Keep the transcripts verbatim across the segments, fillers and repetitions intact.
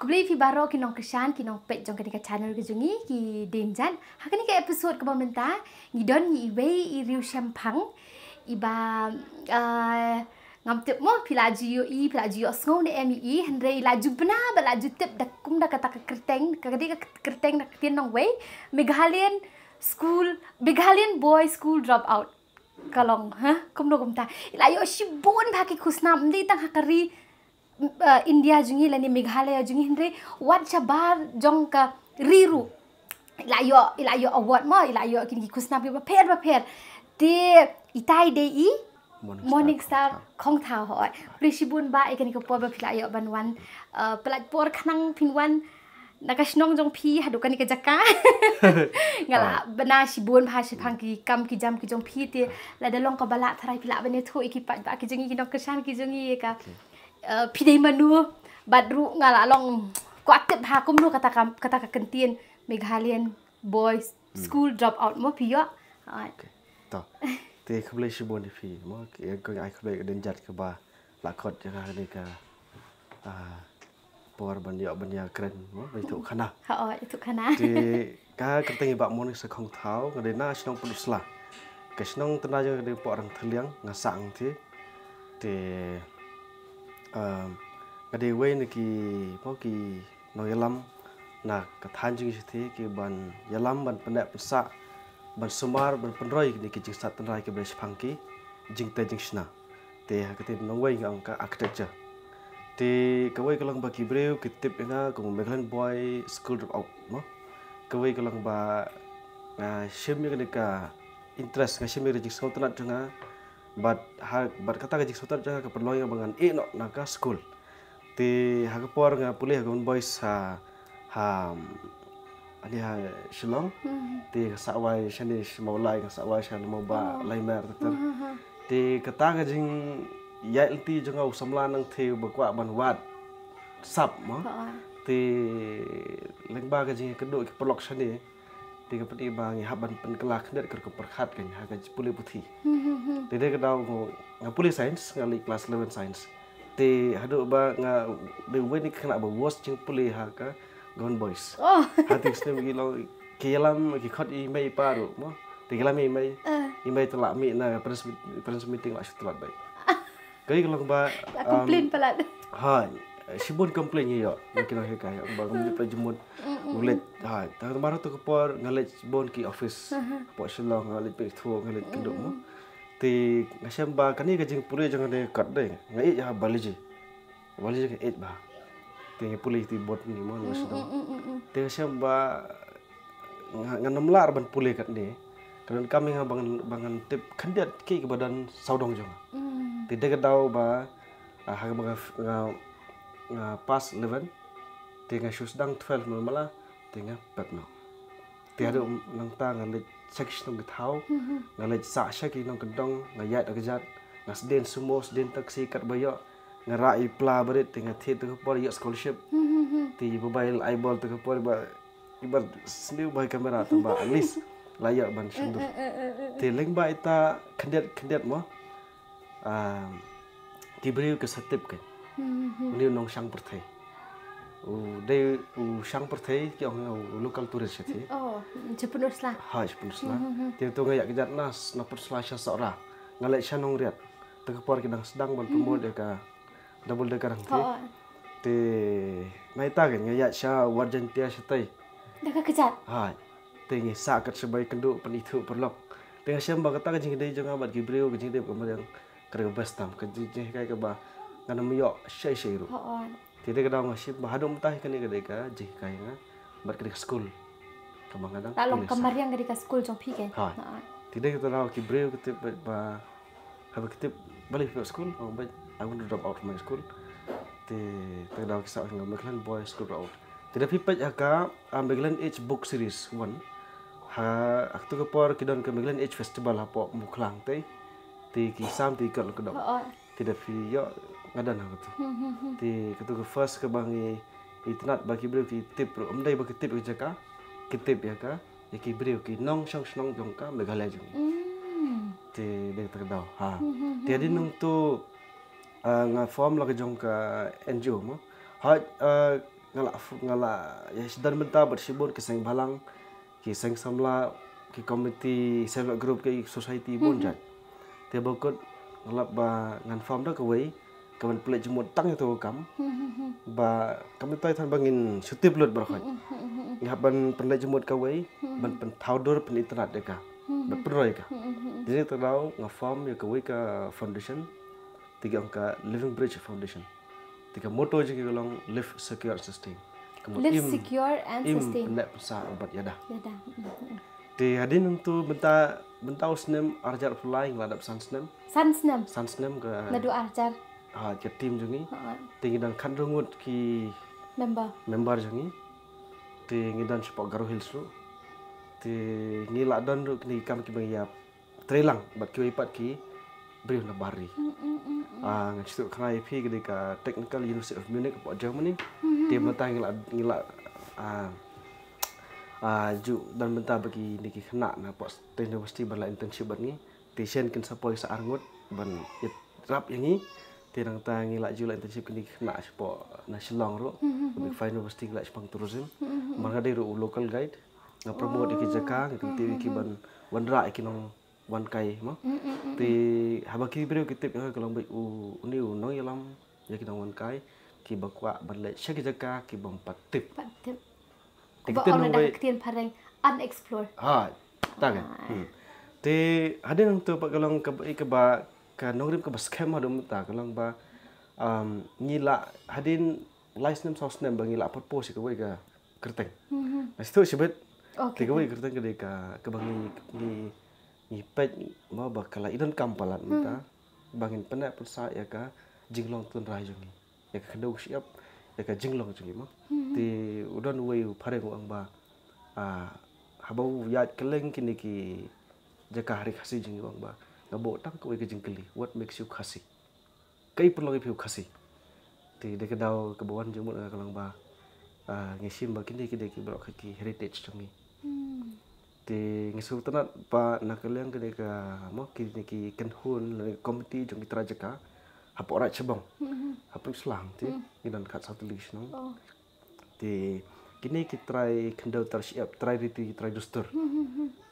Khublei phi baroh ki nongkyrshan, ki nongpeit jong kane ka channel ka jong ngi, ki dienjat. Ha kane ka episode kaba mynta, ngi don ngi iwei i riew shemphang, iba, ah, ngam tip mo, phi la ju ïohi, phi la ju ïohsngew ne em ïa i, hynrei la ju bna, ba la ju tip da kum da kata ka kyrteng, ka dei ka kyrteng da ka ktien nongwei, Meghalayan School, Meghalayan Boy School Dropout. Ka long, ha? Kumno kumta. I la ïoh shibun bha ki khusnam, ym dei tang ha ka ri, uh, India jong ngi lane Meghalaya jong ngi, hynrei wat shabar jong ka ri ruh. I la ïoh, i la ïoh award mo, i la ïoh kine ki khusnam kiba pher ba pher. Te itai dei i Morning Star Morning Star Khongthaw. Khongthaw, hooid. Khublei shibun Bah ïa kane ka por ba phi la ïoh ban wan. Uh, palat por khnang phin wan na ka shnong jong phi haduh kane ka jaka. Nga la bna shibun bha shaphang ki kam ki jam ki jong phi te. Lada long kaba lah tharai phi lah ban ïathuh ïa ki paidbah ki jong ngi, ki nongkyrshan ki jong ngi ïa ka. Okay. Uh, phi dei mano, bad ruh nga la long kwah tip ha kumno kata ka, kata ka kyntien Meghalayan Boys School Dropout mo phi ïoh. Hooid. Okay. To. Te khublei shibun ïa phi mo. Ki, kong ai khublei ka dienjat kaba la khot ïa kane ka, ah, por ban ïoh ban ïakren mo, ban ïathuh khana. Hooid, ïathuh khana. Te ka kyrteng i Bah Morning Star Khongthaw, nga dei na shnong Pynursla. Ka shnong tnad jong nga dei Pohrang Thylliang, nga sah hangtei. Te, um, nga dei wei na ki, mo, ki nongïalam na ka thaiñ jong ngi shatei, ki ban ïalam, ban pynneh pynsah, ban sumar, ban pynroi kine ki jingstad tynrai kiba dei shaphang ki jingtei jingshna. Te ha ka ktien nongwei nga ong ka architecture. Te kawei ka long ba ki briew ki tip ïa nga kum Meghalayan Boy School Dropout mo. Kawei ka long ba nga shim ïa kane ka interest, nga shim ïa ka jingsngewtynnat jong nga. Bad ha, bad kata ka jingsngewtynnat jong nga ka pynlong ïa nga ba ngan ïeh noh na ka skul. Te ha ka por nga pule ha Government Boys ha, ha, ani ha Shillong. Hmm. Te nga sah wai shane sha Mawlai, nga sah wai sha Mawbah, oh, Laimer, ter ter. Hmm, hmm, hmm. Te kata ka jingïaid lynti jong nga u samla nangthie uba kwah ban wad sap mo. Oh, oh. Te lyngba ka jingïakynduh ki paralok shane. Te nga pyni ba ngi hap ban pynkylla khyndiat ka rukom pyrkhat kan ha ka pule puthi. Hmm, hmm, hmm. Te dei ka daw nga, nga pule science, nga leit class eleven science. Te haduh ba nga dei wei na ki khynnah ba worst jingpule ha ka Government Boys. Oh. Ha te ki snem ki long ki ïalam ki khot i mei i pa ruh mo. Te ki ïalam i mei. Eh. I mei te la mih na parents, parents meeting la shu tlot beit. Ka dei ka long ba, la complain, um, palat. Ha, shibun complain ïa ïoh na ki nonghikai ba ngam leit pynjemut. Mm, mm, mm. Nga leit, ha, tang mar tu ka por nga leit bun ki office. Aha. Hapoh Shillong nga leit pynithuh, nga leit kynduh mo. Mm, mm. Te nga shem ba kane ka jingpule jong nga dei kat dei. Nga ïeit ïa biology. Biology nga ïeit bha. Te nga pule te botany mo, mm, nga sdang. Mm, mm, mm, mm. Te nga shem ba nga, ngan ym lah ban pule katne. Ka donkam ïa nga ba ngan, ba ngan tip khyndiat kiei kiba don sawdong jong nga. Mm. Te dei ka daw ba, ah, ha kaba nga, nga, nga pass eleven, te nga shu sdang twelve mala mala, te nga pep noh. Te haduh nangta nga leit sha ki shnong ki thaw, mhm, nga leit sah sha ki nongkyndong, nga ïaid da kjat, nga sdien sumo, sdien taxi katba ïoh, nga rah i pla barit, te nga thied te ka por ïoh scholarship. Mhm. Te i babai la ai bol te ka por ba, iba sniew ba i kamera tang ba at least la ïoh ban shon dur. Eh, eh, eh, eh, eh. Te lyngba ita khyndiat khyndiat mo. Ah, ki briew ki sa tip kein. Hmm, hmm. Une u nongshang pyrthei. U dei u shang pyrthei ki ong u local tourist shatei. Oh, sha Pynursla. Ha, sha Pynursla. Hmm, hmm, hmm. Te to nga ïaid kjat na, na Pynursla sha Sohra. Nga leit sha Nongriat. Te ka por ki dang sdang ban promote ïa ka double decker hangtei. Oh. Te na ita kein nga ïaid sha Ward Jaintia shatei. Da ka kjat. Ha. Te ngi sah kat shabai kynduh pynithuh paralok. Te nga shem ba kata ka jingïadei jong nga bad ki briew, ka jingïadei ka mariang, ka dei ka best tam, ka jing, jinghikai kaba ngan ym ïoh shai shai ruh. Oh, oh. Te dei ka daw nga shem ba haduh mynta hi kane ka dei ka jinghikai nga bad ka dei ka skul kaba nga dang pule sah. La long ka mariang ka dei ka skul jong phi kein? Ha. Ha. Te dei kata daw ki briew ki tip ba, ba haba ki tip balei phi pep skul, oh, but I want to drop out from my school. Te, te daw ki sah nga Meghalayan Boy School Dropout. Te da phi peit ha ka, ah, Meghalayan Age Book Series one. Ha, ha katu ka por ki don ka Meghalayan Age Festival hapoh Mukhlang te. Te ki sam te ki kot lyngkdop. Oh, oh. Te da phi ïoh nga don ha katu. Hmm, hmm, hmm. Te katu ka first kaba ngi, itynnad ba ki briew ki tip ruh. Ym dei ba ki tip ïa ka jaka, ki tip ïa ka, ïa ki briew ki nongshong shnong jong ka Meghalaya jong ngi. Hmm. Te dei kata ka daw. Ha. Hmm, hmm, hmm, hmm. Te hadien nangtu, ah, nga form la ka jong ka N G O mo. Ha, ah, nga la, nga la ïa sdang bynta bad shibun ki seng bhalang, ki seng samla, ki committee, self help group, ki society bun jait. Te ba kut nga lap ba ngan form da kawei kaban pynleit jingmut tang ïa uto u kam. Ba kam ïa utai than ba ngin shu tip lut baroh khoit. Ngi hap ban pynleit jingmut kawei ban pynthaw dur, pynitynnad ïa ka, ban pynroi ïa ka. Te dei ta daw nga form ïa kawei ka foundation, te ki ong ka Living Bridge Foundation. Te ka motto jong ki ka long Live, Secure and Sustain. Ka mut Live, im, secure and im sustain. Pynneh pynsah bad ïada. Ïada. Te hadien nangtu bynta, bynta u snem arhajar arphew lai nga la dep san snem. San snem. San snem ka, naduh arhajar. Ha, ka team jong ngi. Ha. Te ngi don khatduh ngut ki member, member jong ngi. Te ngi don shapoh Garo Hills ruh. Te ngi la don ruh kine ki kam kiba ngi ïa trei lang bad kiwei pat ki briew na bar ri. Ah, ngan shu kynmaw ïa phi ka dei ka Technical University of Munich hapoh Germany. Te mynta ngi la, ngi la, ah, ah, ju don bynta ba kine ki khynnah na hapoh State University ban la internship bad ngi. Te shen kin sa poi sa ar ngut ban ïarap ïa ngi. Te nangta ngi la ju la internship kine ki khynnah shapoh na Shillong ruh. Ka Big Five University ngi la shaphang tourism. Mar nga dei ruh u local guide. Nga promote ïa ki jaka, nga kyntiew ïa ki ban wanrah ïa ki nong wan kai mo. Te haba ki briew ki tip ïa nga ka long beit u, une u nongïalam ïa ki nong wan kai, kiba kwah ban leit sha ki jaka kiba ym pat tip. Pat tip. Te kiba ong na ka ktien phareng unexplored. Ha, ta kan. Te hadien nangtu pat ka long kaba, kaba ka nongrim kaba skhem haduh mynta ka long ba, um, ngi la hadien lai snem saw snem ba ngi la propose ïa kawei ka kyrteng. Nga sngewthuh shibit. Te kawei ka kyrteng ka dei ka, kaba ngi, ngi, ngi peit mo ba ka la i donkam palat mynta. Ba ngin pynneh pynsah ïa ka jinglong tynrai jong ngi. Ïa ka khyndew ka shyiap, ïa ka jinglong jong ngi mo. Te u don uwei u phareng u ong ba, ah, haba u ïaid kylleng kine ki jaka ha ri Khasi jong ngi u ong ba, nga buh tang kawei ka jingkylli, what makes you Khasi? Kaei pynlong ïa phi u Khasi? Te dei ka daw kaba wan jingmut nga ka long ba, ah, ngi shim ba kine ki dei ki baroh ki heritage jong ngi. Te ngi sngewtynnad ba na ka liang kane ka mo kine ki kynhun lane ka komiti jong ki trai jaka hapoh Raid Shillong. Hapoh Shillong te ngi don khatsaw tylli ki shnong. Te kine ki trai khyndew trai shyiap, trai riti trai dustur.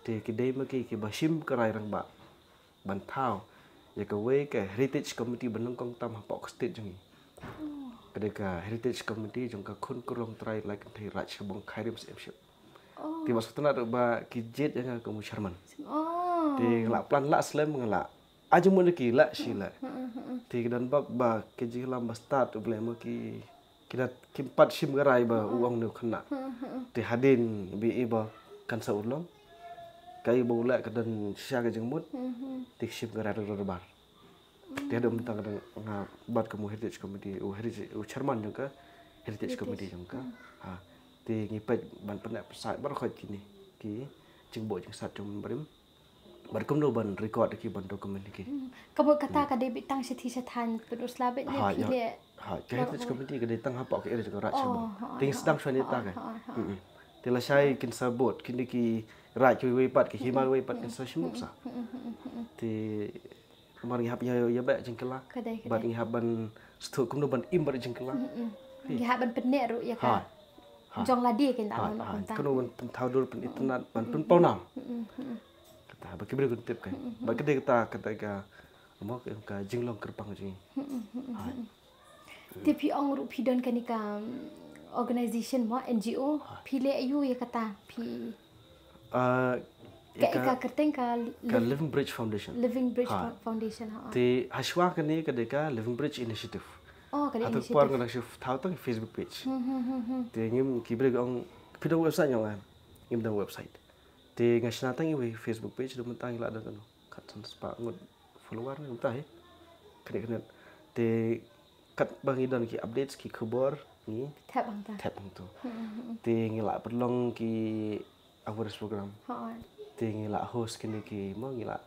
Te ki dei ma ki kiba shim ka rai rangbah ban thaw ïa kawei ka heritage committee ba nyngkong tam hapoh ka state jong ngi. Ka dei ka heritage committee jong ka khun kurlong trai lai kynthei Raid Shillong Khyrim Syiemship. Te ba sngewtynnad ruh ba ki jied ïa nga kum u chairman. Te nga la plan la slem nga la ai jingmut ïa ki la shi la. Te ki don bok ba ki jinglam ba stad u Blei mo ki, ki da kim pat shim ka rai ba u ong ne u khynnah. Te hadien ba i ba kan sa urlong. Kaei ba u leh ka don shisha ka jingmut. Te ki shim ka rai rar bar. Te hadien mynta ka dang nga bat kum u heritage committee, u heritage, u chairman jong ka heritage committee jong ka. Ha. Te ngi peit ban pynneh pynsah baroh khoit kine ki jingbuh jingstad jong u barim. Bad kumno ban record ïa ki ban document ïa ki. Ka mut kata ka dei beit tang shathie shathaiñ pynusla beit ne phi leh. Ha, ka heritage committee ka dei tang hapoh ka area jong ka Raid Shillong. Te ngi sdang shuwa ne ta ka. Te lashai kin sa bud kine ki raid kiwei pat, ki hima kiwei pat kin sa shim nuksa. Te namar ngi hap ïa, ïa beh jingkylla. Bad ngi hap ban sngewthuh kumno ban im bad jingkylla. Ngi hap ban pynneh ruh ïa ka. Jong lade kin da ban kumta. Kumno ban pynthaw dur, pynitynnad, ban pynpaw nam. Kata ba ki briew kin tip ka. Ba ka dei kata, kata ka, mo ka jinglong kyrpang jong ngi. Te phi ong ruh phi don kane ka, um, organization mo, N G O, phi leh aïu ïa kata, phi ka, ka kyrteng ka Living Bridge Foundation. Living Bridge Foundation, ha. Te hashwa kane ka dei ka Living Bridge Initiative. Oh, ka dei initiative. Hato por nga dang shu thaw tang Facebook page. Te ngim, ki briew ki ong phi don website, nga ong em. Ngim don website. Te nga shna tang iwei Facebook page, da mynta ngi la don kano khatsan spah ngut follower ne mynta hi. Kane kane. Te katba ngi don ki updates ki khubor ngi thep hangta. Thep hangto. Te ngi la pynlong ki awareness program. Te ngi la host kine ki mo ngi la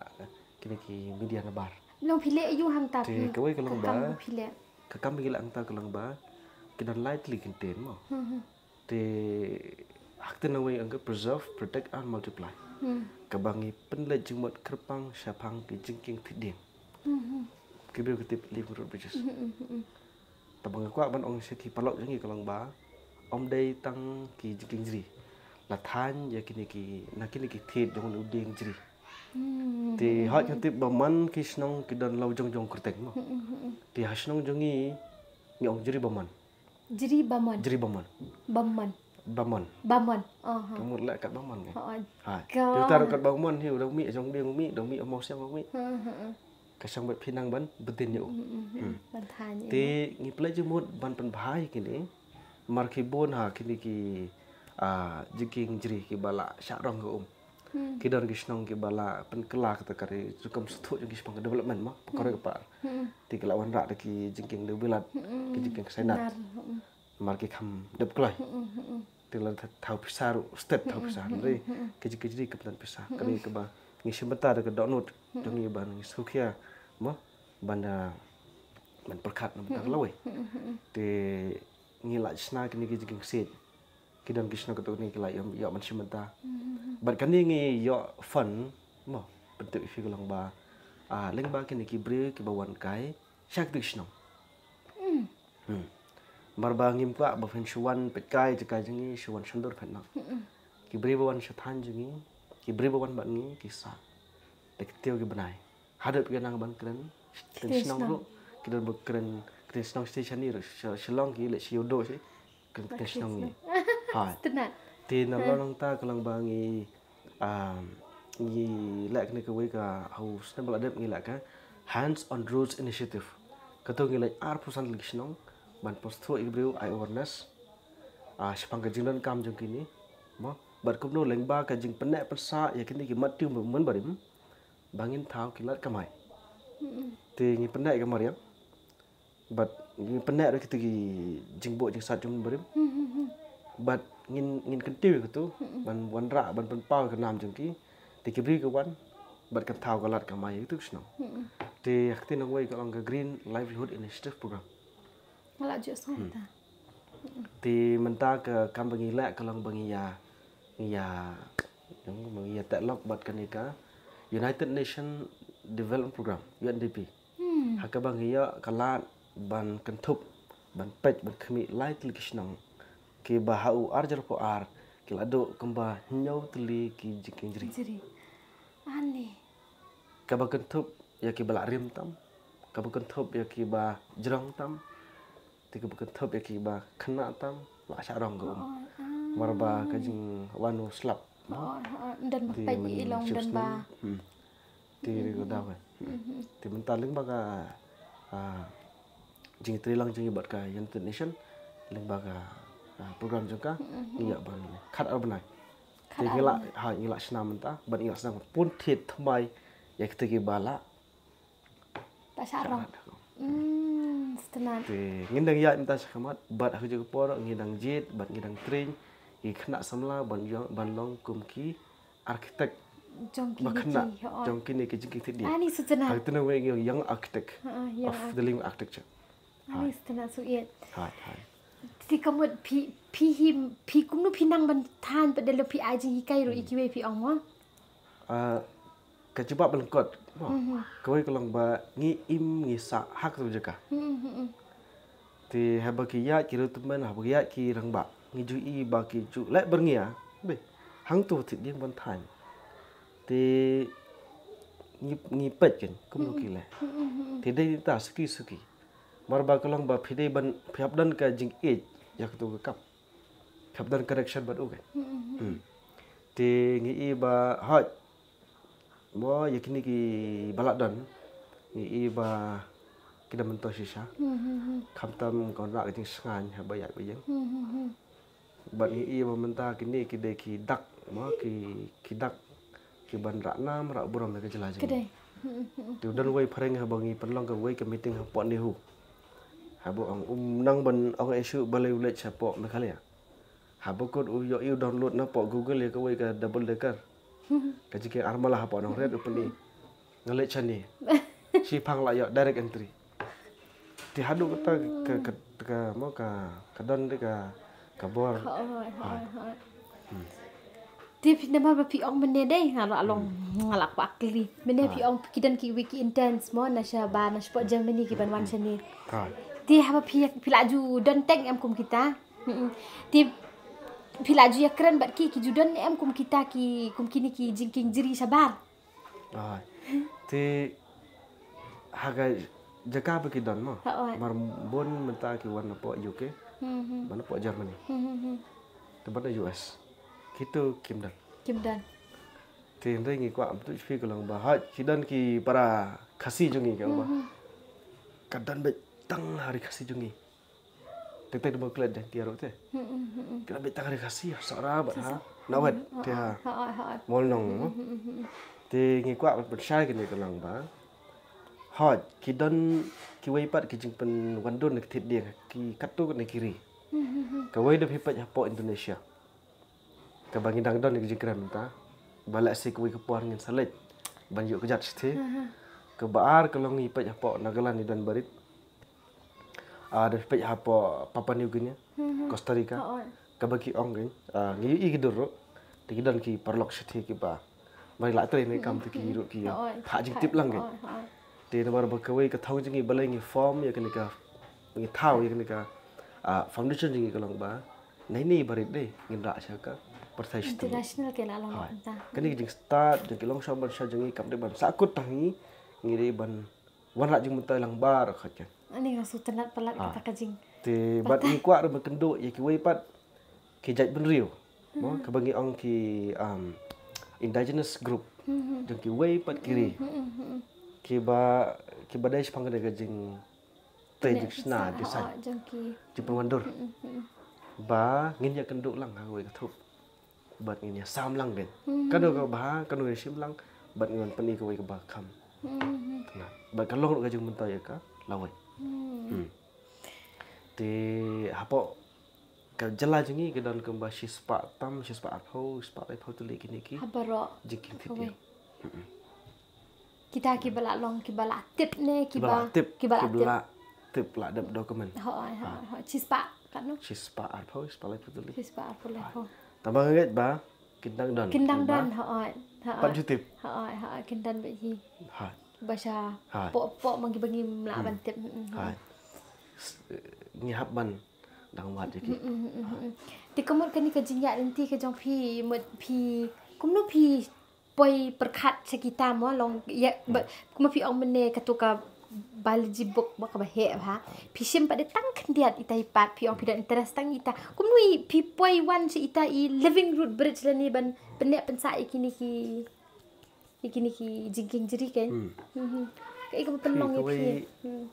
kine ki media na bar. Long phi leh aïu hangta? Te kawei ka long ba ka kam ba ngi leh hangta ka long ba ki don lai tylli ki ktien mo. Te ha ktien nongwei ong ka preserve, protect and multiply. Kaba ngi pynleit jingmut kyrpang shaphang ki jingkieng thied dieng. Ki briew ki tip living root bridges. Tangba nga kwah ban ong sha ki paralok jong ngi ka long ba Ym dei tang ki jingkieng jri. La thaiñ ïa kine ki, na kine ki thied jong u dieng jri. Te hooid nga tip ba man ki shnong ki don la u jong jong u kyrteng mo. Te ha shnong jong ngi, ngi ong jri bamon. Jri bamon. Jri bamon. Bamon. Bamon. Bamon. Oh, ha. Ka mut leh kat bamon ngi. Oh, oh. Ha. Ka- Te uta ruh kat bamon hi u dang mih jong dieng u mih, dang mih u mawsiang u mih. Ha, ha, ha. Ka shang bad phi nang ban btin ïa u. Mm, mm, mm. Ban thaiñ ïa u. Te ngi pynleit jingmut ban pynbha ïa kine. Mar ki bun ha kine ki, ah, jingkieng jri kiba la shah rong ka um. Ki don ki shnong kiba la pynkylla kata ka ri, rukom sngewthuh jong ki shaphang ka development mo, pynkroi ka par. Te ki la wanrah da ki jingkieng dewbilat, ki jingkieng saiñnat. Nar, mm. Mar ki kham dep kloi. Te la thaw pisa ruh, stet thaw pisa. Hynrei ki jingkieng jri kam don pisa. Ka dei kaba ngi shim bynta da ka dohnud jong ngi ban ngi sngewkhia mo, ban da, ban pyrkhat na bynta ka lawei. Te ngi la shna kine ki jingkieng siej. Ki don ki shnong katto katne ki la ïoh, ïoh ban shim bynta. Bad kane ngi ïoh fund mo, pyntip ïa phi ka long ba, ah, lyngba kine ki briew kiba wan kai sha kito ki shnong. Hmm. Mar ba ngim kwah ba phin shu wan peit kai jaka jong ngi, shu wan shon dur phet noh. Ki briew ba wan sha thaiñ jong ngi, ki briew ba wan bad ngi, ki sah da ki tiew ki bnai. Haduh ba ki nang ban kren ktien shnong ruh, ki don ba kren ktien shnong shisha shane ruh, sha Shillong ki leit sha Ïewduh shi kren ktien shnong ngi. Ha. Sngewtynnat. Te na long nangta ka long ba ngi, um, ngi leh kane kawei ka, ha u snem ba la dep ngi leh ka Hands on Roads Initiative. Kato ngi leit arphew san tylli ki shnong ban pynsngewthuh ïa ki briew, ai awareness, ah, shaphang ka jingdonkam jong kine mo. Bad kumno lyngba ka jingpynneh pynsah ïa kine ki mat tiew mynbarim ba ngin thaw ki lad kamai. Te ngi pynneh ïa ka mariang. Bad ngi pynneh ruh kito ki jingbuh jingsait jong mynbarim. Bad ngin, ngin kyntiew ïa kito ban wanrah, ban pynpaw ïa ka nam jong ki. Te ki briew ki wan bad kan thaw ka lad kamai ïa kito ki shnong. Te ha ka ktien nongwei ka long ka Green Livelihood Initiative Program. Nga la ju sngap ta. Te mynta ka kam ba ngi leh ka long ba ngi ïa, ngi ïa, ngi ïa tehlok bad kane ka United Nations Development Program, U N D P. Ha kaba ngi ïoh ka lad ban kynthup, ban peit, ban khmih lai tylli ki shnong kiba ha u ar hajar arphew ar ki la duh kumba hynñiew tylli ki jingkieng jri. Jri. Ani. Kaba kynthup ïa kiba la rim tam, kaba kynthup ïa kiba jrong tam, te kaba kynthup ïa kiba khynnah tam, la shah rong ka um. Mar ba ka jingwan u slap. Oh, oh, ym don ba peit ïa i long, ym don ba. Te ri ko daw. Te mynta lyngba ka, ah, jingïatreilang jong ngi bad ka United Nation, lyngba ka, ah, program jong ka, ngi ïa ban khat ar bnai. Te ngi la, ha, ngi la shna mynta bad ngi la shna pun thied thymmai ïa kito kiba la. Ba shah rong. Hmm, sngewtynnat. Te ngin dang ïaid mynta shakhmat bad ha kajuh ka por ngi dang jied bad ngi dang train ki khynnah samla ban long, ban long kum ki architect. Ba khynnah jong kine ki jingkieng thied dieng. Ani sngewtynnat. Ha kine wei ngi ong young architect of the living architecture. Ani sngewtynnat suiet. Hai, hai. Te ka mut phi, phi hi, phi kumno phi nang ban than pat da lok phi ai jinghikai ruh ïa kiwei phi ong mo? Ah, ka jubab ba lyngkot. Kawei ka long ba ngi im ngi sah ha kato jaka. Te haba ki ïaid ki riewtymmen, haba ki ïaid ki rangbah, ngi ju i ba ki ju leh byrngia. Be hangto thied dieng ban than. Te ngi, ngi peit kan kumno ki leh. Te dei ta suki suki. Mar ba ka long ba phi dei ban, phi hap don ka jingïeit ïa kato ka kam. Phi hap don connection bad u kan. Te ngi i ba hooid mo ïa kine kiba la don, ngi i ba ki da myntoi shisha. Khamtam ka wanrah ka jingsngaiñ haba ïaid ba ïeng. Bad ngi i ba mynta kine ki dei ki dak mo, ki, ki dak kiban rah nam rah burom ïa ka jylla jong ngi. Te u don uwei phareng haba ngi pynlong kawei ka meeting hapoh NEHU. Haba ong um nang ban ong issue balei u leit shapoh Meghalaya. Haba kut u ïoh, u download na poh Google ïa kawei ka double decker. Ka jingkieng armala hapoh Nongriat u pyni. Nga leit shane. Shipang la ïoh direct entry. Te haduh kata ka, ka, ka, mo ka, ka don de ka, ka bor. Hooid, hooid, hooid. Te phi namar ba phi ong mynne dei nga la long, nga la kwah kylli. Mynne phi ong ki don kiwei ki interns mo na shabar, na shapoh Germany kiban wan shane. Te haba phi, phi la ju don teng em kum kita. Mm-mm. Te phi la ju ïakren bad ki, ki ju don ne em kum kita ki, kum kine ki jingkieng jri shabar? Ah, te ha ka jaka ba ki don mo. Hooid. Mar bun mynta ki wan napoh U K. Hmm, hmm. Ban napoh Germany. Hmm, hmm, hmm. Te ban na U S. Kito kim don. Kim don. Te hynrei ngi kwah ban ïathuh ïa phi ka long ba hooid ki don ki para Khasi jong ngi ka long ba. Hmm, hmm. Ka don beit tang ha ri Khasi jong ngi. Teng teng ba klet jong ki ruh te. Hmm, hmm, hmm, hmm. Ki don beit tang ha ri Khasi, Sohra bad ha Nawet te ha Mawlynnong. Hmm, hmm, hmm, hmm. Te ngi kwah ban pynshai kane ka long ba hooid ki don kiwei pat ki jingpynwandur na ki thied dieng ki katto katne ki ri. Hmm, hmm, hmm. Kawei da phi peit hapoh Indonesia. Kaba ngi dang don ki jingkren mynta ba lehse kawei ka por ngin sa leit ban ïoh kjat shithi. Hmm, hmm. Kaba ar ka long ngi peit hapoh Nagaland ngi don barit. Ah, da phi peit hapoh Papua New Guinea, hmm, hmm, Costa Rica. Hooid. Kaba ki ong kein, ah, ngi ïohi ki dur ruh. Te ki don ki paralok shithi kiba ba la trei ne kam te ki ruh ki hooid, ha jingtip lang kein. Hooid, hooid. Te namar ba kawei ka thong jong ngi balei ngi form ïa kane ka, ngi thaw ïa kane ka, ah, foundation jong ngi ka long ba naei naei barit de ngin rah sha ka pyrthei shithi. International kein la long. Hooid. Mynta. Kane ka jingstad jong ki longshong ban sha jong ngi kam dei ban sahkut tang ngi, ngi dei ban wanrah jingmyntoi lang baroh khoit kein. Ani nga sngewtynnat palat kata ka jing. Te bad ngi kwah ruh ban kynduh ïa kiwei pat ki jaitbynriew. Mo, hmm, kaba ngi ong ki, um, indigenous group. Hmm, hmm. Jong kiwei pat ki ri. Hmm, hmm, hmm, hmm. Kiba, kiba dei shaphang kane ka jing, te jingshna, jingshna, jingshna, oh, jong ki. Jingpynwandur. Hmm, hmm, hmm. Ba ngin ïa kynduh lang ha kawei ka thup. Bad ngin ïa sam lang kein. Hmm. Kano kaba ha, kano ngin shim lang, bad ngin pyni kawei kaba kham. Hmm. Tynnat. Bad ka long ruh ka jingmyntoi ïa ka lawei. Hmm. Hmm. Te hapoh ka jylla jong ngi ka don kumba shispah tam, shispah arphew, shispah laiphew tylli kine ki. Ha baroh. Jingkieng thied dieng. Hmm. Kita kiba la long, kiba la tip ne, kiba la tip, kiba la tip, la dep document. Hooid, hooid, hooid. Shispah katno? Shispah arphew, shispah laiphew tylli. Shispah arphew laiphew. Tangba nga ngeit ba kin dang don. Kin dang don, hooid. Hooid. Pat ju tip. Hooid, hooid, kin don beit hi. Hooid. Ba sha, hooid, poh, poh ma kiba ngim lah ban tip. Mm, mm, mm. Hooid. Ngi hap ban dang wad ïa ki. Mm, mm, mm, mm. Te ka mut kane ka jingïaid lynti ka jong phi, mut phi, kumno phi poi pyrkhat sha kita mo long ïa, ba, hmm, kumba phi ong mynne kato ka biology book ba kaba heh bha. Phi shim pat de tang khyndiat ita i pat phi ong phi don interest tang ita. Kumno i phi poi wan sha ita i Living Root Bridge lane ban pynneh pynsah ïa kine ki, ïa kine ki jingkieng jri kein. Hmm. Hmm, hmm. Kaei kaba pynlong ïa phi? Kawei, hmm,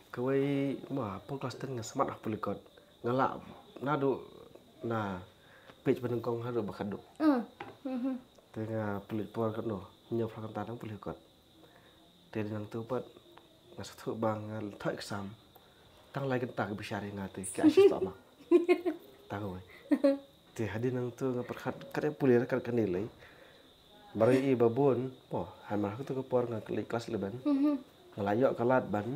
kawei ma pun klas ten nga smat ha pule kot. Nga lah naduh na page ba nyngkong haduh ba khatduh. Hmm. Hmm, hmm. Te nga pynlut por katno, hynñiew phra kynta dang pule kot. Te dei nangtu pat nga sngewthuh ba nga thoh exam tang lai kynta ka bishar ïa nga te ki ai shispah mark. Tang wei. Te hadien nangtu nga pyrkhat kat ïa pule kat kane lei. Mar ïa i ba bun, mo, ha mar ha katu ka por nga leit klas eleven. Mhm. Nga la ïoh ka lad ban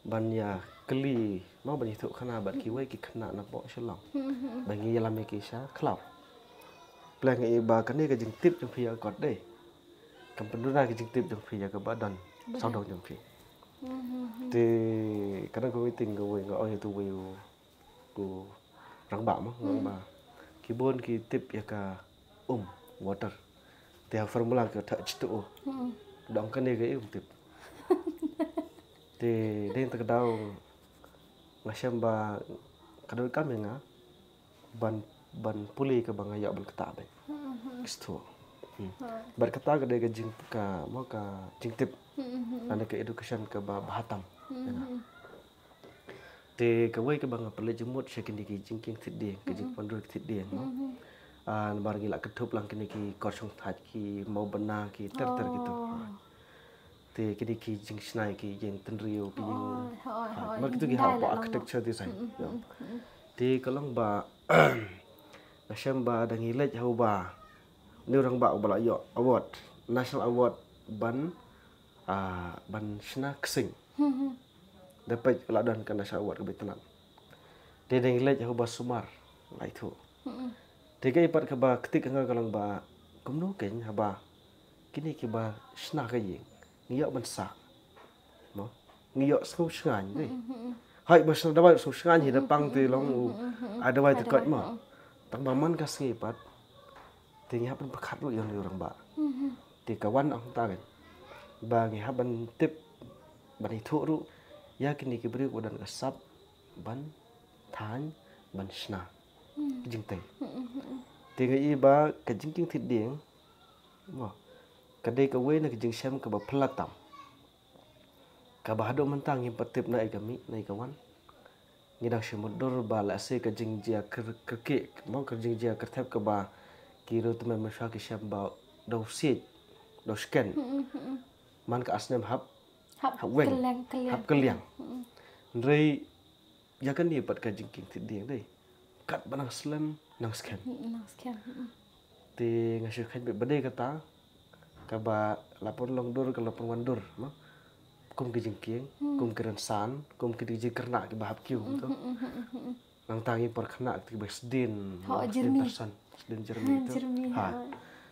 ban ïa kylli, mo, ban ïathuh khana bad kiwei ki khynnah napoh Shillong. Hmm, hmm. Ba ngi ïalam ïa ki sha khlaw. Pleng i ba kane ka jingtip jong phi ïa ka kot dei kam pynduna ka jingtip jong phi ïa kaba don sawdong jong phi. Hmm, hmm, hmm. Te ka dang ka wei ting kawei nga ong ïa tu wei u u rangbah mo, hmm, rangbah. Ki bun ki tip ïa ka um, water. Te ha formula ki thoh H two O. Hmm. Dang kane ka um tip. Te dei ta ka daw nga shem ba ka dei kam ïa nga ban, ban pule kaba nga ïoh ban ktah beit. Hmm, hmm. Kistu. Hmm. Hmm. Bad kata ka dei ka jing ka mo ka jingtip. Hmm, hmm, hmm. Lane ka education kaba bha tam. Hmm, ïa nga. Hmm. Te kawei kaba nga pynleit jingmut sha kine ki jingkieng thied dieng, ki, mm-mm, jingpynroi thied dieng, no? Mm-hmm. Ah, namar ngi la kynthup lang kine ki kor shongthait, ki mawbynna, ki ter ter kito. Oh. Te kine ki jingshna, ki jingtynriew, ki jing, oh, oh, oh, namar kito ki ha architecture design, mm-mm, no? Mm-mm. Te ka long ba nga shem ba da ngi leit ha uba, une u rangbah uba la ïoh award, National Award ban, ah, ban shna ksing. Mm-hmm. Da peit la don ka National Award kaba itynnad. Te da ngi leit ha uba sumar, la ithuh. Mm-mm. Te kaei pat kaba ktik ha nga ka long ba kumno kein haba kine kiba shna ka ïing ngi ïoh ban sah. Mo? Ngi ïoh sngew shngaiñ dei. Mm-mm, mm-mm. Hai ba sngewdawai sngewsngain hi da pang te long u. Ai dawai te koit ma. Tang ba man ka sngi pat. Te ngi hap ban pyrkhat ruh ïa u rangbah. Te ka wan ong ta kan. Ba ngi hap ban tip ban ithuh ruh ïa kine ki briew ba don ka sap ban thaiñ ban shna. Ka jingtei. Te nga i ba ka jingkieng thied dieng. Mo. Ka dei kawei na ka jingshem kaba phylla tam. Kaba haduh mynta ngim pat tip na ei ka mih, na ei ka wan. Ngi dang shu mutdur ba lehse ka jingjia kyr-, kyrkieh, mo ka jingjia kyrthep kaba ki riew tymmen mynshuwa ki shem ba daw siej, daw shken. Man ka ar snem hap, hap weng, kylliang, kylliang. Hap kylliang. Hynrei ïa kane pat ka jingkieng thied dieng dei. Katba nang slem, nang skhem. Nang skhem. Te nga shu kheiñ beit ba dei kata kaba la pynlong dur, ka la pynwan dur, mo. Kum ki jingkieng, kum ki rynsan, kum ki jingkyrnah kiba hap kiew kumto. Nangta ngi por khynnah kiba sdien, sdien tyrsan, sdien jermi tu. Jermi. Ha.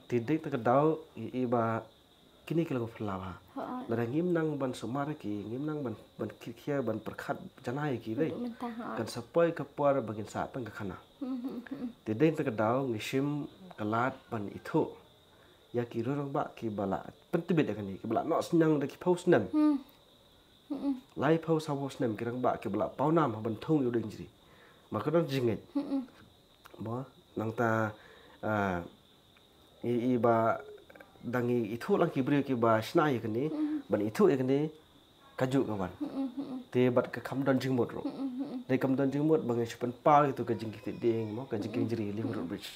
Te dei ta ka daw i, i ba kine ki long phylla ha. Lada ngim nang ban sumar ki, ngim nang ban, ban khie khia, ban pyrkhat janai ki dei. Kan sa poi ka por ba ngin sah tang ka khana. Te dei ta ka daw ngi shim ka lad ban ithuh ïa ki rangbah kiba la pyntbit ïa kane, kiba la noh synñiang da ki phew snem. Lai phew saw phew snem ki rangbah kiba la pawnam ha ban thung ïa u dieng jri. Ma ka don jingngeit. Ba nangta, ah, i, i ba dang i, ithuh lang ki briew kiba shna ïa kane, ban ithuh ïa kane, ka juh ka wan. Te bad ka kham don jingmut ruh. Dei kham don jingmut ba ngi shu pynpaw ïa tu ka jingkieng thied dieng, mo, ka jingkieng jri, Liverpool Bridge.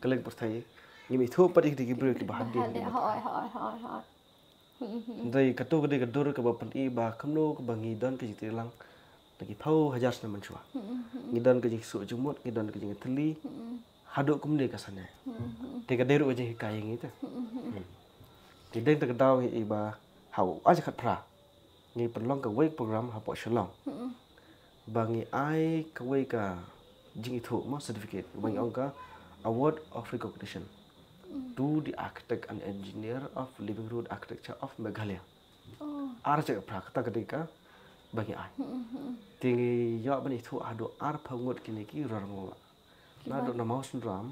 Ka leng pyrthei. Ngim ithuh pat ïa ki briew kiba hadien. Hoi, hoi, hoi, hoi. Dei katu ka dei ka dur kaba pyni ba kumno kaba ngi don ka jingtreilang. Da ki phew hajar snem mynshuwa. Ngi don ka jingsuk jingmut, ngi don ka jingthylli. Haduh kumne ka sane. Te ka dei ruh ka jinghikai ïa ngi te. Te dei ta ka daw ngi i ba ha u ar hajar khatphra. Ngi pynlong kawei program hapoh Shillong. Ba ngi ai kawei ka jingithuh mo certificate. Ba ngi ong ka Award of Recognition to the Architect and Engineer of Living Road Architecture of Meghalaya. Ar hajar khatphra kata ka dei ka ba ngi ai. Te ngi ïoh ban ithuh haduh ar phew ngut kine ki rangbah. Naduh na Mawsynram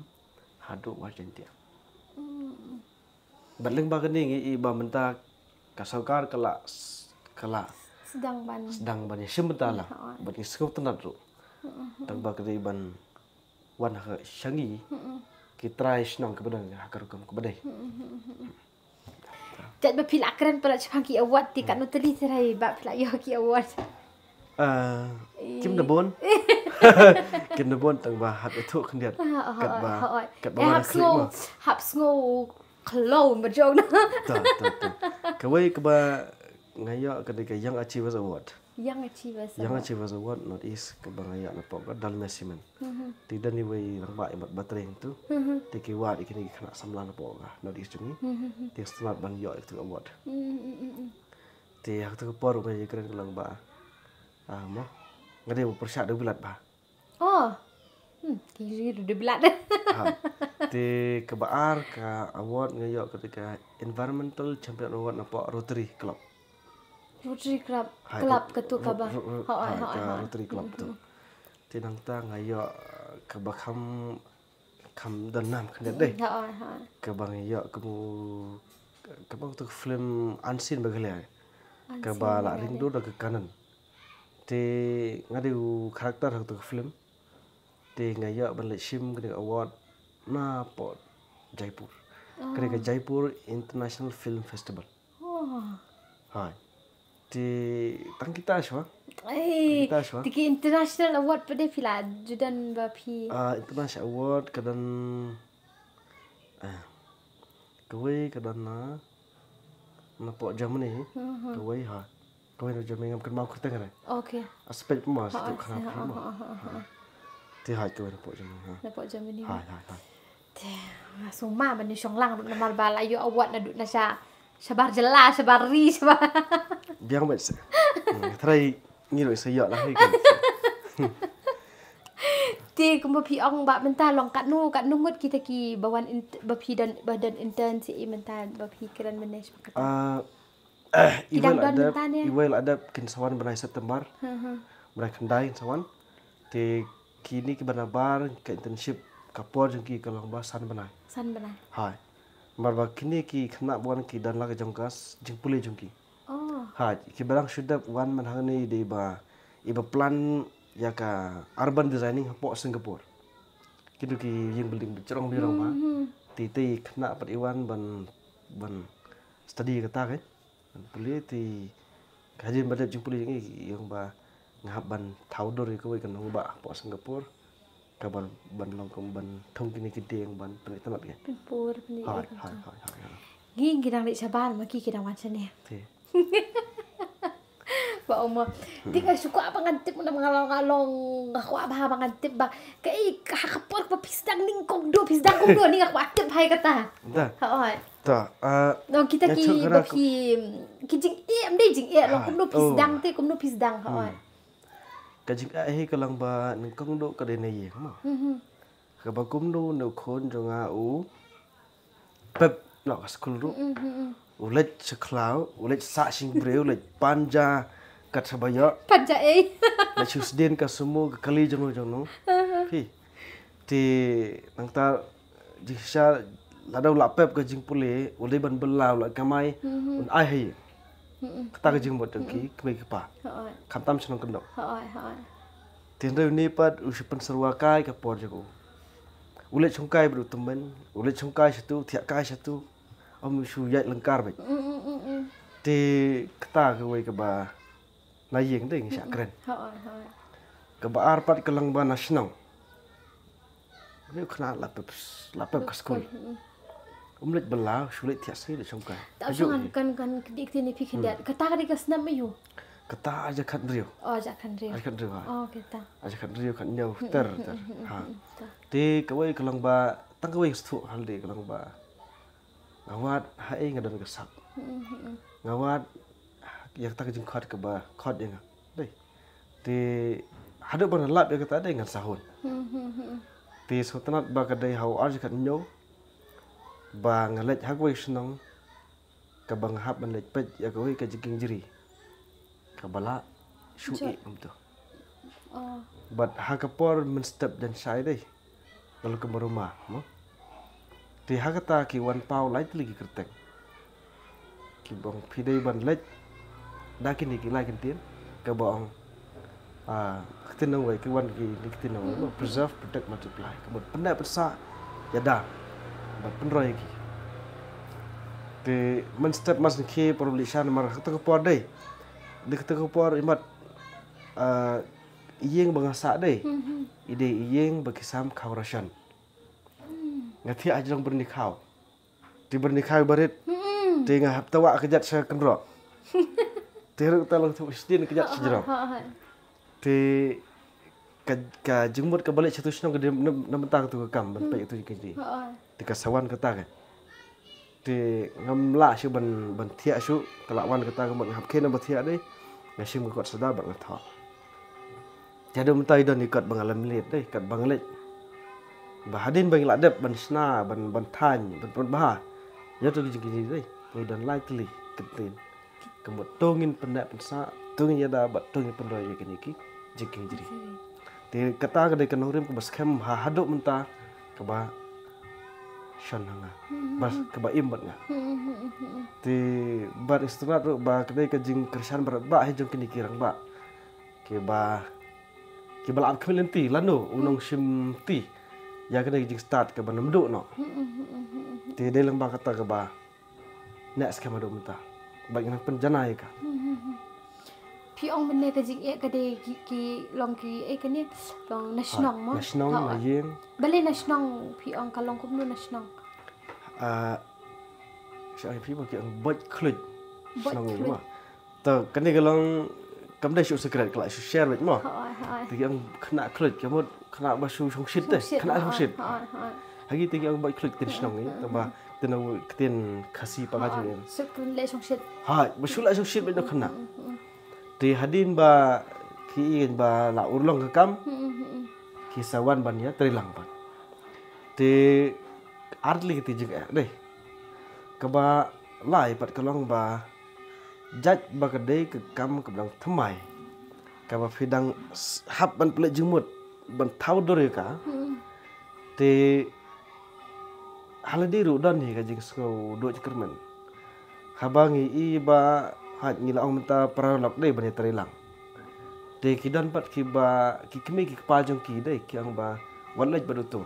haduh West Jaintia. Bad lyngba kane ngi i ba mynta ka sorkar ka la s-, ka la sdang ban, sdang ban ïashim bynta lang. Bad ngi sngewtynnat ruh. Tang ba ka dei ban wan ha sha ngi ki trai shnong kiba don ha ka rukom kaba dei. Jait ba phi la kren palat shaphang ki award te katno tylli trai ba phi la ïoh ki award? Ah, kim da bun. Kim da bun tang ba hap ithuh khyndiat. Kat ba, kat ba hap sngew, hap sngew khlaw ba jong na. To, to, to. Kawei kaba nga ïoh ka dei ka Young Achievers Award. Young Achievers Award. Young Achievers Award North East kaba nga ïoh napoh ka Dalmia Cement. Te don iwei rangbah i mat ba trei hangtu. Te ki wad ïa kine ki khynnah samla napoh ka North East jong ngi. Te sngewtynnat ban ïoh ïa katu ka award. Te ha katu ka por nga ïakren ka long ba, ah, mo, nga dei ba pyrshah da u Bilat ba. Oh. Hmm, ki ri da u Bilat. Ha. Te kaba ar ka award nga ïoh katu ka Environmental Champion Award napoh Rotary Club. Rotary Club, club katu kaba. Hooid, hooid, hooid. Rotary Club tu. Te nangta nga ïoh, eh, kaba kham, kham don nam khyndiat dei. Hooid, hooid. Kaba nga ïoh ka mu, kaba tu ka film Unseen Meghalaya. Kaba la ring dur da ka Canon. Te nga dei u character ha katu ka film. Te nga ïoh ban leit shim kane ka award napoh Jaipur. Kane ka Jaipur International Film Festival. Oh. Hai. Te tang kita shuwa. Ai, kita shuwa. Te ki international award pat de phi la ju don ba phi. Ah, international award ka don, ah, kawei ka don na, napoh Germany. Kawei ha. Kawei na Germany ngam kynmaw kyrteng re. Okay. Aspek ma situ khana phi ma. Te hai kawei napoh Germany ha. Napoh Germany. Hai, hai, hai. Te nga sngewma ban ïashong lang ruh namar ba la ïoh award naduh na sha, shabar jylla, shabar ri, shabar. Biang bad se. Hmm, trai ngi ruh sa ïoh lang hi kan. Te kumba phi ong ba mynta long katno, katno ngut kita kiba wan in-, ba phi don, ba don intern shi mynta ba phi kren mynne sha kata. Ah, eh, ki dang don mynta ne? Iwei la dep kin sa wan bnai September. Hmm, hmm. Bnai khyndai sa wan. Te kine kiba nabar ka internship ka por jong ki ka long ba san bnai. San bnai. Hai. Namar ba kine ki khynnah ba wan ki don la ka jong ka jingpule jong ki. Oh. Hai, kiba dang shu dep wan man hangne dei ba iba plan ïa ka urban designing hapoh Singapore. Kito ki ïing building ba jrong ba jrong ba. Hmm, hmm. Te te khynnah pat i wan ban ban study kata ka. Pule te ka hadien ba dep jingpule jong i ïong ba nga hap ban thaw dur ïa kawei ka nongbah hapoh Singapore. Ka ban ban long kum ban thung kine ki dieng ban pynleit tynat ke. Pynpur, pynleit. Hai, hai, hai, hai, hai. Ngi ngi dang leit shabar ma ki ki dang wan shane. Te. Ba uma. Te nga shu kwah ba ngan tip, nga long nga long nga kwah ba ba ngan tip ba. Ka i ka ha ka por ba phi sdang nyngkong doh, phi sdang kumno, ni nga kwah tip hai kata. Da. Ha oi. Ta, ah, nong kita ki ba phi ki jingeh, em dei jingeh, long kumno phi sdang te, kumno phi sdang, ha oi. Ka jingeh hi ka long ba nyngkong doh ka dei na ïing mo. Kaba kumno ne u khun jong nga u pep noh ka skul ruh. U leit sha khlaw, u leit sah shing briew, u leit pan ja kat sha ba ïoh. Pan ja ei. Leit shu sdien ka sumo ka kali jong no jong no. Phi. Te nangta jingshisha lada u la pep ka jingpule, u dei ban bylla u la kamai, un ai ha ïing. Kata ka jingmut jong ki kmie ki kpa. Khamtam shnong kyndong. Te hynrei une pat u shu pynsyrwa kai ka por jong u. U leit shongkai bad u tymmen, u leit shongkai shatu, thiah kai shatu. Ym shu ïaid lyngkar bad. Te kata kawei kaba na ïing dei ngi shah kren. Kaba ar pat ka long ba na shnong. Une u khynnah la pep, la pep ka skul. Um leit bylla, shu leit thiah sngi leit shongkai. Ta u shong kan kan kdi kti ne phi khyndiat. Kata ka dei ka snem aïu? Kata arja khathynriew. Oh, arja khathynriew. Arja khathynriew ha. Oh, kata. Arja khathynriew khathynñiew ter ter. Ha. Te kawei ka long ba tang kawei ka sthuh hal dei ka long ba nga wad ha ei nga don ka sap. Nga wad ïa kata ka jingkhot kaba khot ïa nga. Dei. Te haduh ba nga lap ïa kata dei ngan sahun. Te sngewtynnat ba ka dei ha u arja khathynñiew ba nga leit ha kawei shnong kaba nga hap ban leit peit ïa kawei ka jingkieng jri. Kaba la shu ïeh kumto. Bad ha ka por mynstep jan shai dei. Lalo ka maruma mo. Te ha kata ki wan paw lai tylli ki kyrteng. Ki bong phi dei ban leit da kine ki lai kyntien kaba ong, ah, ktien nongwei ki wan ki ni ktien nongwei mo, preserve, protect, multiply. Ka mut pyndep pynsah ïada bad pynroi ïa ki. Te mynstep mas ngi ki por leit sha namar ha kata ka por dei. Dei kata ka por imat, ah, ïing ba nga sah dei. I dei ïing ba ki sam khaw ration. Nga thiah ha jrong byrni khaw. Te byrni khaw barit. Te nga hap tawah ka jat sha kynroh. Te ruh ta long tu sdien ka jat sha jrong. Te ka ka jingmut kaba leit shatu shnong ka dei na mynta katu ka kam ban peit katu ka jingkieng jri. Te ka sa wan kata ka. Te ngam lah shuh ban ban thiah shuh, ka la wan kata ka mut nga hap khie na ba thiah dei. Nga shim ka kot sada bad nga thoh. Te haduh mynta i don i kot ba nga lam leit dei, kot ba nga leit. Ba hadien ba ngi la dep ban shna, ban ban thaiñ, ban pynbha. Ïa tu ki jingkieng jri dei. Ngi don lai tylli kyntien. Ka mut to ngin pyndep pynsah, to ngin ïada bad to ngin pynroi ïa kine ki jingkieng jri. Te kata ka dei ka nongrim kaba skhem ha haduh mynta kaba shon ha nga. Bas kaba im bad nga. Te bad sngewtynnat ruh ba ka dei ka jingkyrshan ba radbah hi jong kine ki rangbah. Kiba kiba la ap khmih lynti lano u nongshim ti. Ïa ka dei ka jingstad kaba namduh noh. Te dei lang ba kata kaba Neh skhem haduh mynta. Bad ngan pynjanai ïa ka. Phi ong mynne ka jingeh ka dei ki, ki long ki, eh, kane long na shnong mo? Na shnong, na ïing. Balei na shnong phi ong, ka long kumno na shnong? Ah, sha phi ba ki ong boit khluit. Boit khluit. Shnong ïa ma. To kane ka long kam dei shu secret, ka la shu share beit mo. Hooid, hooid. Te ki ong khynnah khluit, ka mut khynnah ba shu shongshit te, khynnah shongshit. Hooid, hooid. Ha ki te ki ong boit khluit ktien shnong, eh, tang ba ktien, ktien Khasi pa ka jong. Shu kren leh shongshit. Hooid, ba shu leh shongshit beit na khynnah. Te hadien ba ki ïeng ba la urlong ka kam, ki sa wan ban ïa trei lang pat. Te ar tylli ki te jingeh dei. Kaba lai pat ka long ba jait ba ka dei ka kam kaba dang thymmai. Kaba phi dang s- hap ban pynleit jingmut ban thaw dur ïa ka. Hmm. Te ha lade ruh don hi ka jingsngew duh jingkyrmen. Haba ngi i ba haj ngi la ong mynta paralok dei ban ïatrei lang. Te ki don pat kiba ki kmie ki kpa jong ki dei ki ong ba wat leit bad uto.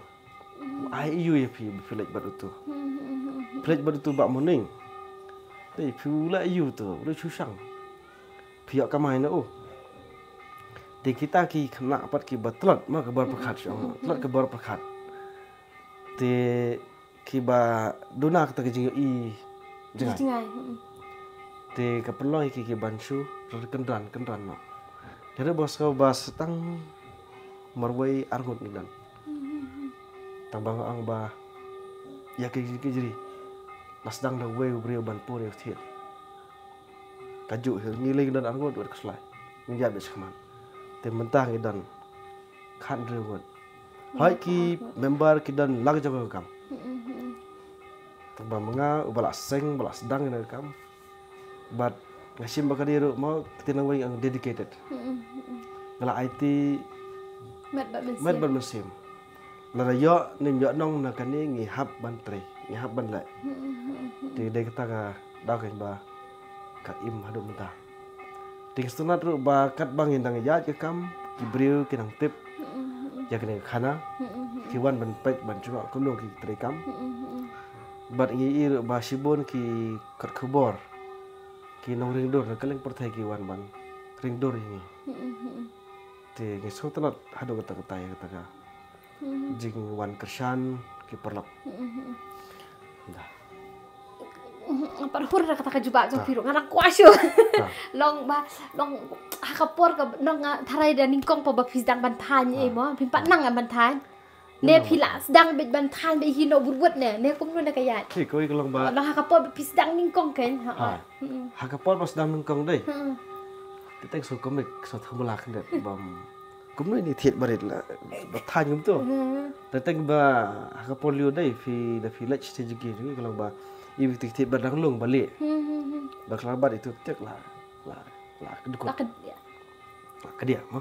Ai ïa u ïa phi ba phi leit bad uto. Hmm, hmm, hmm, hmm. Phi leit bad uto ba morning. Dei phi u la ïa uto, u la shu shang. Phi ïoh kamai na u. Te kita ki khynnah pat kiba tlot ma ka bor pyrkhat shu ong. Tlot ka bor pyrkhat. Te kiba duna kata ka jingïohi jngai. Jngai, hmm. Te ka pynlong ïa ki ki ban shu rar kynran kynran noh. Te ruh ba sngewbha sdang marwei arngut ngi don. Hmm, hmm, hmm. Tang ba nga ong ba ïa ki ki jri. La sdang da uwei u briew ban pur ïa u thied. Kajuh hi ngi lei ngi don arngut wat khuslai. Ngi ïaid beit shakhmat. Te mynta ngi don khathynriew ngut. Hooid ki member ki don la ka jong ka kam. Hmm, hmm, hmm. Tang ba ma nga uba la seng ba la sdang ïa ka kam. Bad nga shim ba ka dei ruh mo ka ktien nongwei ong dedicated. Hmm, hmm, hmm. Nga la aiti met bad mynsiem. Met bad mynsiem. Lada ïoh nym ïoh nong na kane ngi hap ban trei, ngi hap ban leh. Hmm, hmm, hmm, hmm. Te dei kata ka daw kaba ka im haduh mynta. Te ngi sngewtynnat ruh ba katba ngi dang ïaid ka kam ki briew ki nang tip ïa kane ka khana. Ki wan ban peit ban jngoh kumno ki trei kam. Bad ngi i ruh ba shibun ki kot khubor ki nongring dur na kylleng pyrthei ki wan ban ring dur ïa ngi. Te ngi sngewtynnat haduh katta katta ïa kata ka jingwan kyrshan ki paralok. Da. Pat hur da kata ka jubab jong phi ruh nga dang kwah shuh. Long ba long ha ka por ka nong nga tharai da nyngkong pa ba phi sdang ban thaiñ ei mo phi pat nang ban thaiñ. Ne phi la sdang beit ban thaiñ beit hi noh burwet ne ne kumno ne ka ïaid. Phi kawei ka long ba long ha ka por ba phi sdang nyngkong kein. Ha ka por ba sdang nyngkong dei. Te teng so komik so thambala khyndiat bam. Kumno ini thied barit la ba thaiñ kumto. Te teng ba ha ka por liu dei phi da phi leit stage ki ka long ba i bi thied ba dang lung ba leh. Ba klar ba itu tek la la la kedukut. La ked- ya. La kedia mo.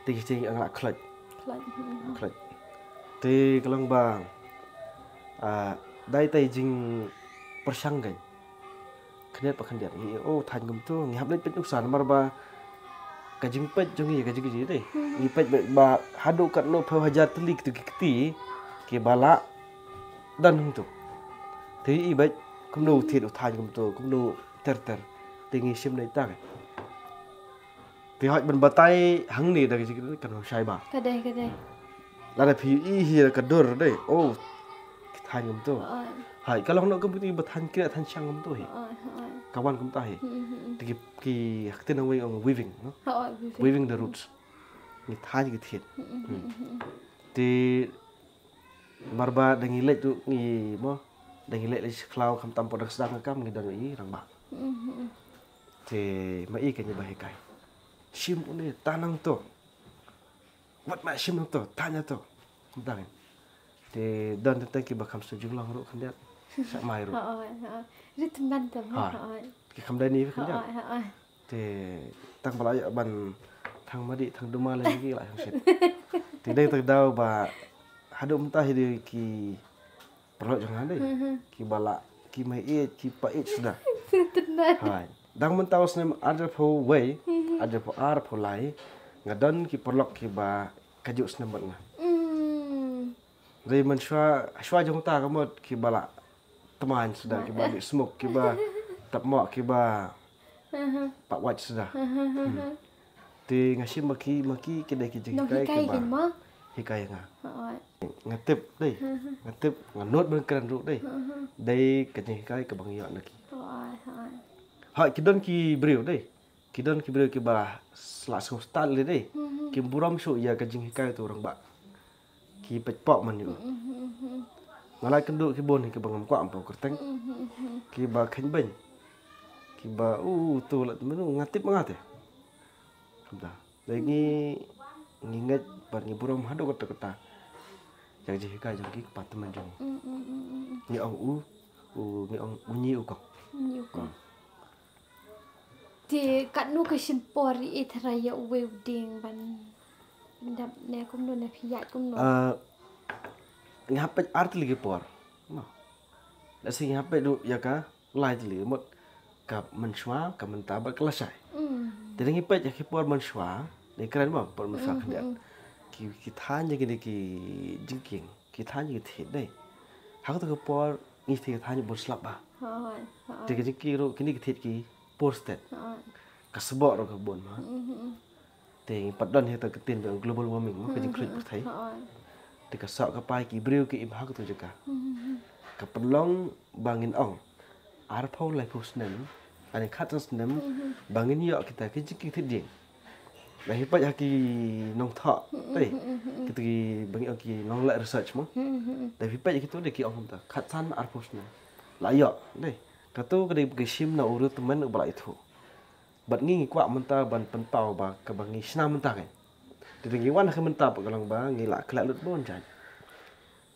Te ki stage ang la khlait. Khlait. Khlait. Te ka long ba dai tai jing pyrshang kein. Khyndiat pa khyndiat ngi o thaiñ kumto ngi hap leit peit nuksa namar ba ka jingpeit jong ngi ka jingkji dei ngi peit ba haduh katno phew hajar tylli kitu ki kti kiba la don hangto. Te i beit kumno u thied u thaiñ kumto kumno ter ter te ngi shim dei ta. Te hooid ban batai hangne da ka jingkren kan hong shai ba. Ka dei ka dei. Lada phi i hi ka dur dei. Oh. Ki thaiñ kumto. Hooid ka long noh kumto ba thaiñ kre thaiñ shang kumto hi. Ka wan kumta hi. Te ki ki hakte nang wei ong weaving no. Weaving the roots. Ngi thaiñ ki thied. Te mar ba da ngi leit ruh ngi mo da ngi leit leit khlaw kham tam por da sdang ka kam ngi da i rang ba. Te ma i ka ngi ba hikai. Shim une tanang to. Wat ma shim to tanya to. Kum tang. Te don te ki ba kham su jing long ruh khyndiat. Sa mai ruh. Ha oi ha oi. Rit ban te ha oi. Ki kham dai ni khyndiat. Ha oi ha oi. Te tang ba la ïa ban thang madi thang duma le ki la shang shit. Te dei tang dau ba haduh mynta hi dei ki paralok jong nga dei ki ba la ki mai ïeit ki pa ïeit suda. Hai dang mynta u snem arphew wei arphew arphew lai nga don ki paralok ki ba kajuh snem bad nga. Dei man shwa shwa jong ta ka mut ki ba la tmaiñ suda ki ba dih smok ki ba tap mok ki ba pak wach suda. Te nga shim ma ki ma ki ki dei ki jinghikai ki ba hikai nga. Nga tip dei nga tip nga not ban kren ruh dei. Dei ka jinghikai ka ba nga ïoh na ki. Ha ki don ki briew dei ki don ki briew ki ba la sngewstad le dei ki burom shu ïa ka jinghikai tu rang ba. Ki peit pok man ïa u. Nga la kynduh ki bun hi ki ba ngam kwah em pok kyrteng. Ki ba kheiñ beiñ ki ba u tu la menu nga tip ma nga te. Khamta dei ngi ngi ngeit ba ngi burom haduh katta katta. Ïa ka jinghikai jong ki kpa tymmen jong ngi ong u u ngi ong u ngi u kong. Te katno ka shim por i tharai ïa uwei u dieng ban dap ne kumno ne phi ïaid kumno? Ah, nga hap peit ar tylli ki por. No. Lehse nga hap peit ruh ïa ka lai tylli mut ka mynshuwa, ka mynta bad ka lashai. Mm. Te dang ngi peit ïa ki por mynshuwa, dang kren ba por mynshuwa khyndiat. Ki ki thaiñ ïa kine ki jingkieng, ki thaiñ ïa ki thied dei. Ha kata ka por ngi thied ki thaiñ bun slap ba. Hooid, hooid. Te ki jingkieng ruh kine ki thied ki por stet. Hooid. Ka sboh ruh ka bun ma. Mm-hmm. Te ngi pat don hi ta ka ktien ba global warming ma, ka jingkhluit pyrthei. Hooid. Te ka soh ka pai ki briew ki im ha katu jaka. Mm-hmm. Ka pynlong ba ngin ong arphew laiphew snem, ani khatsan snem, ba ngin ïoh kita ki jingkieng thied dieng. Da phi peit ha ki nongthoh, dei. Kita ki ba ngi ong ki nongleh research mo. Da phi peit ha kitu dei ki ong kumta khatsan arphew snem la ïoh, dei. Katu ka dei ba ki shim na u riewtymmen uba la ithuh. Bad ngi ngi kwah mynta ban pynpaw ba kaba ngi shna mynta kein. Te ngi wan ha ka mynta pat ka long ba ngi la khleh lut bun jait.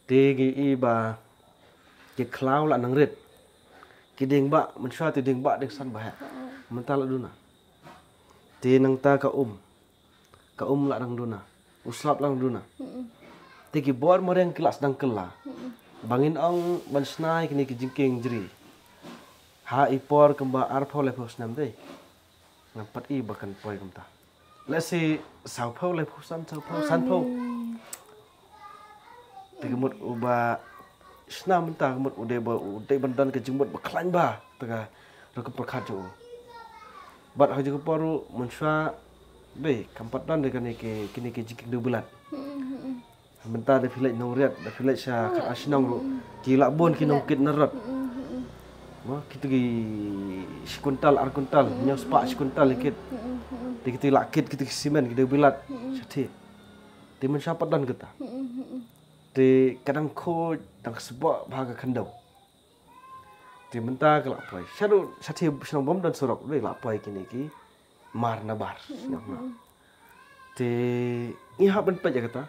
Te ngi i ba ki khlaw la nang rit. Ki dieng ba mynshuwa te dieng ba dieng san ba heh. Mynta la duna. Te nangta ka um. Ka um la dang duna. U slap la dang duna. Te ki bor mariang ki la sdang kylla. Ba ngin ong ban shna ïa kine ki jingkieng jri ha i por kumba arphew laiphew snem dei. Ngam pat i ba kan poi kumta. Lehse sawphew laiphew san, sawphew, sanphew. Te ka mut uba shna mynta ka mut u dei ba, u dei ban don ka jingmut ba khlaiñ ba te ka rukom pyrkhat jong u. Bad ha ka jingkyrpad ruh mynshuwa dei kam pat don dei kane ki, kine ki jingkieng dewbilat. Mynta da phi leit Nongriat, da phi leit sha khat ar shnong ruh ki la bun ki nongkit narot. Mo, kito ki shi kuntal, ar kuntal, hynñiew spah shi kuntal ki kit. Te kito ki la kit, kito ki simen, ki dewbilat shathie. Te mynshuwa pat don kata. Te ka dang khuid, dang sboh bha ka khyndew. Te mynta ka la poi shaduh shathie shnong bym don surok, dei la poi kine ki mar nabar. Te ngi hap ban peit ïa kata.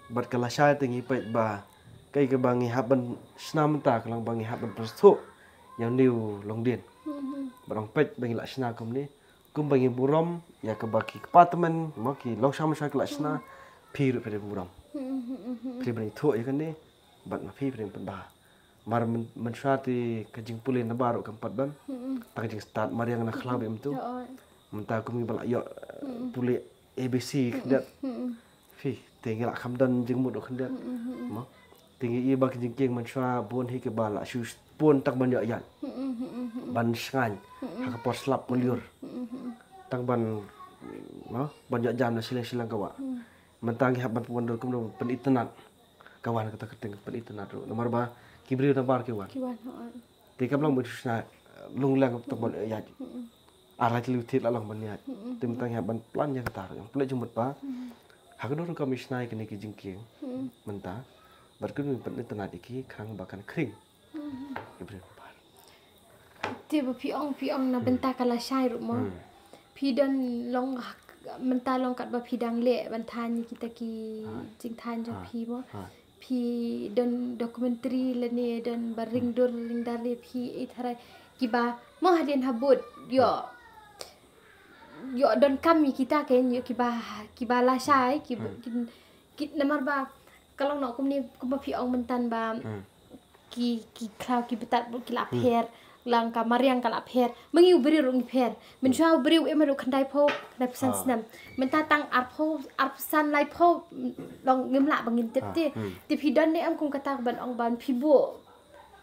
Bad ka lashai te ngi peit ba kaei kaba ngi hap ban shna mynta ka long ba ngi hap ban pynsngewthuh ïa une u longdien. Bad ngi peit ba ngi la shna kumne, kumba ngi burom ïa kaba ki kpa tymmen, mo, ki longshong mynshuwa ki la shna, phi ruh phi dei burom. Phi dei ban ithuh ïa kane bad ma phi phi dei ban pynbha. Mar myn-, mynshuwa te ka jingpule nabar ruh kam pat don. Ta ka jingstad mariang na khlaw bym tu. Mynta kum ngi ba la ïoh pule A B C khyndiat. Phi te ngi la kham don jingmut ruh khyndiat. Mo. Te ngi i ba ka jingkieng mynshuwa bun hi kiba la shu pun tang ban ïoh ïaid. Ban shngaiñ ha ka por slap por lyiur. Tang ban, mo, ban ïoh jam na shilliang shilliang ka wah. Mynta ngi hap ban pynwandur kumno ban pynitynnad. Ka wan kata ka kyrteng pynitynnad ruh. Namar ba ki briew nabar ki wan. Ki wan, hooid. Te kam long ban shu shna lung lang tang ban ïaid. Ar lai tylli thied la long ban ïaid. Te mynta ngi hap ban plan ïa kata ruh. Ïa pynleit jingmut ba ha ka dur rukom ngi shna ïa kine ki jingkieng mynta. Bad kumno ban pynitynnad ïa ki khnang ba kan khring. Ki briew nabar. Te ba phi ong, phi ong na bynta ka lashai ruh mo. Phi don long ha-, mynta long katba phi dang leh ban thaiñ kita ki jingthaiñ jong phi mo. Phi don documentary lane don ba ring dur ring dar lane phi i tharai kiba mo hadien habud ïoh, ïoh donkam ïa kita kein, ïoh kiba, kiba lashai, kiba, ki, ki, namar ba ka long noh kumne, kumba phi ong mynta ba ki, ki khlaw ki btad ruh ki la pher, lang ka mariang ka la pher. Ma ngi u briew ruh ngi pher. Mynshuwa u briew em ruh khyndaiphew, khyndaiphew san snem. Mynta tang arphew, arphew san, laiphew, long ngim lah ba ngin tip te. Te phi don ne em kum kata ban ong ban phi buh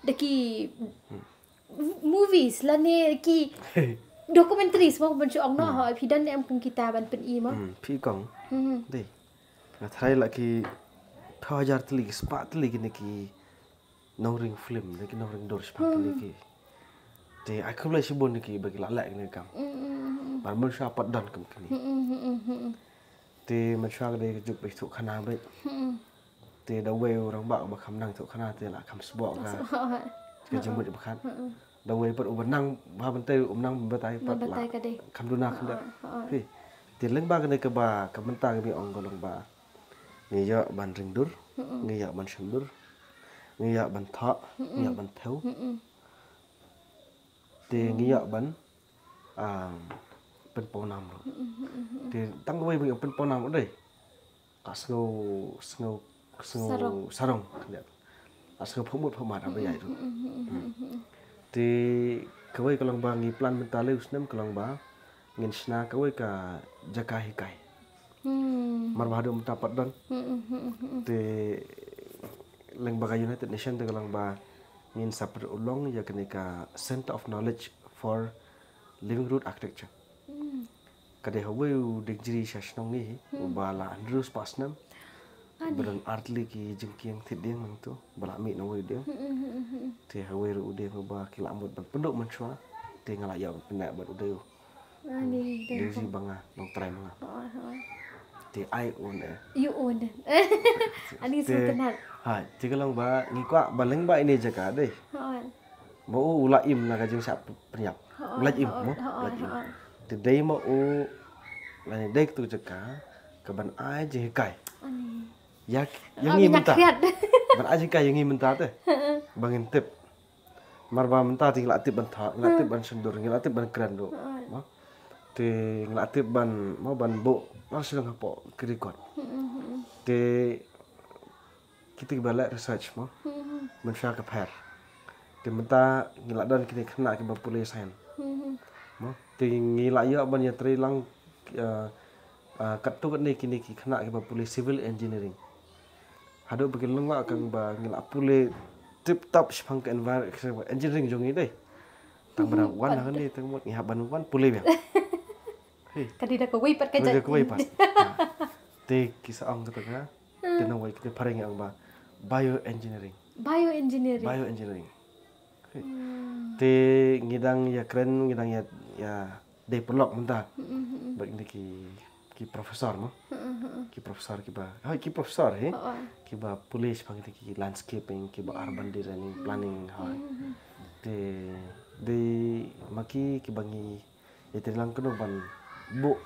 da ki movies lane ki documentaries mo ban shu ong noh, ho, phi don ne em kum kita ban pyni mo. Phi kong. Dei. Nga tharai la ki phew hajar tylli, ki spah tylli kine ki nongring film, ne ki nongring dur shaphang kine ki. Te ai khublei shibun ïa ki ba ki la leh kine ki kam. Ba mynshuwa pat don kum kine. Te mynshuwa ka dei ka juk ba ithuh khana beit. Te da uwei u rangbah ba kham nang ithuh khana te la kham sboh ka, ka jingmut ba khat. Da uwei pat uba nang ba ban tei, um nang ba batai pat la kham duna khyndiat. Phi. Te lyngba kane kaba ka mynta ka ngi ong ka long ba ngi ïoh ban ring dur, ngi ïoh ban shem dur, ngi ïoh ban thoh, ngi ïoh ban thew. Te ngi ïoh ban Ah, pynpawnam ruh. Te tang kawei ba ngi pynpawnam ruh dei. Ka sngew, sngew, sngew sarong. Sarong. Ka sngew phamut phamat ba ïai ruh. Te kawei ka long ba ngi plan mynta le u snem ka long ba ngin shna kawei ka jaka hikai. Mar ba haduh mynta pat don. Te lyngba ka United Nation te ka long ba ngin sa pynlong ïa kane ka Center of Knowledge for Living Root Architecture. Ka dei hawei u dikjri sha shnong ngi hi, uba la hynriew spah snem. Ba don artylli ki jingkieng thied dieng nangtu, ba la mih na uwei u dieng. Te hawei ruh u dieng uba ki la mut ban pynduh mynshuwa, te nga la ïoh ban pynneh bad u dei u. Dei u ba nga, nongtrai ma nga. Te ai un eh. Yu un. Ani sngewtynnat. Ha, te ka long ba ngi kwah ba lyngba ine jaka dei. Ma u u la im na ka jingshah pynïap. U la im mo, u la im. Te dei ma u lane dei katu jaka ka ban ai jinghikai. Ïa ïa ngi mynta. Ban ai jinghikai ïa ngi mynta te. Ba ngin tip. Mar ba mynta te ngi la tip ban thad, ngi la tip ban syndur, ngi la tip ban kren ruh. Te ngi la tip ban mo ban buh. Nang sdang hapoh ki record. Te kita kiba leh research mo. Mynshuwa ka pher. Te mynta ngi la don kine khynnah kiba pule science. Mo. Te ngi la ïoh ban ïatrei lang, eh, eh, katto katne kine ki khynnah kiba pule civil engineering. Haduh ba ki long la kang ba ngi la pule tip top shaphang ka envir-, engineering jong ngi dei. Tang ba wan hangne tang mut ngi hap ban wan pule biang. Ka dei da kawei pat ka jait. Kawei pat. Te ki sa ong kata ka. Te nang wei kata phareng ong ba bioengineering. Bioengineering. Bioengineering. Te ngi dang ïa kren, ngi dang ïa, ïa dei paralok mynta. Bad ngi ki, ki professor mo. Ki professor kiba, hoi ki professor hi. Kiba pule shaphang ki landscaping, kiba urban designing, planning, hoi. Te dei ma ki kiba ngi ïatrei lang kumno ban buh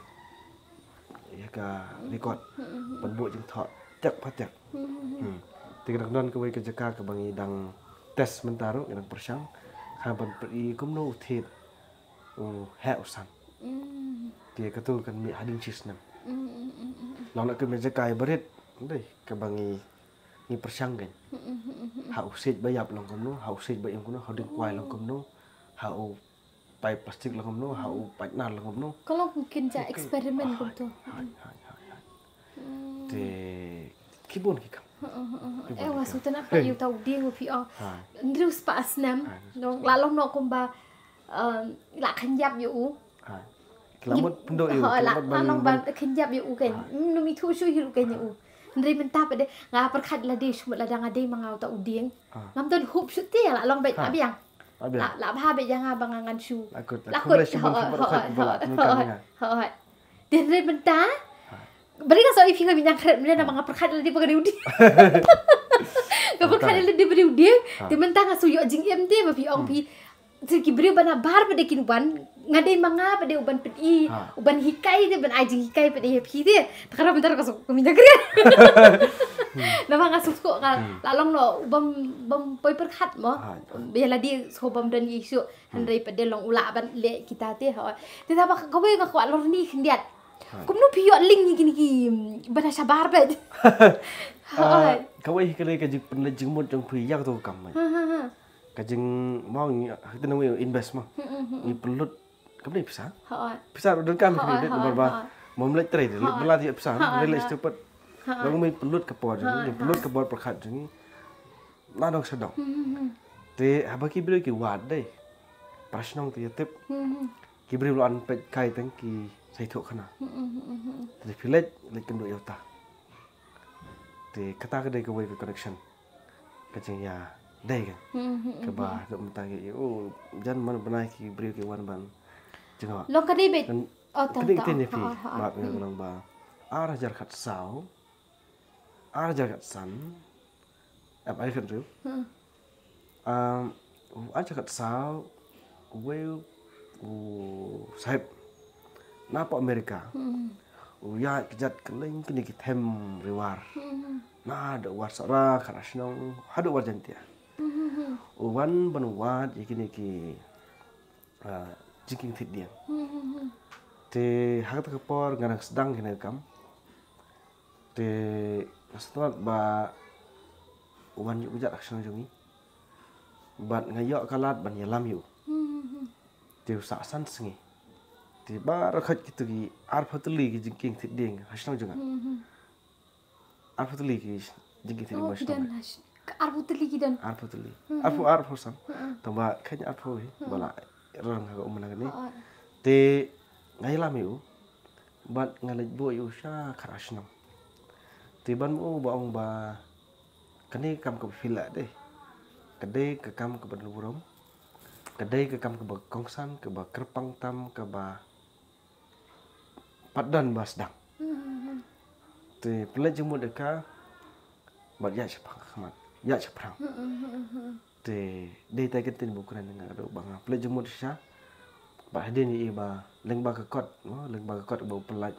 ïa ka record, ban buh jingthoh tiak pa tiak. Te ka dang don kawei ka jaka kaba ngi dang test mynta ruh, ngi dang pyrshang ha ban pyni kumno u thied u heh u san. Te katu kan mih hadien shi snem. Long na ka mih jaka ba rit dei kaba ngi, ngi pyrshang kan. Ha u siej ba ïap long kumno, ha u siej ba im kumno, ha u dieng kwai long kumno, ha u paip plastik long kumno, ha u paip nar long kumno. Ka long kum kin ja experiment kumto. Te ki bun ki kam. Eh, wa sutna pa yu tau ding u phi o. Ndru spa asnam. Nong la long no kumba, um, la khan yap yu u. Ki la mut pynduh ïa u, la long ban khyndiap ïa u kan. Numi thu shu hi u kan ïa u. Hynrei mynta pat de nga pyrkhat lade shu mut lada nga dei ma nga uta u dieng. Ngam don hope shuh te la long bad la biang. La bha bad ïa nga ba nga ngan shu. La kut la kut. Hooid. Te hynrei mynta ba dei nga sa i phi nga biang khret mynta ba nga pyrkhat lade ba nga dei u dieng. Nga pyrkhat lade ba dei u dieng. Te mynta nga shu ïoh jingim te ba phi ong phi. Te ki briew ba na bar ba dei kin wan, nga dei ma nga ba dei u ban pyni, u ban hikai te ban ai jinghikai ba dei ïa phi te. Te ka dei mynta ka suk ka mynta ka dei. Namar nga suk suk ka la long no u bam bam poi pyrkhat mo. Ba ïa lade shu bam don ïa shu hynrei pat de long u lah ban leh kita te. Te ta ba kawei nga kwah lor ni khyndiat. Kumno phi ïoh link ïa kine ki ba na shabar ba. Kawei hi ka dei ka jingpynleit jingmut jong phi ïa kato ka kam. Ka jingmong ha kata nang invest ma. Ngi pynlut kam ni pisa. Pisa ruh donkam kredit namar ba mom leit trei leit bela ti pisa. Leit leit stupid. Long ngi pynlut ka por jong ngi pynlut ka bor pyrkhat jong ngi. Na dong sa dong. Te haba ki briew ki wad dei. Para shnong te ïa tip. Ki briew la an peit kai teng ki sa ïathuh khana. Te phi leit leit kynduh ïa uta. Te kata ka dei kawei ka connection. Ka jingïadei ka. Kaba dok mynta ki, oh, jan man bnai ki briew ki wan ban jingwa. Long ka dei beit. Ka dei ka dei phi. Map nga long ba ar hajar khatsaw, ar hajar khatsan. Ap ai khatriew. Um, ar hajar khatsaw, uwei u sahib na pa America. U ïaid kjat kylleng kine ki them riwar. Na da War Sara, Khara Shnong, haduh War Jaintia. U wan ban wad ïa kine ki, ah, jingkieng thied dieng. Te ha kata ka por nga dang sdang kine ki kam. Te nga sngewthuh ba u wan ïuh kjat ha ka shnong jong ngi. Bad nga ïoh ka lad ban ïalam ïa u. Te u sah san sngi. Te baroh khat kito ki arphew tylli ki jingkieng thied dieng ha shnong jong nga. Arphew tylli ki jingkieng thied dieng ha shnong. Arphew tylli ki don. Arphew tylli. Arphew, arphew san. Tang ba kane arphew hi ba la rang ha ka umna kane. Te nga ïalam ïa u bad nga leit buh ïa u sha khat ar shnong. Te ban u ba ong ba kane ka kam kaba phi lah dei. Ka dei ka kam kaba don burom. Ka dei ka kam kaba kongsan, kaba kyrpang tam, kaba pat don ba sdang. Te pynleit jingmut ïa ka bad ïaid shaphang ka khmat, ïaid shaphrang. Te dei tai ka ktien ba u kren, nga kdew ba nga pynleit jingmut shisha. Bad hadien ïa ba lyngba ka kot, mo, lyngba ka kot ba u pynlait.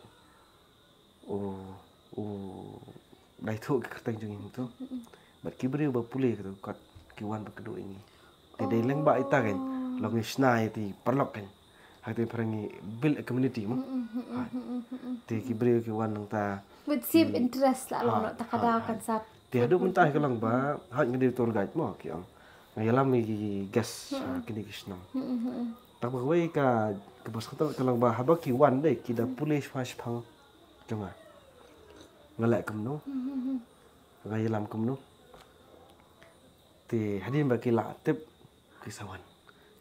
U, u dei thuh ki kyrteng jong ngi to. Bad ki briew ba pule kato ka kot ki wan ba kdew ïa ngi. Te dei lyngba ita kan long ngi shna ïa te paralok kan. Ha te phareng ngi build a community mo. Te ki briew ki wan nangta. With same interest la long. Te haduh mynta hi ka long ba hooid nga dei tour guide mo ki ong. Nga ïalam ïa ki guest ha kine ki shnong. Tang ba kawei ka kaba sngewtynnat ka long ba haba ki wan dei ki da pule shaphang shaphang jong nga. Nga leh kumno? Nga ïalam kumno? Te hadien ba ki la tip ki sa wan.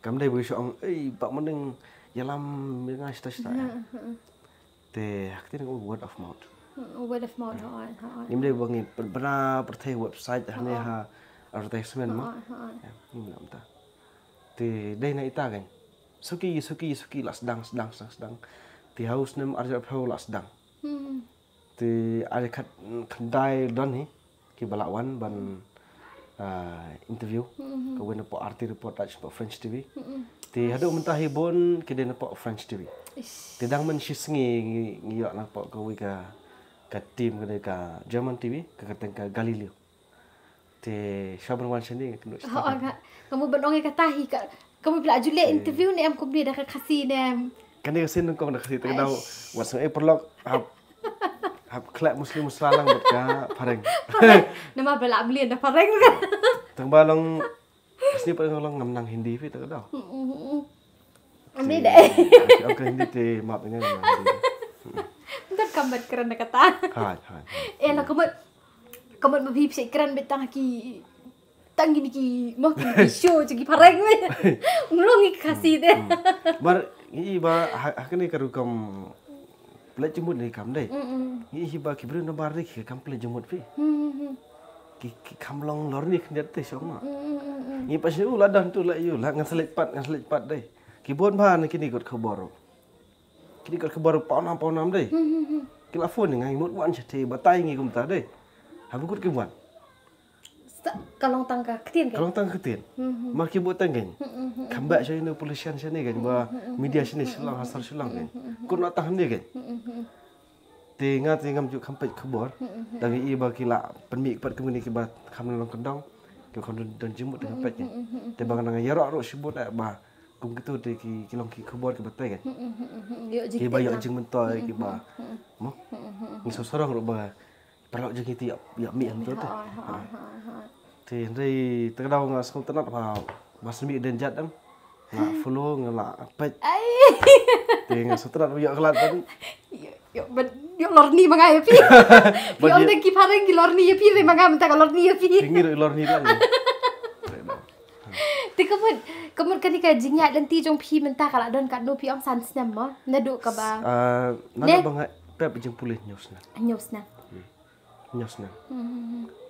Kam dei ba ki sa ong ei ba mynta ïalam ïa nga shata shata. Te ha ktien nga ong word of mouth. Word of mouth. Ngim dei ba ngi pynbna pyrthei website hane ha advertisement mo. Ngim dei mynta. Te dei na ita kan. Suki suki suki la sdang sdang sdang sdang. Te ha u snem arhajar arphew la sdang. Te arhajar khat khyndai don hi kiba la wan ban interview. Kawei na pdeng R T Reportage, pdeng French T V. Te haduh mynta hi bun ki dei na pdeng French T V. Te dang man shi sngi ngi ïoh na pdeng kawei ka, ka team ka dei ka German T V, ka kyrteng ka Galileo. Te shuwa ban wan shane nga kynduh. Ka mut ban ong ïa kata hi ka, ka mut phi la ju leh interview ne em kumne da ka Khasi ne em? Kane ka sien nyngkong da ka Khasi, te ka dei wat sngew ei paralok hap, hap khleh musli musla lang bad ka phareng. Namar ba la mlien da phareng. Tang ba long sien pat long ngam nang Hindi phi te ka dei. Hindi dei. Ong ka Hindi te map ine. Nda kam ban kren da kata. Hai hai. Eh na ka mut, ka mut ba phi phi kren beit tang ki, tang kine ki mo ki show ki phareng me. Mlong ki Khasi te. Mar ngi ba ha kane ka rukom pynleit jingmut ne kam dei. Ngi hi ba ki briew na bar dei ki kam pynleit jingmut phi. Ki, ki kam long lorni khyndiat te shong ma. Ngi pa shu la don tu la ïu la ngan sa leit pat, ngan sa leit pat dei. Ki bun ba na kine kot khubor. Kine kot khubor pawnam pawnam dei. Ki la phone ngi ngan mut wan sha te batai ngi kumta dei. Haba kut ki wan. Ka long tang ka ktien. Ka long tang ka ktien. Mar ki bun tang kan. Kam ba sha ino politician shane kan ba media shane Shillong ha sor Shillong kan. Kut na tang ne kan. Te nga te ngam ju kham peit khubor. Dang i ba ki la pynmih pat kumne kiba kham long kyndong. Ki kham don jingmut te ngam peit. Te ba nga nang ïaroh ruh shibun ba kum kito te ki long ki khubor kiba tei kan. Kiba ïoh jingmyntoi kiba mo. Ngi sngewsarong ruh ba paralok jong ngi te ïa mih hangto te. Te hynrei te ka daw nga sngewtynnat ba ba sngewmih den jat em. Nga follow nga la peit. Te nga sngewtynnat ba ïoh khlad ban ïoh lorni ma nga ïa phi. Ïoh da ki phareng ki lorni ïa phi re ma nga mynta ka lorni ïa phi. Te ngi ruh lorni lang. Te ka mut, ka mut kane ka jingïaid lynti jong phi mynta ka la don katno phi ong san snem mo? Naduh kaba. Naduh ba nga pep jingpule hynñiew snem. Hynñiew snem. Hynñiew snem.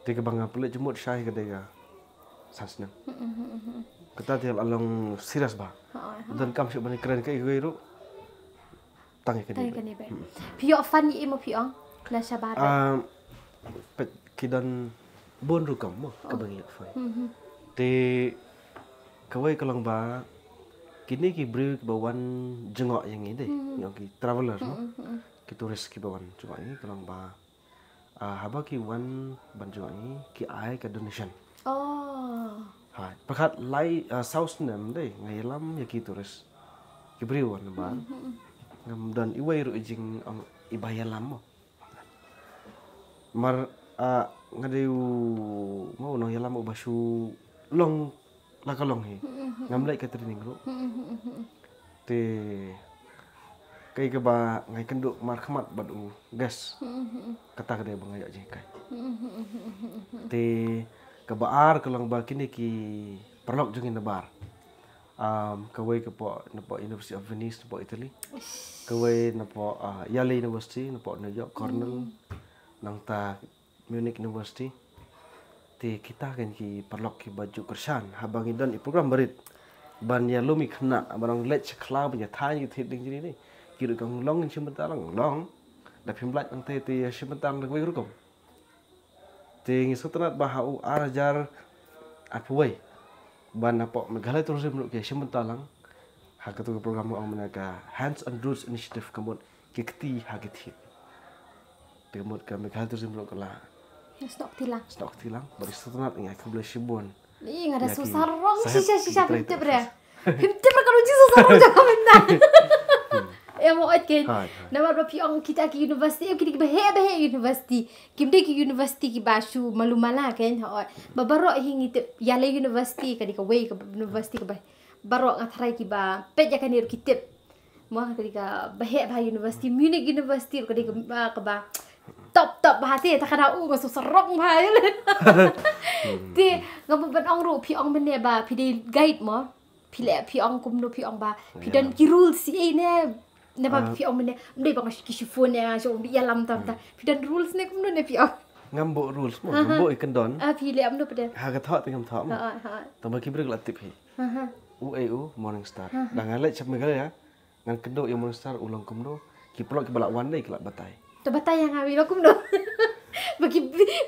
Te kaba nga pynleit jingmut shai ka dei ka san snem. Kata te la long serious ba. Don kam shu ban kren kaei kaei ruh. Tang ïa kane. Phi ïoh fund ïa i mo phi ong na shabar? Peit ki don bun rukom mo kaba ngi ïoh fund. Te kawei ka long ba kine ki briew kiba wan jngoh ïa ngi dei, ngi ong ki traveller mo, ki tourist kiba wan jngoh ïa ngi ka long ba haba ki wan ban jngoh ïa ngi ki ai ka donation. Oh. Ha, pyrkhat lai saw snem dei nga ïalam ïa ki tourist. ki briew wan ba ngam don iwei ruh i jing ong i ba ïalam mo. Mar, ah, nga dei u, mo, u nongïalam uba shu long la ka long hi. Ngam leh ka training ruh. Te kaei kaba nga ïakynduh markhmat bad u Gus, kata ka dei ba nga ïoh jinghikai. Te kaba ar ka long ba kine ki paralok jong ngi nabar, um, kawei ka pdeng, napoh University of Venice napoh Italy, kawei napoh, uh, Yale University napoh New York, Cornell, nangta Munich University. Te kita kan ki paralok kiba ju kyrshan haba ngi don i program barit ban ïalum i khynnah, ban ong leit sha khlaw ban ïathaiñ ki thied dieng jong ngi. Ki ruh ki ong long, ngin shim bynta lang, long. Da phim lait nangta te ïa shim bynta lang da kawei ka rukom. Te ngi sngewtynnat ba ha u ar hajar arphew wei ban napoh Meghalaya Tourism ruh ki ïa shim bynta lang ha katu ka program, nga ong mynne ka Hands on Roots Initiative, ka mut ki kti ha ki thied. Te ka mut ka Meghalaya Tourism ruh ka la snoh kti lang. Snoh kti lang. Bad ngi sngewtynnat, ngi ai khublei shibun. Ih, nga da sngewsarong shisha shisha, phim tip re. Phim tip re ka ruh jingsaw sarong jong ka mynta. Em, oi, kein. Hai, hai. Namar ba phi ong kita ki university, em, kita kiba heh ba heh university. Kim dei ki university kiba shu malu mala, kein, oi. Ba baroh hi ngi tip, Yale University ka dei kawei ka university kaba baroh nga tharai kiba peit ïa kane ruh ki tip. Mo, ka dei kaba heh bha university, Munich University ruh ka dei kaba, kaba top top bha te, ta ka da u nga sngewsarong bha ïa le. Te nga bud ban ong ruh, phi ong mynne ba phi dei guide mo. Phi leh, phi ong kumno, phi ong ba phi don ki rules ei ne? Naba phi ong mynne, ym dei ba nga shu, ki shu phone ne, shu ong dei ïalam tam tam. Phi don rules ne kumno ne phi ong? Ngam buh rules mo, ngam buh i kyndon. Ah, phi leh kumno pat de? Ha ka thoh te ngam thoh mo. Ha, ha. Tang ba ki briew la tip hi. U ei u Morning Star. Da nga leit sha Meghalaya, ngan kynduh ïa u Morning Star u long kumno. Ki paralok kiba la wan dei ki la batai. To batai ïa nga, ïa kumno? Ba ki,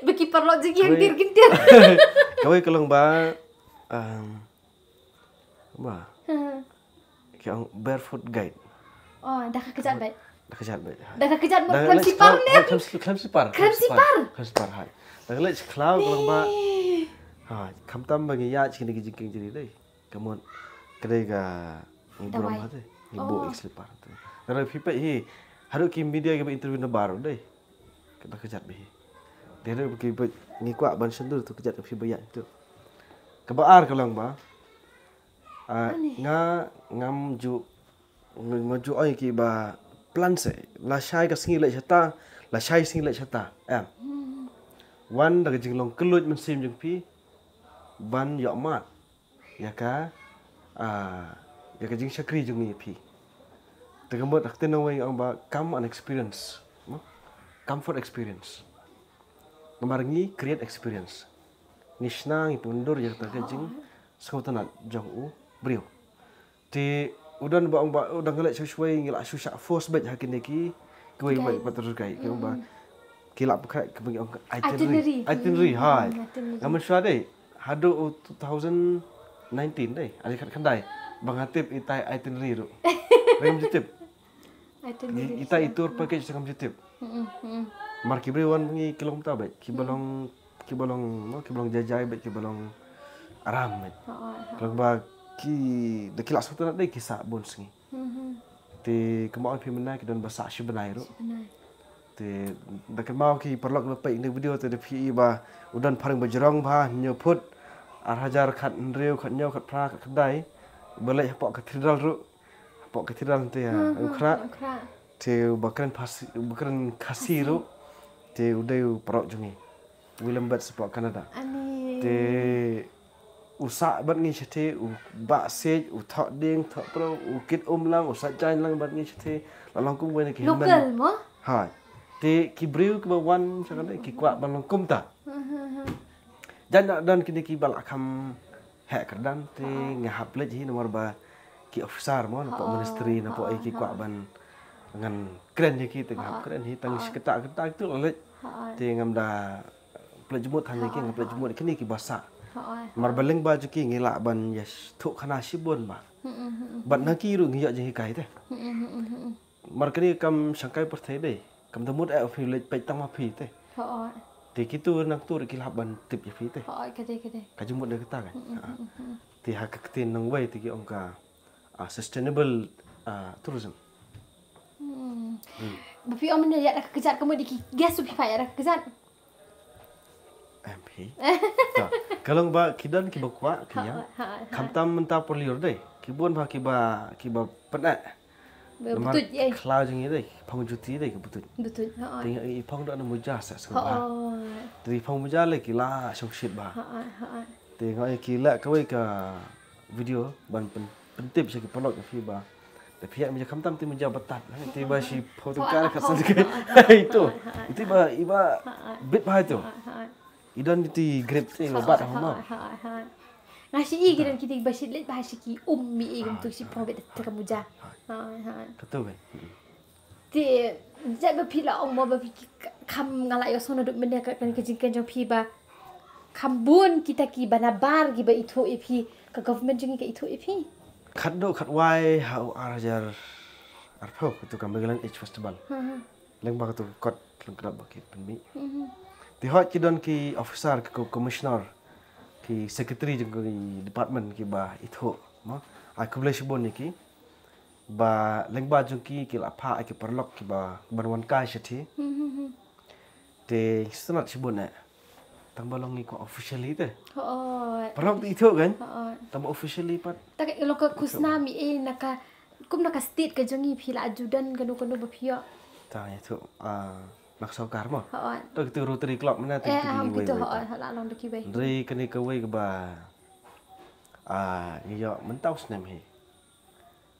ba ki paralok jong ngi hangtir kin tiar. Kawei ka long ba, um, Ba. Ki ong barefoot guide. Oh, da ka kjat beit. Da ka kjat beit. Da ka kjat mo, khlem slipar ne? Khlem sli-, khlem slipar. Khlem slipar. Khlem slipar, hai. Da ka leit sha khlaw ka long ba. Hai, khamtam ba ngi ïaid sha kine ki jingkieng jri dei. Ka mut ka dei ka ngi burom ha te. Ngi buh ïa ki slipar. Ka dei phi peit hi. Haduh ki media kiba interview nabar dei. Ka da kjat bha hi. Te haduh ba ki ba ngi kwah ban shon dur tu kjat ka phi ba ïaid tu. Kaba ar ka long ba, ah, nga ngam ju, nga ju ong ïa ki ba plan se. Lashai ka sngi leit shata, lashai sngi leit shata. Em. Wan da ka jinglong kylluid mynsiem jong phi ban ïoh mad ïa ka, ah, ïa ka jingshakri jong ngi ïa phi. Te ka mut ha ka ktien nongwei ong ba come and experience. Mo? Come for experience. Namar ngi create experience. Ngi shna, ngi pyndur ïa kata ka jingsngewtynnat jong u briew. Te u don ba ong ba u dang leit shuh shuh, ngi la shu shah force beit ha kine ki, kiwei beit pat ruh kai, ki ong ba ki la pynkhraw kaba ngi ong ka itinerary. Itinerary. Itinerary, hai. Nga mynshuwa dei haduh u two thousand nineteen dei, ar hajar khatkhyndai, ba nga tip itai itinerary ruh. Ngam ju tip. Itai i tour package ngam ju tip. Mar ki briew wan ngi ki long ta beit, kiba long, kiba long, no, kiba long jai jai beit, kiba long aram beit. Kaba ki da ki la sngewtynnat dei ki sah bun sngi. Te kumba ong phi mynne ki don ba sah shi bnai ruh. Shi bnai. Te da kynmaw ki paralok ba peit ïa kane ka video te da phi i ba u don phareng ba jrong bha, hynñiew phut, ar hajar khathynriew, khathynñiew, khatphra, khatkhyndai. Ba leit hapoh cathedral ruh. Hapoh cathedral te ha, u Khrah. Te u ba kren Khasi, u ba kren Khasi ruh. Te u dei u paralok jong ngi. William Betts hapoh Canada. Te u sah bad ngi shatei, u bah siej, u thoh dieng, thoh priew, u kit um lang, u sah jaiñ lang bad ngi shatei. La long kum wei na ki hynmen. Local mo? Ha. Te ki briew kiba wan sha kane ki kwah ban long kumta. Jaiñ la don kine kiba la kham heh kyrdan te nga hap leit hi namar ba ki officer mo napoh ministry napoh ei ki kwah ban ngan kren ïa ki te nga hap kren hi tang shi kynta kynta kitu la leit. Te ngam da pynleit jingmut hangne ki, nga pynleit jingmut kine kiba sah. Namar ba lyngba jong ki ngi lah ban ïathuh khana shibun ba. Bad na ki ruh ngi ïoh jinghikai te. Mar kane kam shangkai pyrthei dei. Kam da mut eh phi leit peit tang ma phi te. Te kitu nangtu ruh ki lah ban tip ïa phi te. Ka jingmut na kata kan. Te ha ka ktien nongwei te ki ong ka, ah, sustainable Ah, tourism. Hmm. Ba phi ong mynne ïa da ka kjat ka mut ki guest phi pha ïa da ka kjat. Em phi. Ta, ka long ba ki don kiba kwah ki ïa. Ha, ha, ha. Khamtam mynta por lyiur dei. Ki bun ba kiba kiba pyneh. Ba butut ïa. Khlaw jong i dei. Phong juti dei ki butut. Butut. Ha. Te i phong da na muja sa sa ba. Oh. Te i phong muja le ki la shong shit ba. Ha, ha, ha. Te nga ki la kawei ka video ban pyn pyntip sha ki paralok ïa phi ba. Da phi ïa muja khamtam te muja batat. Te ba shi photo ka ka sa ke. Hai to. Te ba i ba bit ba to. I don ti grip te ba bat ha ma. Nga shi i ki don ki ti ba shi leit ba shi ki um mi i gum tu shi phong bit te ka muja. Ha ha. Ka to ben. Te ja ba phi la ong mo ba phi kham nga la ïohsngew naduh mynne ka ka jingkren jong phi ba kham bun kita ki ba nabar ki ba ithuh ïa phi ka government jong i ka ithuh ïa phi. Khatduh khatwai ha u ar hajar arphew katu ka Megaland Age Festival. Lyngba katu ka kot lyngkdap ba ki pynmih. Te hooid ki don ki officer ki commissioner ki secretary jong ki department ki ba ithuh mo. Ai khublei shibun ïa ki. Ba lyngba jong ki ki la phah ïa ki paralok ki ba ban wan kai shathie. Te sngewtynnat shibun eh. Tang ba long ngi ko officially te. Hooid. Paralok te ithuh kan? Hooid. Tang ba officially pat. Ta ka long ka khusnam i e na ka kum na ka state ka jong i phi la ju don kano kano ba phi ïoh. Ta ithuh ah na ka sorkar mo. Hooid. Ta kitu Rotary Club mana ta Eh, kitu am kiwei kitu wei. Hooid, hooid la long da kiwei. Hynrei kane kawei kaba ah ngi ïoh mynta u snem hi.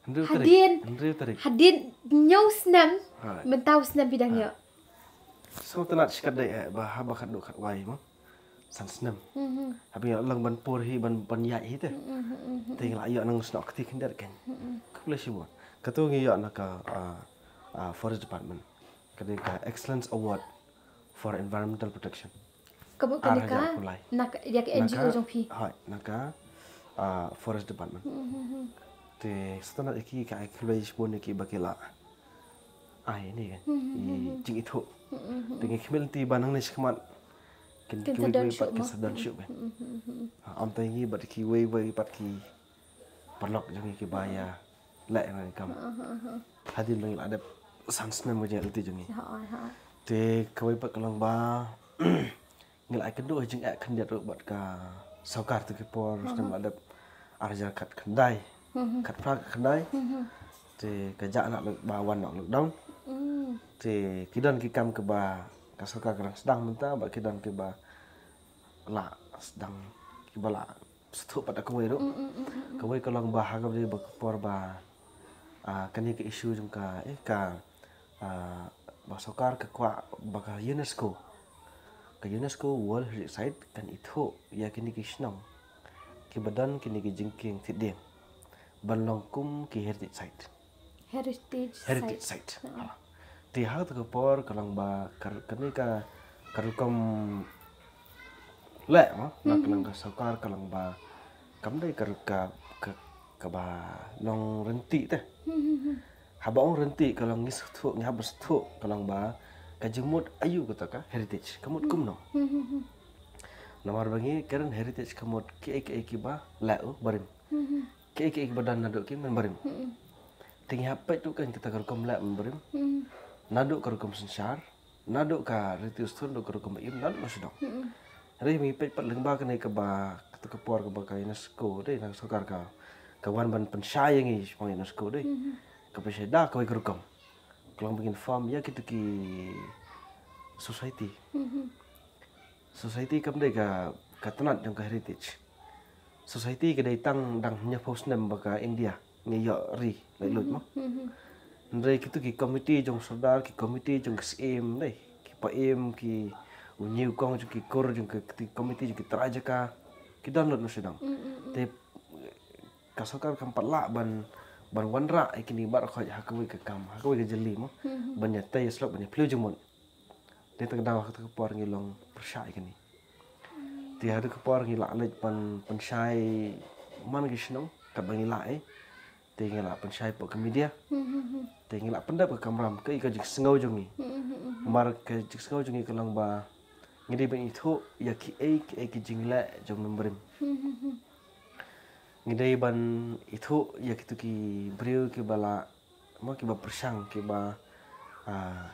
Hynriew tarik. Hadien. Hynriew tarik. Hadien hynñiew snem. Hooid. Mynta u snem phi dang ïoh. Sngewtynnat shikatdei eh ba haba khatduh khatwai mo. San snem. Haba ïa long ban pur hi ban ban ïaid hi te. Te ngi la ïoh nang snoh kti khyndiat kan. Khublei shibun. Katu ngi ïoh na ka ah, ah, Forest Department. Ka dei ka Excellence Award for Environmental Protection. Ka mut kane ka na ka ïa ka N G O jong phi. Hooid, na ka ah, Forest Department. Te sngewtynnat ïa ki ka ai khublei shibun ïa ki ba ki la ai ni kan. I jingithuh. Te ngi khmih lynti ba nangne shakhmat kin kiwei kiwei pat kin sa don shuh kan. Am tang ngi bad kiwei wei pat ki paralok jong ngi ki ba ïa leh na kam. Hadien ba ngi la dep san snem ka jingïaid lynti jong ngi. Te kawei pat ka long ba ngi la ai kynduh ha jingeh khyndiat ruh bad ka sorkar tu ki por snem la dep ar hajar khatkhyndai. Khatphra khatkhyndai. Te ka jah na ba wan na lockdown. Te ki don ki kam kaba ka sorkar ka dang sdang mynta bad ki don kiba la sdang kiba la sdang pat da kawei ruh. Kawei ka long ba ha kaba dei ba ka por ba ah, kane ka issue jong ka eh ka ah, ba sorkar ka kwah ba ka UNESCO, ka UNESCO World Heritage Site kan ithuh ïa kine ki shnong kiba don kine ki jingkieng thied dieng ban long kum ki heritage site. Heritage Heritage site. Site. Ha. Te ha katu ka por ka long ba kane ka ka rukom leh mo na ka long ka sorkar ka long ba kam dei ka ka kaba long rynti te. Haba ong rynti ka long ngi sngewthuh ngi hap ban sngewthuh ka long ba ka jingmut aïu kata ka heritage ka mut kumno. Namar ba ngi kren heritage ka mut kiei kiei kiba leh u barim. Kiei kiei kiba don naduh ki mynbarim. Te ngi hap peit ruh kan kita ka rukom leh mynbarim. Naduh ka rukom synshar naduh ka riti u sthun naduh ka rukom ba im naduh na sdang. Hynrei ngi peit pat lyngba kane kaba kata ka por kaba ka UNESCO dei na ka sorkar ka ka wan ban pynshai ïa ngi shaphang UNESCO dei. Ka pynshai da kawei ka rukom ka long ba ngin form ïa kitu ki society. Society kam dei ka ka tnat jong ka heritage. Society ka dei tang dang hynñiewphew snem ba ka India ngi ïoh ri laitluid mo. Hynrei kitu ki committee jong sordar ki committee jong ki syiem dei ki paiem ki u ñiewkong jong ki kur jong ki committee jong ki trai jaka ki don lut na sdang. Te ka sorkar kam pat lah ban ban wanrah ïa kine baroh khoit ha kawei ka kam ha kawei ka jylli mo. Ban ïa tei ïa slok ban ïa phliew jingmut. Te ta ka daw ha kata ka por ngi long pyrshah ïa kane. Te ha kata ka por ngi lah leit ban pynshai man ki shnong katba ngi lah eh. Te ngi lah pynshai pok ka media. Te ngi lah pyndep ka kamram ka i ka jingsngew jong ngi. Mar ka jingsngew jong ngi ka long ba ngi dei ban ithuh ïa kiei kiei ki jingleh jong mynbarim. Ngi dei ban ithuh ïa kitu ki briew kiba la ma kiba pyrshang, kiba, ah,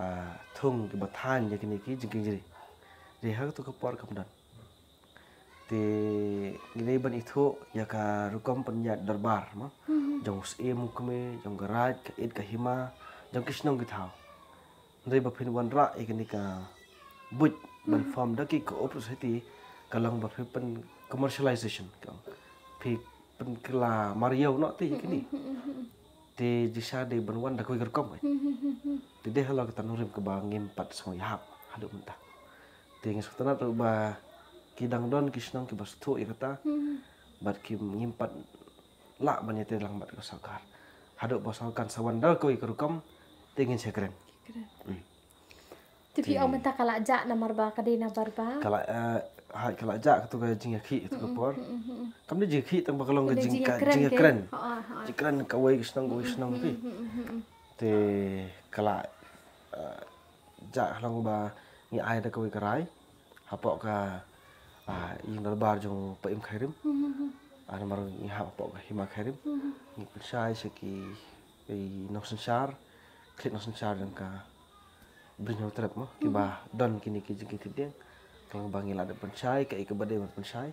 ah, thung, kiba thain ïa kine ki jingkieng jri. Te ha kato ka por kam don. Te ngi dei ban ithuh ïa ka rukom pynïaid dorbar, ma. Jong u syiem u kmie, jong ka raid, ka ïit ka hima, jong ki shnong ki thaw. Hynrei ba phin wanrah ïa kane ka buit ban form da ki co-op society, ka long ba phi pyn commercialization, ka phi pynkylla mariaw noh te ïa kine. Te jingshisha dei ban wan da kawei ka rukom. Te dei halor kata nongrim kaba ngim pat sngew ïahap haduh mynta. Te ngi sngewtynnat ruh ba ki dang don ki shnong kiba sngewthuh ïa kata. Bad ki ngim pat lah ban ïatrei lang bad ka sorkar. Haduh ba sorkar sa wan da kawei ka rukom, te ngin sa kren. Kren. Hmm. Te phi ong mynta ka la jah namar ba ka dei na dorbar. Ka la, eh, hai, ka la jah kato ka jingïakhih kato ka por. Kam dei jingïakhih tang ba ka long ka jing, ka jingïakren. Jingïakren kawei ka shnong kawei ka shnong phi. Te ka la, eh, jah halor ba ngi ai da kawei ka rai hapoh ka, ah, ïing dorbar jong Paiem Khyrim. Ah, namar ngi hap hapoh ka hima Khyrim. Ngi pynshai sha ki, ki nongsynshar, khlem nongsynshar jong ka Bri Hynñiewtrep mo, kiba don kine ki jingkit dieng. Ka long ba ngi la dep pynshai kaei kaba dei ban pynshai.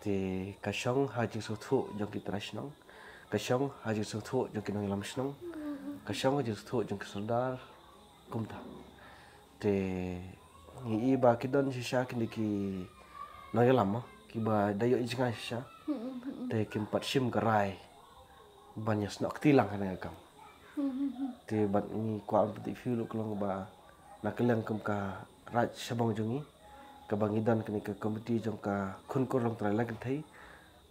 Te ka shong ha jingsngewthuh jong ki trai shnong. Ka shong ha jingsngewthuh jong ki nongïalam shnong. Ka shong ha jingsngewthuh jong ki sordar. Kumta. Te ngi i ba ki don shisha kine ki nongïalam mo, kiba da ïoh jngai shisha. Te kim pat shim ka rai ban ïasnoh kti lang kane ka kam. Te bad ngi kwah ban pyntip phi ruh ka long ba na ka liang kum ka Raid Shabong jong ngi, kaba ngi don kane ka komiti jong ka Khun Kur Longtrai Lai Kynthei,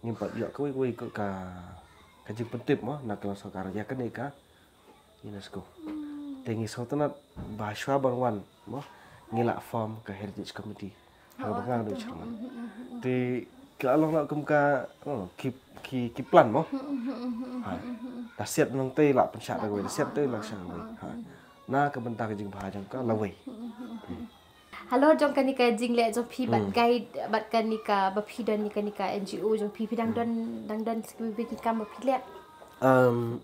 ngim pat ïoh kawei kawei ka, ka jingpyntip mo na ka liang sorkar ïa kane ka UNESCO. Te ngi sngewtynnat ba shuwa ban wan mo, ngi la form ka Heritage Committee. Ha kaba nga dei u chairman. Te ki la long la kum ka, oh, ki, ki, ki plan mo. Ha. Da siat nongtei la pynshah da kawei, da siat tei la shah da kawei. Ha. Na ka bynta ka jingbha jong ka lawei. Halor jong kane ka jingleh jong phi bad guide, bad kane kaba phi don, kane ka NGO jong phi, phi dang don, dang don sa kiwei ki kam ba phi leh? Um,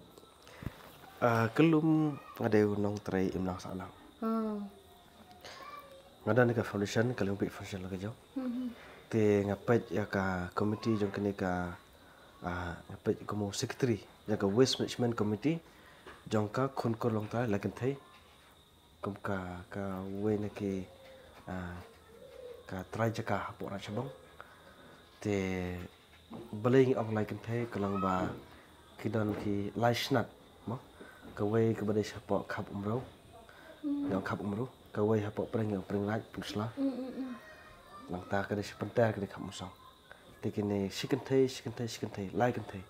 ah, ka lum nga dei u nongtrei imlang sahlang. Hmm. Nga don ka foundation, ka Lyngpeit Foundation la ka jong. Te nga peit ïa ka committee jong kane ka, ah, nga peit kum u secretary ïa ka Waste Management Committee jong ka Khun Kur Longtrai Lai Kynthei. Kum ka, kawei na ki, ah, ka trai jaka hapoh Raid Shabong. Te balei ngi ong Lai Kynthei, ka long ba ki don ki lai shnat mo. Kawei kaba dei shapoh Khap Umrew. Ngi ong Khap Umrew. Kawei hapoh Pring, ngi ong Pring Raid, Pynursla. Nangta ka dei sha Pynter, ka dei Khap Umsong. Te kine shi kynthei, shi kynthei, shi kynthei, lai kynthei.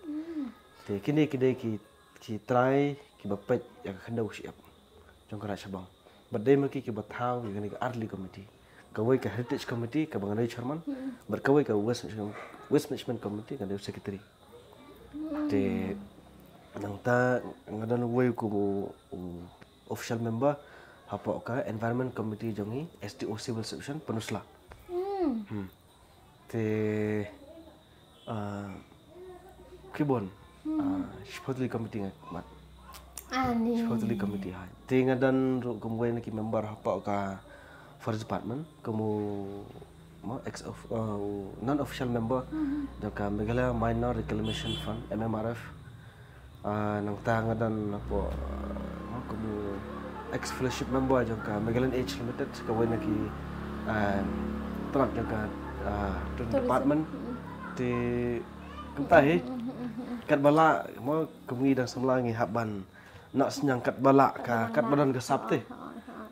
Te kine ki dei ki, ki trai kiba peit ïa ka khyndew shyiap jong ka Raid Shabong. Bad dei ma ki kiba thaw ïa kane ka Artylli Committee. Kawei ka Heritage Committee kaba nga dei chairman. Bad kawei ka Waste, Waste Management Committee, nga dei secretary. Te nangta nga don uwei kum u, u official member hapoh ka Environment Committee jong ngi, SDO Civil Subdivision Pynursla. Hmm. Te, ah, ki bun, ah, shiphew tylli committee nga mat. Ani. Shiphew tylli committee, hai. Te nga don ruh kum uwei na ki member hapoh ka Forest Department, kum u, mo, ex of, uh, non official member jong ka Meghalaya Minor Reclamation Fund, MMRF. Ah, nangta nga don hapoh, ah, mo, kum u ex fellowship member jong ka Meghalayan Age Limited, kawei na ki, ah, tnat jong ka, ah, tourism department. Te kumta hi. Katba lah, mo, kum ngi dang samla ngi hap ban noh synñiang katba lah ka, katba don ka sap te.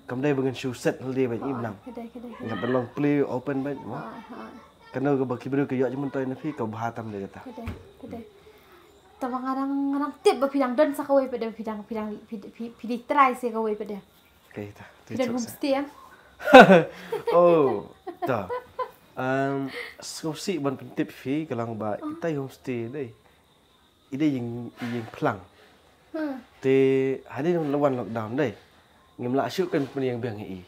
Kam dei ba ngin shu set hynrei ban im nang. Ka dei, ka dei, ka dei. Ngi hap ban long plie open ban, mo. Kano kaba ki briew ki ïoh jingmyntoi na phi, kaba bha tam dei kata. Ka dei, ka dei. Tangba nga dang, nga dang tip ba phi dang don sa kawei pat de, phi dang, phi dang, phi, phi, phi dei trai sa kawei pat de. Phi don homestay, em? Oh, ta. Um, sngewsih ban pyntip phi ka long ba itai homestay dei, i dei ïing, ïing phlang. Te hadien la wan lockdown dei, ngim lah shuh kan pynïeng biang ïa i.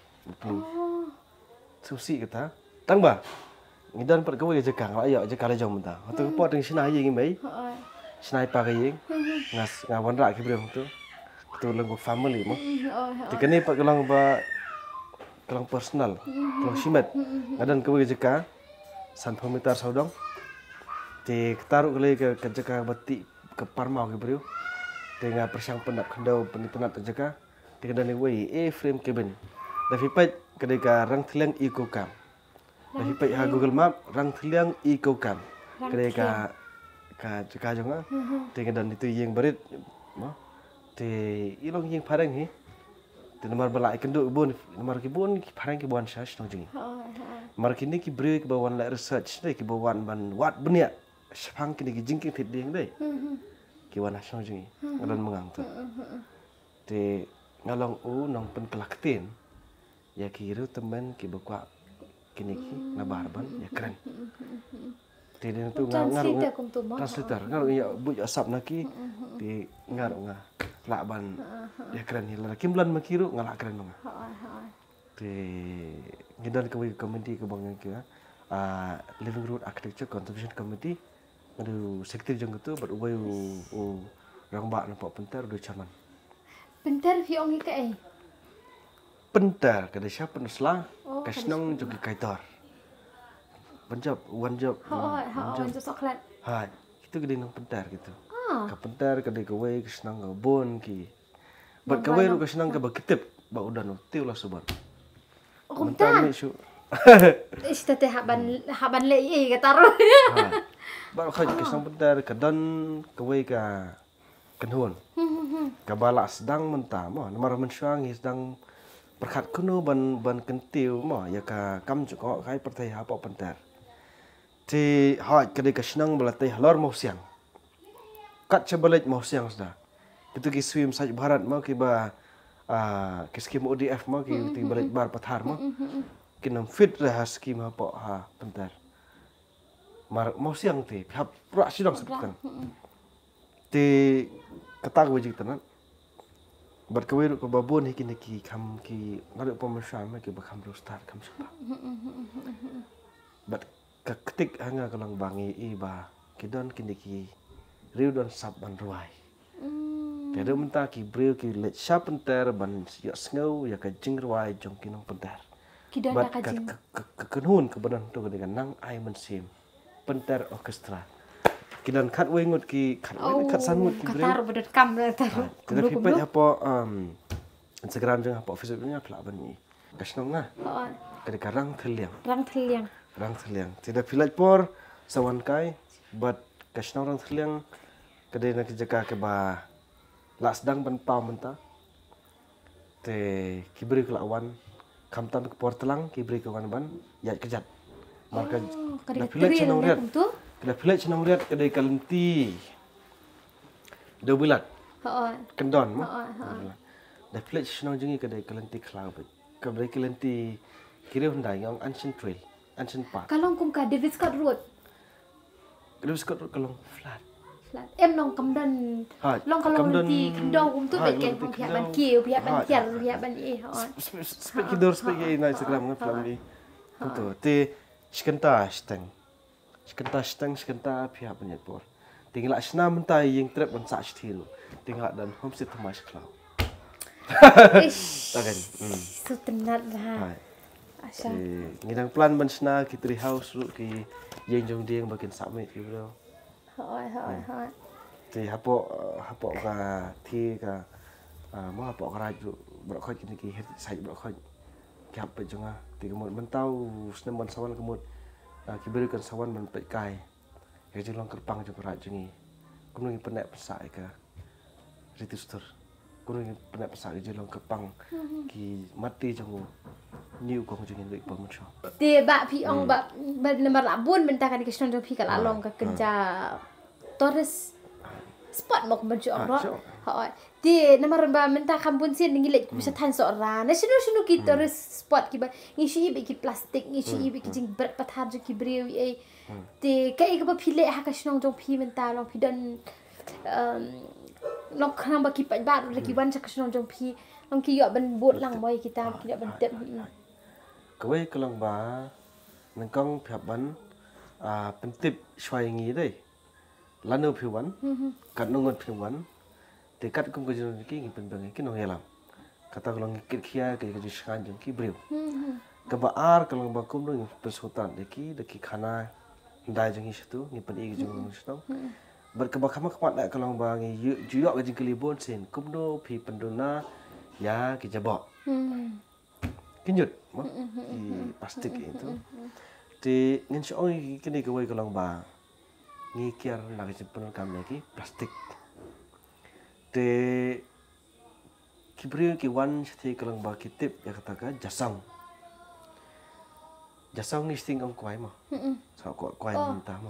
Sngewsih kata. Tangba ngi don pat kawei ka jaka, nga la ïoh jaka la jong mynta. Hato ka por te ngi shna ïing i mei. shna i pa ka ïing. Nga s- nga wanrah ki briew hangto. Katu long ka family mo. Te kane pat ka long ba ka long personal, ka long shimet. Nga don kawei ka jaka sanphew mitar sawdong. Te kata ruh ka long ka, ka jaka ba tih ka parmaw ki briew. Te nga pyrshang pyndap khyndew pynitynnad ka jaka. Te ka don kawei A-frame cabin. Da phi peit ka dei ka Rangthylliang Eco Camp. Ba phi peit ha Google Map, Rangthylliang Eco Camp. Ka dei ka, ka jaka jong nga. Te nga don itu ïing barit. Mo. Te i long ïing phareng hi. Te namar ba la ïakynduh bun, namar ki bun ki phareng ki wan sha shnong jong ngi. Namar kine ki briew kiba wan leh research dei, kiba wan ban wad bniah shaphang kine ki jingkynthit dieng dei. Ki wan ha shnong jong ngi. Nga don ma nga hangto. Te nga long u nongpynkylla ktien ïa ki riewtymmen kiba kwah kine ki nabar ban ïakren. Te dei tu nga, nga ruh nga translator kumtu mo. Translator, nga ruh nga buh ïa sap na ki. Te nga ruh nga lah ban ïakren hi, lada kim lah ma ki ruh nga lah kren ma nga. Te ngi don kawei ka committee kaba ngi kyrteng, ah, Living Root Architecture Conservation Committee. Nga dei u secretary jong katu, bad uwei u, u rangbah na pdeng pynter, u dei chairman. Pynter phi ong hi kaei? Pynter ka dei sha Pynursla, ka shnong jong ki Kaitor. Wan jop, wan jop. Ha, ha, wan jop Sohkhlet. Ha, kitu ki dei nong pynter kitu. Ka pynter ka dei kawei ka shnong kaba bun ki. Bad kawei ruh ka shnong kaba ki tip ba u don u Tiew Lasubon. Kumta. Ish, te hap ban, hap ban leh ei kata ruh. Bad ka shnong pynter ka don kawei ka kynhun kaba la sdang mynta mo, namar mynshuwa ngi sdang pyrkhat kumno ban, ban kyntiew mo ïa ka kam jngohkai pyrthei hapoh pynter. Te hooid ka dei ka shnong ba la tei halor Mawsiang. Kat shaba leit Mawsiang sda. Kitu ki Swim Swachh Bharat mo kiba, ah, ki skim O D F mo ki, kitu kiba leit bar pathar mo. Kin ym fit re ha skim hapoh ha pynter. Mar Mawsiang te phi hap rah shnong sdang. Te kata kawei jingtynnat. Bad kawei ruh kaba bun hi kine ki kham ki, nga ruh pom sham kiba kham riewstad kham shaba. Bad ka ktik ha nga ka long ba ngi i ba ki don kine ki riew don sap ban rwai. Te ruh mynta ki briew ki leit sha pynter ban ïohsngew ïa ka jingrwai jong ki nongpynter. Ki don ka, ka, ka kynhun kaba don tu ka dei ka Nang Ai Mynsiem Pynter Orchestra. Ki don khatwei ngut ki, khatwei khatsan ngut ki briew. Kata ruh ba don kam. Te da phi peit hapoh, um, Instagram jong nga, hapoh Facebook jong nga phi lah ban i. Ka shnong nga ka dei ka Rangthylliang. Rangthylliang. Rangthylliang. Te da phi leit por sa wan kai bad ka shnong Rangthylliang ka dei na ka jaka kaba la sdang ban paw mynta. Te ki briew ki la wan khamtam ka por tlang, ki briew ki wan ban ïaid kjat. Mar ka, da phi leit sha Nongriat, da phi leit sha Nongriat ka dei ka lynti Dewbilat. Kyndon mo. Da phi leit sha shnong jong ngi ka dei ka lynti khlaw bad ka dei ka lynti ki riew hyndai ngi ong Ancient Trail, Ancient Path. Ka long kum ka David Scott Road. Ka David Scott Road ka long flat. Flat. Em long kam don. Long ka long lynti khyndew kumtu bad ka long phi hap ban kiew, phi hap ban kiar, phi hap ban eh. Spek ki dur, spek ki na Instagram nga phi hap ban eh. Kumtu te shkynta shteng. Shkynta shteng, shkynta phi hap ban ïaid por. Te ngi la shna mynta ïing trep ban sah shithi ruh. Te ngi la don homestay thymmai shi khlaw. Ish. Tagan. Sngewtynnat bha. Ngi dang plan ban shna ki tree house ruh, ki ïing jong dieng ba kin sah miet ki briew. Hooid, hooid, hooid. Te hapoh, hapoh ka thie ka, ah, mo hapoh ka raid ruh baroh khoit kine ki heritage site baroh khoit. Ki hap peit jong nga. Te ka mut mynta u snem ban sa wan ka mut, ah, ki briew kan sa wan ban peit kai ïa ka jinglong kyrpang jong ka raid jong ngi. Kumno ngin pynneh pynsah ïa ka riti stur. Kumno ngin pynneh pynsah ïa ka jinglong kyrpang ki matti jong u, une u kong jong ngi, u Bah Mynshuwa. Te ba phi ong ba, ba namar la bun mynta kane ka shnong jong phi ka la long ka kynja tourist spot mo kumba ju ong ruh. Hooid. Te namar ba mynta kham bun sien ngi leit kumba sha thaiñ Sohra. Na shano shano ki tourist spot kiba ngi shu ïohi bad ki plastik, ngi shu ïohi bad ki jingbret pathar jong ki briew ei. Te kaei kaba phi leh ha ka shnong jong phi mynta, long phi don, um, long khnang ba ki paidbah ruh ki wan sha ka shnong jong phi, long ki ïoh ban bud lang mo ïa kita, ki ïoh ban tip. Kawei ka long ba nyngkong phi hap ban, ah, pyntip shuwa ïa ngi dei. lano phi wan, katno ngut phi wan, te katkum ka jinglong jong ki ngi pynbiang ïa ki nongïalam. Kata ka long ngi kit khia ka, ka jingshngaiñ jong ki briew. Kaba ar ka long ba kumno ngi pynsngewtynnat ïa ki da ki khana, ndai jong ngi shatu, ngi pyni ka jinglong shnong. Bad kaba kham khmat ka long ba ngi ju ïoh ka jingkylli bun sien, kumno phi pynduna ïa ki jaboh, ki ñiut, mo, ki plastik ïa tu. Te ngin shu ong ïa kine kawei ka long ba ngi kiar na ka jingpyndonkam ïa ki plastik. Te ki briew ki wan shathie ka long ba ki tip ïa kata ka jasong. Jasong ngi sting ong kwai, mo. Sa kwai, kwai mynta, mo.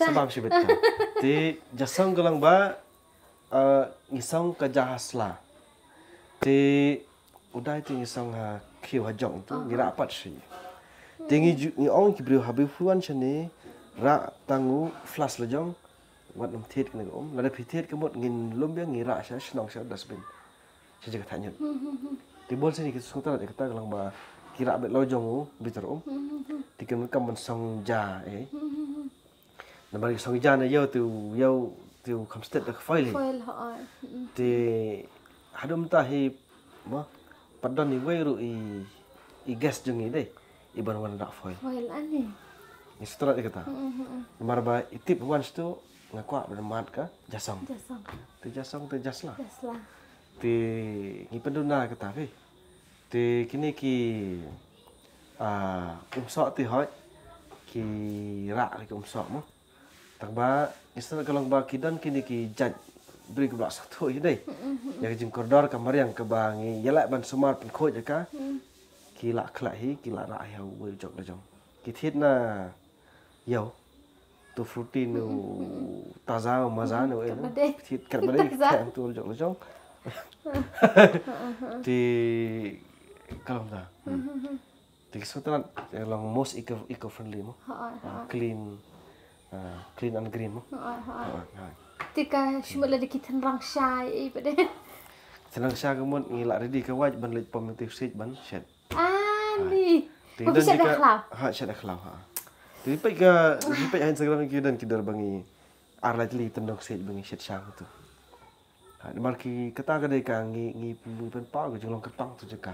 Sa bam shibit ka. Te jasong ka long ba, eh, ngi song ka ja ha sla. Te u dai te ngi song ha khiew ha jong tu, ngi rah pat shi. Te ngi ju, ngi ong ki briew haba phi wan shane, rah tang u flask la jong, wat nym thied kane ka um. Lada phi thied ka mut ngin lum biang, ngi rah sha shnong, sha dustbin, sha jaka thah ñiut. Te bun sien ki sngewtynnat ïa kata ka long ba ki rah beit la jong u bitar um. Te kin kam ban song ja, eh. Namar ki song ja na ïew te u, ïew te u kham stet da ka foil hi. Foil, ha, ai. Te haduh mynta hi, mo, pat don iwei ruh i, i guest jong ngi dei, i ban wan rah foil. Foil ani. Ngi sngewtynnat ïa kata. Namar ba i tip wan shatu nga kwah ban mad ka jasong. Jasong. Te jasong te ja sla. Ja sla. Te ngi pynduna kata phi. Te kine ki, ah, umsoh te hoi ki rah ki umsoh, mo. Tang ba ngi sngewtynnat ka long ba ki don kine ki jait briew kiba la sngewthuh hi dei ïa ka jingkordor ka mariang kaba ngi ïaleh ban sumar pynkhuid ïa ka. Ki la khleh hi, ki la rah hi ha uwei u jok la jong. Ki thied na ïew, tu fruity nu taza maza nu, eh, kat ba dei. Thied kat ba dei, taza. Thied tu jok la jong. Te ka long da. Te ki sngewtynnat, eh, long most eco, eco friendly, mo. Ha, ha. Ah, clean, ah, clean and green, mo. Ha, ha. Ha, ha. Te ka shu mut la da ki tynrang sha, eh, pat de. Tynrang sha ka mut ngi la ready ka wait ban leit pom ïa u siej ban shet. Ani. Te don shet da ka khlaw. Ha, shet da khlaw, ha. Te peit ka, peit ha Instagram ki don ki dor ba ngi ar lai tylli tynrang siej ba ngi shet sha tu. Ha, namar ki kata ka dei ka ngi, ngi pynpaw ka jinglong kyrpang tu jaka.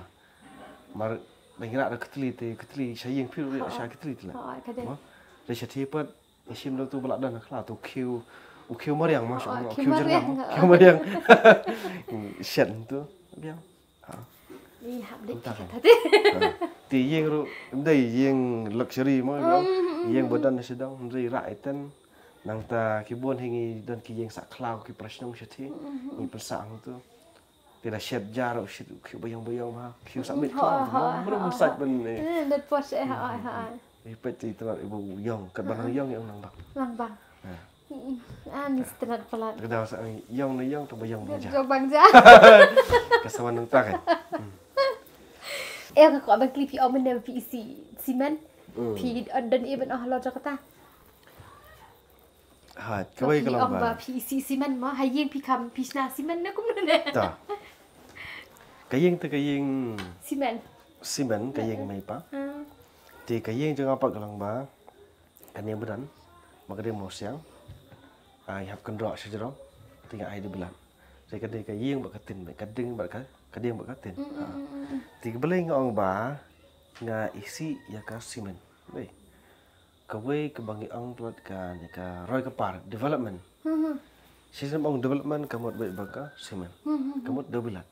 Mar ba ngi rah da ka tylli te, ka tylli sha ïing phi ruh sha ka tylli te la. Ha, ka dei. Mo? Te sha te pat ngi shim da tu ba la don ha khlaw tu khiew, u khiew mariang mo, ha, sha u khiew mariang. Khiew mariang. Shet tu biang. Ha. Ih, hap dei. Te ïing ruh ym dei ïing luxury mo, ïing ba don sha dong, ym dei rah iten. Nangta ki bun hi ngi don ki ïing sah khlaw ki para shnong shatei. Ngi pynsah hangtu. Te da shet jar u shet u khiew ba ïong ba ïong ha. Khiew sah miet khlaw. Mru mru sah ban. Net pot sha ha ha. Ïa peit te ïa tnat ïa ba ïong, kat ba nang ïong ïa u nang bang. Nang bang. Ani stet palat. Ka dang sa ïong na ïong tang ba ïong bang ja. Ïong bang ja. Ka sa wan nang ta kan. Eh, ka kwah ban kylli phi, ong mynne phi isi simen. Phi don ïa ban ong halor jong kata. Ha, kawei ka long ba phi isi simen mo, ha ïing phi kham phi shna simen ne kumno ne. Ta. Ka ïing te ka ïing simen. Simen ka ïing mei pa. Te ka ïing jong nga pat ka long ba ka ïing ba don, ba ka ding mawsiang. Ai hap kynroh shajrong. Te nga ai da bilat. Te ka dei ka ïing bad ka tin, ka ding bad ka, ka ding bad ka tin. Te ka balei nga ong ba nga isi ïa ka simen. Dei. Kawei kaba ngi ong palat ka ne ka roi ka par, development. Shisien ong development ka mut beit ba ka simen. Ka mut da bilat.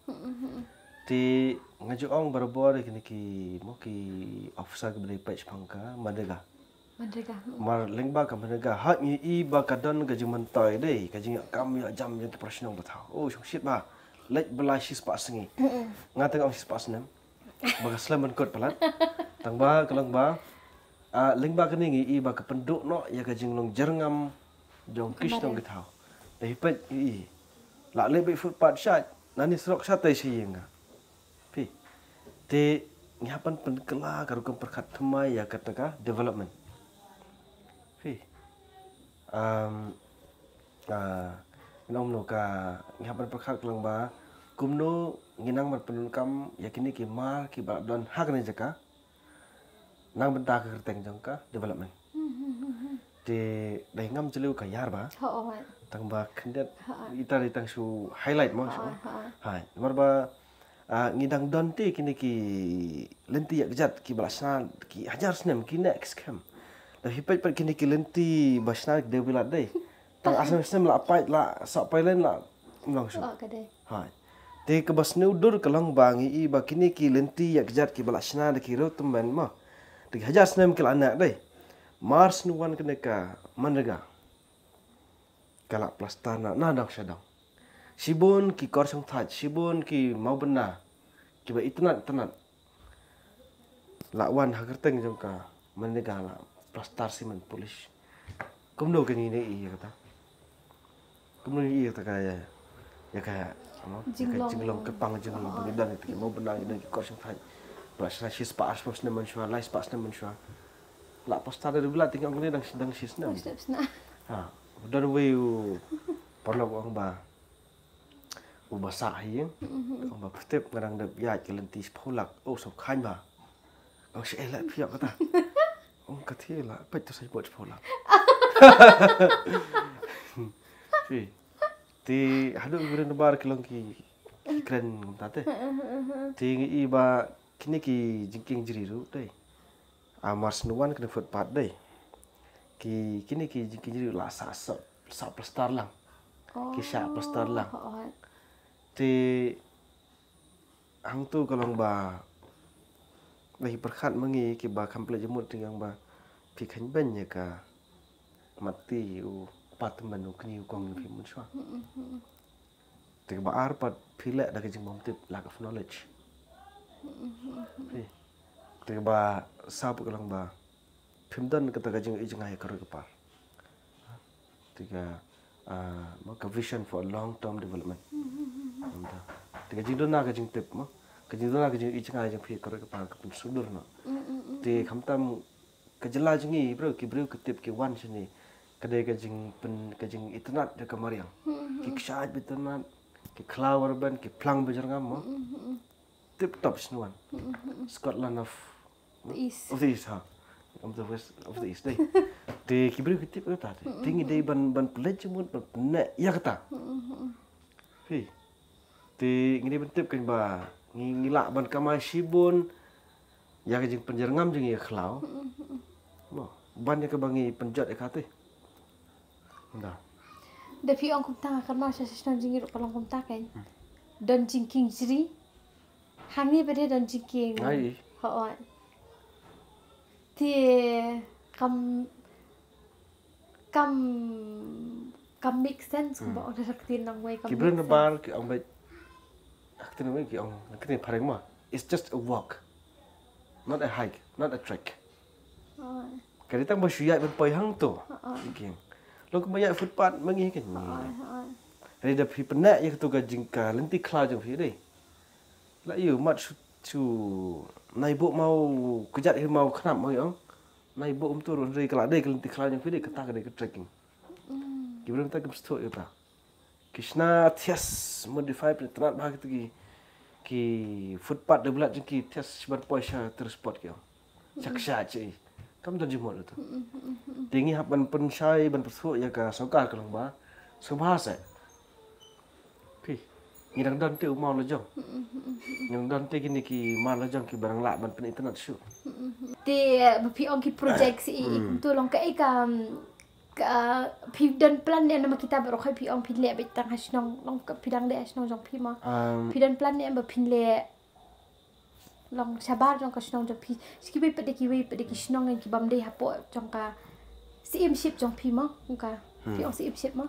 Te nga ju ong barabor ïa kine ki mo ki officer kiba dei peit shaphang ka MGNREGA. MGNREGA. Mar lyngba ka MGNREGA hooid ngi i ba ka don ka jingmyntoi dei ka jingïakam ïakjam jong ki para shnong ba thaw. Oh shongshit ba leit ba lai shispah sngi. Nga teng ong shispah snem. Ba ka slem ban kut palat. Tang ba ka long ba, ah, lyngba kane ngi i ba ka pynduh noh ïa ka jinglong jyrngam jong ki shnong ki thaw. Dei peit i. La leh beit footpath shait. Nani surok shatei shi ïing nga. Phi. Te ngi hap ban pynkylla ka rukom pyrkhat thymmai ïa kata ka development. Phi. Um, ah, ngi ong no ka ngi hap ban pyrkhat ka long ba kumno ngi nang ban pyndonkam ïa kine ki mar kiba don ha kane jaka. Nang bynta ka kyrteng jong ka development. Te dei ngam jylliew ka ïar ba. Ho, oh, hai. Tang ba khyndiat Ha. ita dei tang shu highlight mo shu. Ha, ha. Hai, namar ba ah, ngi dang don te kine ki lynti ïa kjat ki ba la shna ki hajar snem ki next kem. Da hi peit peit kine ki lynti ba shna ki dei bilat dei. Tang asem snem la peit la sa peit len la mlong shu. Oh, ka dei. Hai. Te ka ba sniew dur ka long ba ngi i ba kine ki lynti ïa kjat ki ba la shna da ki riew tymmen mo. Da ki hajar snem ki la nak dei. Mar sniew wan kane ka MGNREGA. Ka la plaster na na dong sha dong. Shibun ki kor shong thait, shibun ki mawbynna. Ki ba itynnat itynnat. La wan ha kyrteng jong ka MGNREGA la plaster cement polish. Kumno ka ngi ne i kata. Kumno ngi i kata ka ïa. Ïa ka ïa. Ano, ïa ka Jinglong. Jinglong ka pang jinglong ba ngi don ïa ki mawbynna ngi don ki kor shong thait. Ba la shna shi spah ar spah snem mynshuwa, lai spah snem mynshuwa. La plaster da bilat te ngi ong ne dang dang shi snem. Step sna. Ha, don wei u paralok ong ba u ba sah hi ïing. Ong ba phtep nga dang dep ïaid ka lynti shiphew lak. Oh, sop khain ba. Ong shi eh la phi ïa kata. Ong ka thi la peit tu sa bot shiphew lak. Phi. Te haduh ki ren bar ki long ki ki kren kumta te. Te ngi i ba kine ki jingkieng jri ruh te. A mar sniew wan kane footpath dei. Ki kine ki jingkieng jri la sa sa sa plaster lang. Ki sa plaster lang. Oh, oh. Te hangtu ka long ba ba hi pyrkhat ma ngi ki ba kham pynleit jingmut te ngi ong ba phi kheiñ beiñ ïa ka matti u pa tymmen u kñi u kong phi mynshuwa. Te kaba ar pat phi leh da ka jingbymtip, lack of knowledge. Phi. Te kaba saw pat ka long ba phim don kata ka jingïohi jngai ka roi ka par. Te ka ah, ma ka vision for long term development. Te ka jingduna ka jingtip ma ka jingduna ka jingïohi jngai jong phi ka roi ka par ka pynsngewdur noh. Te khamtam ka jylla jong ngi briew ki briew ki tip ki wan shane. Ka dei ka jingpyn ka jingitynnat da ka mariang. Ki kshaid ba itynnat, ki khlaw ba rben, ki phlang ba jyrngam mo. Tip top sniew wan. Scotland of The East. Of the East ha. Of the West, of the East dei. Te ki briew ki tip kata te. Te ngi dei ban ban pynleit jingmut ban pynneh ïa kata. Phi. Te ngi dei ban tip kan ba ngi ngi lah ban kamai shibun ïa ka jingpynjyrngam jong ngi ïa ka khlaw. Mo, ban ïa kaba ngi pynjot ïa kata. Da. Da phi ong kumta nga kynmaw sha sha shnong jong ngi ruh ka long kumta kan. Don jingkieng jri. Hangne ba dei don jingkieng. Ai. Ho, oh. Te kam kam kam make sense kumba ong da ktien nongwei kam. Ki briew na bar ki ong ba ktien nongwei ki ong ktien phareng ma. It's just a walk. Not a hike, not a trek. Oh, Ka dei tang ba shu ïaid ban poi hangto. Ah. Ki. Long kumba ïaid footpath ma ngi kan. oh, oh. Re da phi pynneh ïa katu ka jingka lynti khlaw jong phi dei. La ïu mat shu shu nai buh maw kjat hi maw khnap maw ïong. Nai buh um tur re ka la dei ka lynti khlaw jong phi dei kata ka dei ka trekking. Ki briew ta kim sdang ïa ta. Ki shna thias modify pyntrad bha katu ki ki footpath develop jong ki thias ban poi sha tourist spot ki ong. Shak sha chi. Kam don jingmut tu. Te ngi hap ban pynshai ban pynsuh ïa ka sorkar ka long ba. Sngewbha se. Phi. Ngi dang don te u maw la jong. Ngi dang don te kine ki maw la jong ki ba dang lah ban pynitynnat shuh. Te ba phi ong ki project si i kumtu long kaei ka ka phi don plan ne namar kita baroh phi ong phi leh beit tang ha shnong long ka phi dang leh ha shnong jong phi ma. Um, Phi don plan ne ba phin leh long shabar jong ka shnong jong phi. Shi kiwei pat de kiwei pat de ki shnong ki bym dei hapoh jong ka Siem Ship jong phi ma. Ka phi ong Siem Ship ma.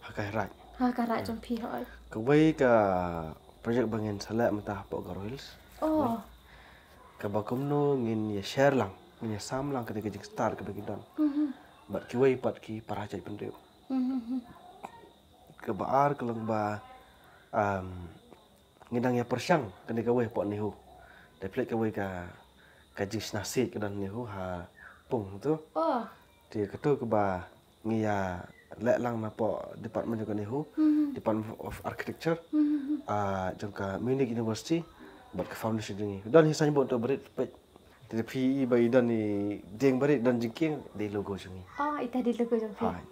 Ha ka Raid. Ha ka Raid jong phi hoi. Kawei ka project ba ngin sa leh mynta hapoh Garo Hills. Oh. Kaba kumno ngin ïa share lang, ngin ïa sam lang ka dei ka jingstad kaba ngi don. Bad kiwei pat ki para jaitbynriew. Kaba ar ka long ba um, ngi dang ïa pyrshang kane kawei hapoh NEHU. Dei phi leh kawei ka ka jingshna siej ka don NEHU ha Pung tu. Oh. Te katu kaba ngi ïa leh lang napoh department jong ka NEHU, Department of Architecture, ah, jong ka Munich University bad ka foundation jong ngi. Don hi signboard tu barit peit. Te phi i ba i don i dieng barit don jingkieng, dei logo jong i. Oh, ita dei logo jong phi. Hai.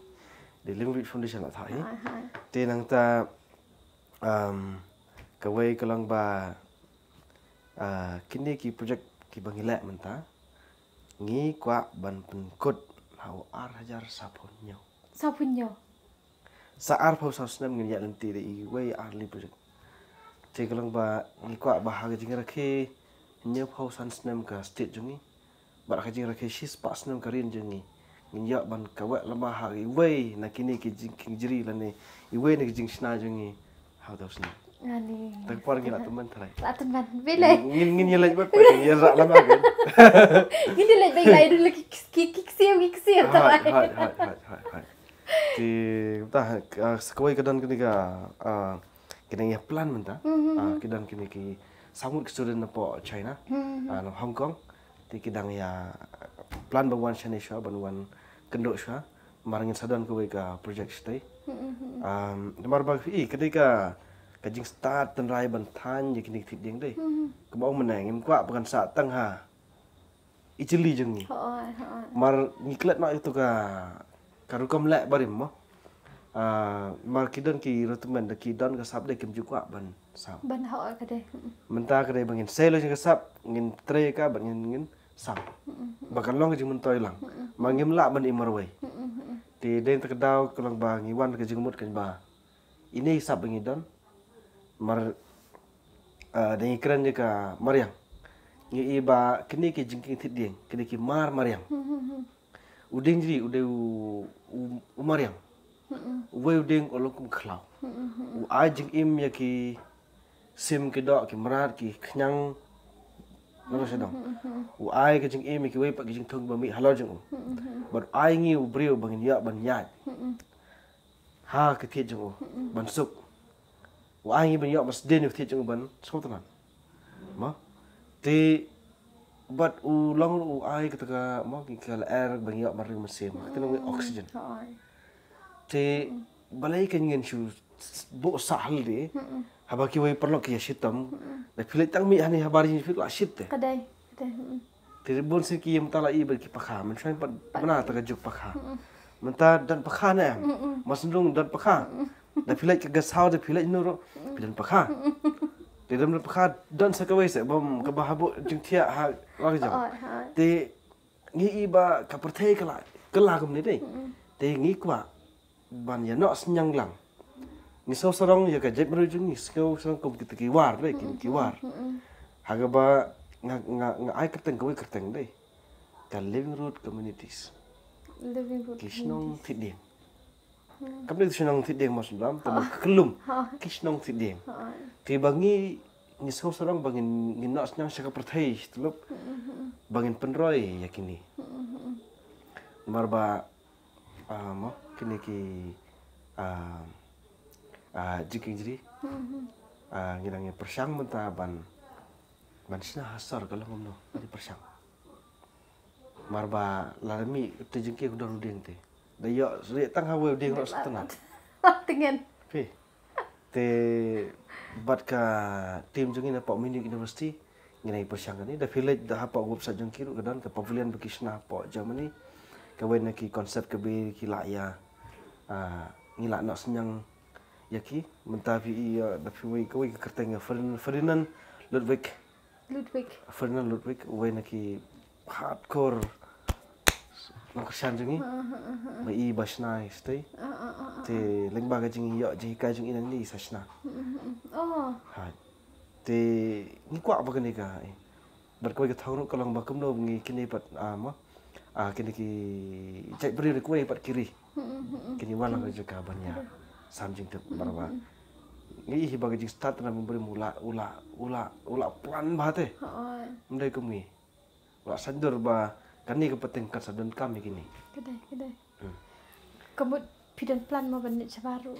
Dei Living Root Foundation la thah i. Hai, hai. Te nangta, um, kawei ka long ba, uh, kine ki project ki ba ngi leh mynta, ngi kwah ban pynkut ha u ar hajar saphew hynñiew. Saphew hynñiew. Sa arphew saw snem ngin ïaid lynti da iwei ar li project. Te ka long ba ngi kwah ba ha ka jingrakhe hynñiewphew san snem ka state jong ngi, bad ha ka jingrakhe shispah snem ka rian jong ngi, ngin ïoh ban kaweh lama ha iwei na kine ki jingkieng jri lane iwei na ki jingshna jong ngi. Hau tau snem. Ani. Tang por ngi la tymmen trai. La tymmen. Bilai. Ngin, ngin ïa leit bad ngin ïa rah lama kan. Ngin ïa leit bad lai dulu ki, ki, ki ksiu, ki ksiu trai. Hai, hai, hai, hai, hai. Ki ta, ah, sa kawei ka don kine ka, ah, kine ïa plan mynta. Mhm. Ah, ki don kine ki saw ngut ki student na po China. Mhm. Ah, na Hong Kong. Te ki dang ïa plan ban wan shane shuwa, ban wan kynduh shuwa. Mar ngin sa don kawei ka project shatei. Mhm. Um, namar ba i ka dei ka, ka jingstad tynrai ban thaiñ ïa kine ki thied dieng dei. Mhm. Kaba ong mynne ngim kwah ba kan sah tang ha i jylliew jong ngi. Hooid, hooid. Mar ngi klet noh ïa tu ka, ka rukom leh barim mo. Ah, mar ki don ki ruh tymmen da ki don ka sap dei kim ju kwah ban sap. Ban hooid ka dei. Mm. Mynta ka dei ba ngin sei lo jong ka sap, ngin trei ka ban ngin, ngin sap. Mm, mm, mm. Ba kan long ka jingmyntoi lang. Mm, mm. Mar ngim lah ban im marwei. Mm, mm, mm. Te dei ta ka daw ka long ba ngi wan ka jingmut kan ba ine i sap ba ngi don. Mar, ah, da ngi kren ïa ka mariang. Ngi i ba kine ki jingkieng thied dieng, kine ki mar mariang. Hmm, hmm, hmm. U dieng jri, u dei u, u, u mariang. Hmm, hmm. Uwei u dieng u long kum khlaw. Hmm, hmm, hmm. U ai jingim ïa ki sim ki doh ki mrad ki khñiang. Nang sha dong. Hmm, hmm, hmm. U ai ka jingim ïa kiwei pat ki jingthung ba mih halor jong u. Hmm, hmm, hmm. Bad u ai ngi u briew ba ngin ïoh ban ïaid. Hmm, hmm. Ha ka thied jong u, mm-mm, ban suk. U ai ngi ban ïoh ban sdien ïa ka thied jong u ban sngewtynnat. Mo? Te bad u long ruh u ai kata ka, mo, ki ka lyer ban ïoh ban ring mynsiem. Kata long, mm, oxygen. Hooid. Te, mm, balei kan ngin shu s-, s-, buh sah halde. Mm-mm. Haba kiwei paralok ki ïa shitom. Mm-mm. Da phi leit tang mih hangne habar jong phi la shit te. Ka dei. Te bun sien ki ïa mynta la i bad ki pakha, mynshuwa pat bna ta ka juk pakha. Mynta don pakha ne em? Mar sngewdung don pakha. Da phi leit ka guest house, da phi leit noh ruh, phi don pakha. Te don pakha, don sa kawei se bym, kaba habu jingthiah ha la ka jong. Te ngi i ba ka pyrthei ka la, ka la kumne dei. Te ngi kwah ban ïa noh synñiang lang. Ngi sngewsarong ïa ka jaitbynriew jong ngi, sngewsarong kum kita ki war, re, ki, ki war. Mm, mm, mm. Ha kaba nga, nga, nga ai kyrteng, kawei kyrteng dei. Ka Living Root Communities. Living Root Communities. Ki shnong thied dieng. Hmm. Kam dei shnong thied dieng mo sngewbha, tang ba ka kyllum. Ha. Ki shnong thied dieng. Ha. Te ba ngi, ngi sngewsarong ba ngin, ngin noh synñiang sha ka pyrthei, shi tyllup. Mm, mm, mm. Ba ngin pynroi ïa kine. Mm, mm, mm. Namar ba ah, mo, kine ki, ah, ah, jingkieng jri. Mhm. Ah, ngi dang ïa pyrshang mynta ban, ban shna ha sor ka long kumno, ngi pyrshang. Mar ba la mih te jingkieng u don u dieng te. Da ïoh rieh tang ha wei u dieng ruh sngewtynnat. Tyngen. Phi. Te bad ka team jong ngi na poh Munich University, ngi nang pyrshang kane, da phi leit da hapoh website jong ki ruh ka don ka pavilion ba ki shna hapoh Germany. Kawei na ki concept kaba ki lah ïa, ah, ngi lah noh synñiang ïa ki, mynta phi ïa, da phi wei kawei ka kyrteng ïa Ferdin-, Ferdinand Ludwig. Ludwig. Ferdinand Ludwig, uwei na ki hardcore nongkyrshan jong ngi. Ah, ah, ah, ah. Ba i ba shna i shatei. Ah, ah, ah, ah, ah. Te lyngba ka jingïoh jinghikai jong i nangne i sa shna. Mm, mm, mm. Oh. Hai. Te ngi kwah ba kane ka, eh. Bad kawei ka thong ruh ka long ba kumno ngi kine pat, ah, mo. Ah, kine ki jaitbynriew kawei pat ki ri. Mm, mm, mm, mm. Kine wan lang ka jaka ban ïa sam jingtip, mm, mm, marwei. Ngi i ba ka jingstad na mynbarim u la, u la, u la, u la plan bha te. Hooid. Ym dei kum ngi. U la saiñdur ba kane ka pateng kan sa donkam ïa kine. Ka dei, ka dei. Hmm. Ka mut phi don plan mo ban leit shabar ruh?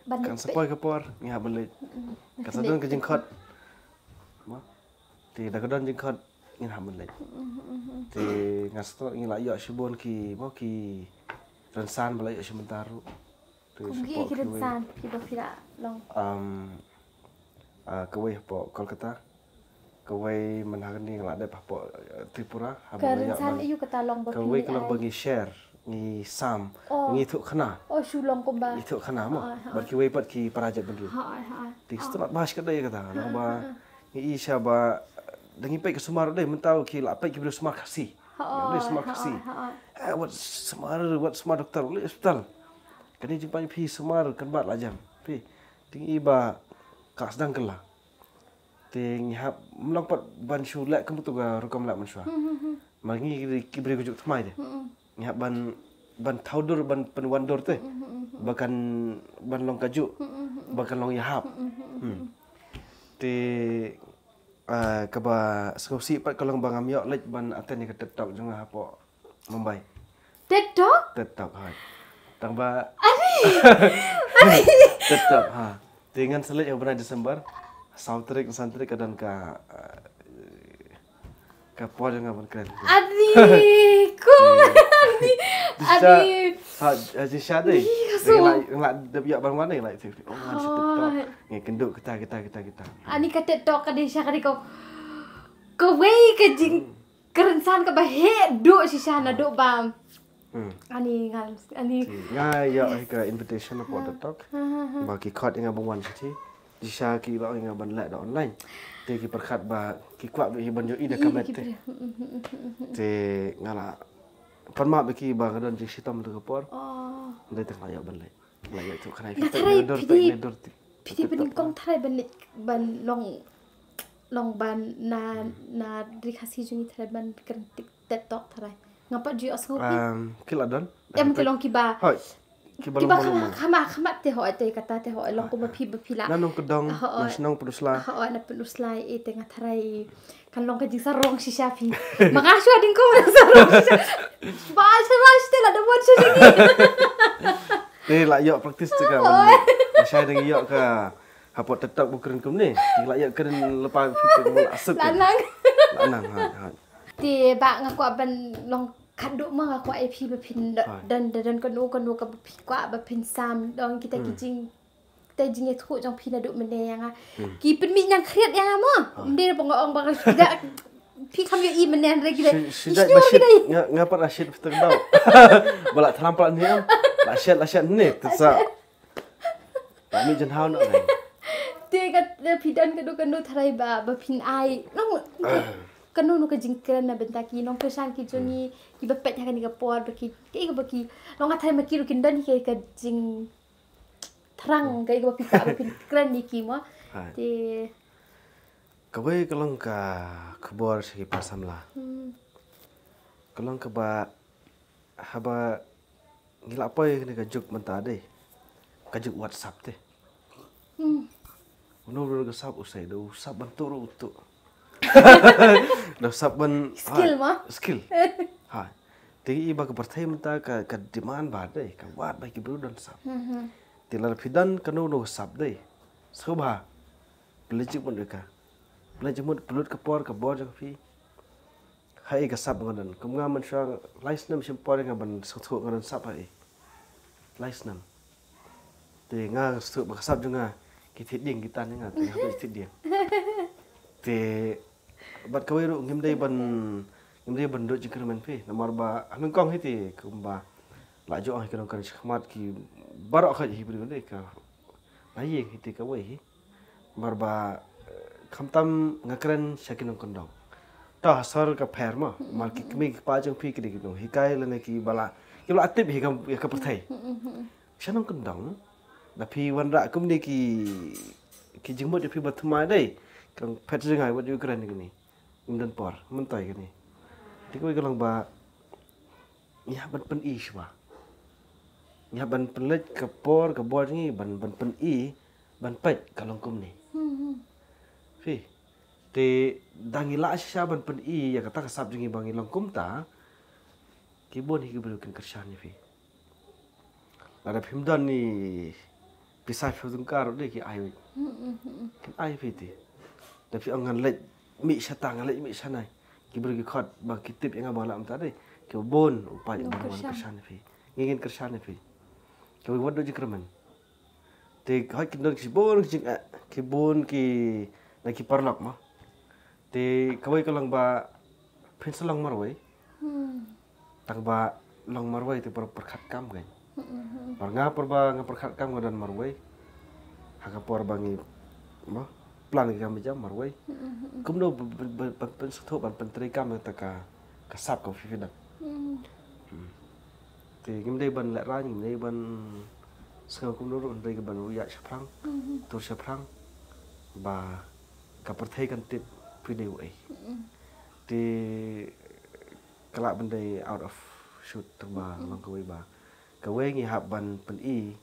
Kan sa poi ka por ngi hap ban leit. Mm, mm. Kan sa don ka jingkhot. Mo? Te da ka don jingkhot ngin hap ban leit. Mm, mm, mm, mm. Te nga sngewthuh ngi la ïoh shibun ki, mo, ki rynsan ba la ïoh sha mynta ruh. Te kum ki, ki rynsan kiba phi la long. Um, ah, kawei hapoh Kolkata. Kawei mynta kane nga la dep hapoh, eh, Tripura, haba nga ïa ban. Ka ïa kata long ba kawei ka long ba ngi share, ngi sam, ngi thuh khana. Oh, shu long kumba. Ngi thuh khana mo. Bad kiwei pat ki para jaitbynriew. Te sngewtynnat ba shikatdei kata, long ba ngi i sha ba, da ngi peit ka sumar dei, mynta ki la peit ki briew sumar Khasi. Ki briew sumar Khasi. Eh, wat sumar, wat sumar doktor, leit hospital. Kane jingpang phi sumar kan bat la jam. Phi, te ngi i ba ka sdang kylla. Te ngi hap mlong pat ban shu leh kum tu ka rukom leh mynshuwa. Ma ngi ki, ki briew ka juk thymmai te. Ngi hap ban, ban thaw dur, ban pynwan dur te. Ba kan ban long ka juk. Ba kan long ïahap. Hmm. Te, ah, kaba sngewsih pat ka long ba ngam ïoh leit ban attend ïa ka TED Talk jong nga hapoh Mumbai. TED Talk? TED Talk, ha. Tang ba. Ani! Ani! TED Talk, ha. Te ngan sa leit ha u bnai December. Saw tarik, san tarik ka don ka, eh, ka por jong nga ban kren. Ani! Ko! Ani! Ani! Ha, ha, jingshisha dei. Ih, ka suk. Nga la, nga la dep ïa ban wan, nga la ïa, oh, ngan sa TED Talk. Ngi kynduh kita, kita, kita, kita. Ani ka TED Talk ka dei shisha ka dei ko. Kawei ka jing Kren san kaba heh duh shisha naduh ba. Hmm. Ani ngan, ani. Nga ïoh hi ka invitation hapoh TED Talk. Ha, ha, ha. Ba ki khot ïa nga ban wan sha ki. Shisha ki la ong ïa nga ban leh da online. Te ki pyrkhat ba ki kwah ba hi ban ïoh i da ka met te. Te nga la pan map ba ki ba nga don jingshitom da ka por. Oh. Dei te nga la ïoh ban leh. Nga la ïathuh khana ïa ki. Nga tharai phi dei, phi dei pynïkong tharai ban, ban long, long ban na, na ri Khasi jong ngi tharai ban kren TED Talk tharai. Nga pat ju ïohsngew phi. Em, ki la don. Em, ki long kiba. Hooid. Kiba long, kiba long, khama, khama, khama te hooid te kata te hooid long kumba phi ba phi la. Na nongkyndong, na shnong Pynursla. Hooid, na Pynursla, eh, te nga tharai. Kan long ka jingsarong shisha phi. Ma nga shuwa ding ko sarong shisha. Ba shisha ba shisha la da mon shisha ni. Te la ïoh practice te ka ban. Shisha ding ïoh ka hapoh TED Talk ba kren kumne. Te la ïoh kren lypa phi te mo la suk. La nang. La nang, ha, ha. Te ba nga kwah ban long khadduh ma nga kwah ïa phi ba phin don, don, don kano kano kaba phi kwah ba phin sam dong kita ki jing Te jingïathuh jong phi naduh mynne ïa nga. Hmm. Ki pynmih ñiangkhriat ïa nga mo. Ah. Ym dei ba nga ong ba nga shu da. Phi kham ïohi mynne hynrei ki dei. Shi, shi dei ba shit. Nga, nga pat la shit phi tang dau. Ba la thram pat ni am. La shit, la shit ni. Te sa. La mih jynhaw noh. Te ka, te phi don kano kano tharai ba, ba phin ai. Nong, kano kano ka jingkren na bynta ki nongkyrshan ki jong ngi, kiba peit ha kane ka por ba ki, ki ba ki. Nong nga tharai ma ki ruh kin don hi ka jing thrang kaei kaba phi kwah ba phin kren ïa ki mo. Hai. Te kawei ka long ka khubor sha ki para samla. Hmm. Ka long kaba haba ngi la poi kane ka juk mynta dei. Ka juk WhatsApp te. Hmm. Uno uno ka sap u sei da u sap ban tuh ruh u tuh. Da u sap ban skill mo. Skill. Ha. Te i ba ka pyrthei mynta ka, ka demand ba dei, ka wad ba ki briew don sap. Mhm. Te lada phi don kano kano ka sap dei. Sngewbha. Pynleit jingmut ïa ka. Pynleit jingmut pynlut ka por ka bor jong phi. Ha i ka sap nga don. Kum nga mynshuwa lai snem shim por nga ban sngewthuh nga don sap ha i. Lai snem. Te nga sngewthuh ba ka sap jong nga ki thied dieng ki tan ïa nga te nga hap thied dieng. Te bad kawei ruh ngim dei ban, ngim dei ban duh jingkyrmen phi namar ba ha nyngkong hi te kumba la ju ong hi ka nongkren shakhmat ki baroh ka hi briew dei ka la ïeng hi te kawei hi. Namar ba, eh, khamtam nga kren sha ki nongkyndong. To ha sor ka pher mo, namar ki kmie ki kpa jong phi ki dei ki nonghikai lane ki ba la, ki ba la tip hi ka, ïa ka pyrthei. Sha nongkyndong da phi wanrah kumne ki, ki jingmut jong phi ba thymmai dei. Ka long phet jngai wat ju kren kine. Ym don por myntoi kine. Te kawei ka long ba ngi hap ban pyni shuwa. Ngi hap ban pynleit ka por ka bor jong ngi ban, ban pyni ban peit ka long kumne. Phi. Te da ngi lah shisha ban pyni ïa kata ka sap jong ngi ba ngi long kumta. Ki bun hi ki briew kin kyrshan ïa phi. Lada phim don i pisa phi tyngka ruh dei ki ai. Kin ai phi te. Da phi ong ngan leit mih shata ngan leit mih shanai. Ki briew ki khot ba ki tip ïa nga ba nga lah mynta dei. Ki bun u paid ba ngan kyrshan ïa phi. Ngi ngin kyrshan ïa phi. Ki wat duh jingkyrmen. Te hooid kin don ki bun ki jing, eh, ki bun ki na ki paralok mo. Te kawei ka long ba phin sa long marwei. Tang ba long marwei te para pyrkhat kam kan. Mar nga para ba nga pyrkhat kam nga don marwei. Ha ka por ba ngi mo plan ki kam jam marwei. Kumno ban pynsngewthuh ban pyntrei kam ta ka ka sap ka phi phi don. Te ngim dei ban lehrain, ngim dei ban sngew kumno ruh, dei ban ïaid shaphrang, tur shaphrang ba ka pyrthei kan tip phi dei uei. Te ka lah ban dei out of shoot tang ba long kawei ba kawei ngi hap ban pyni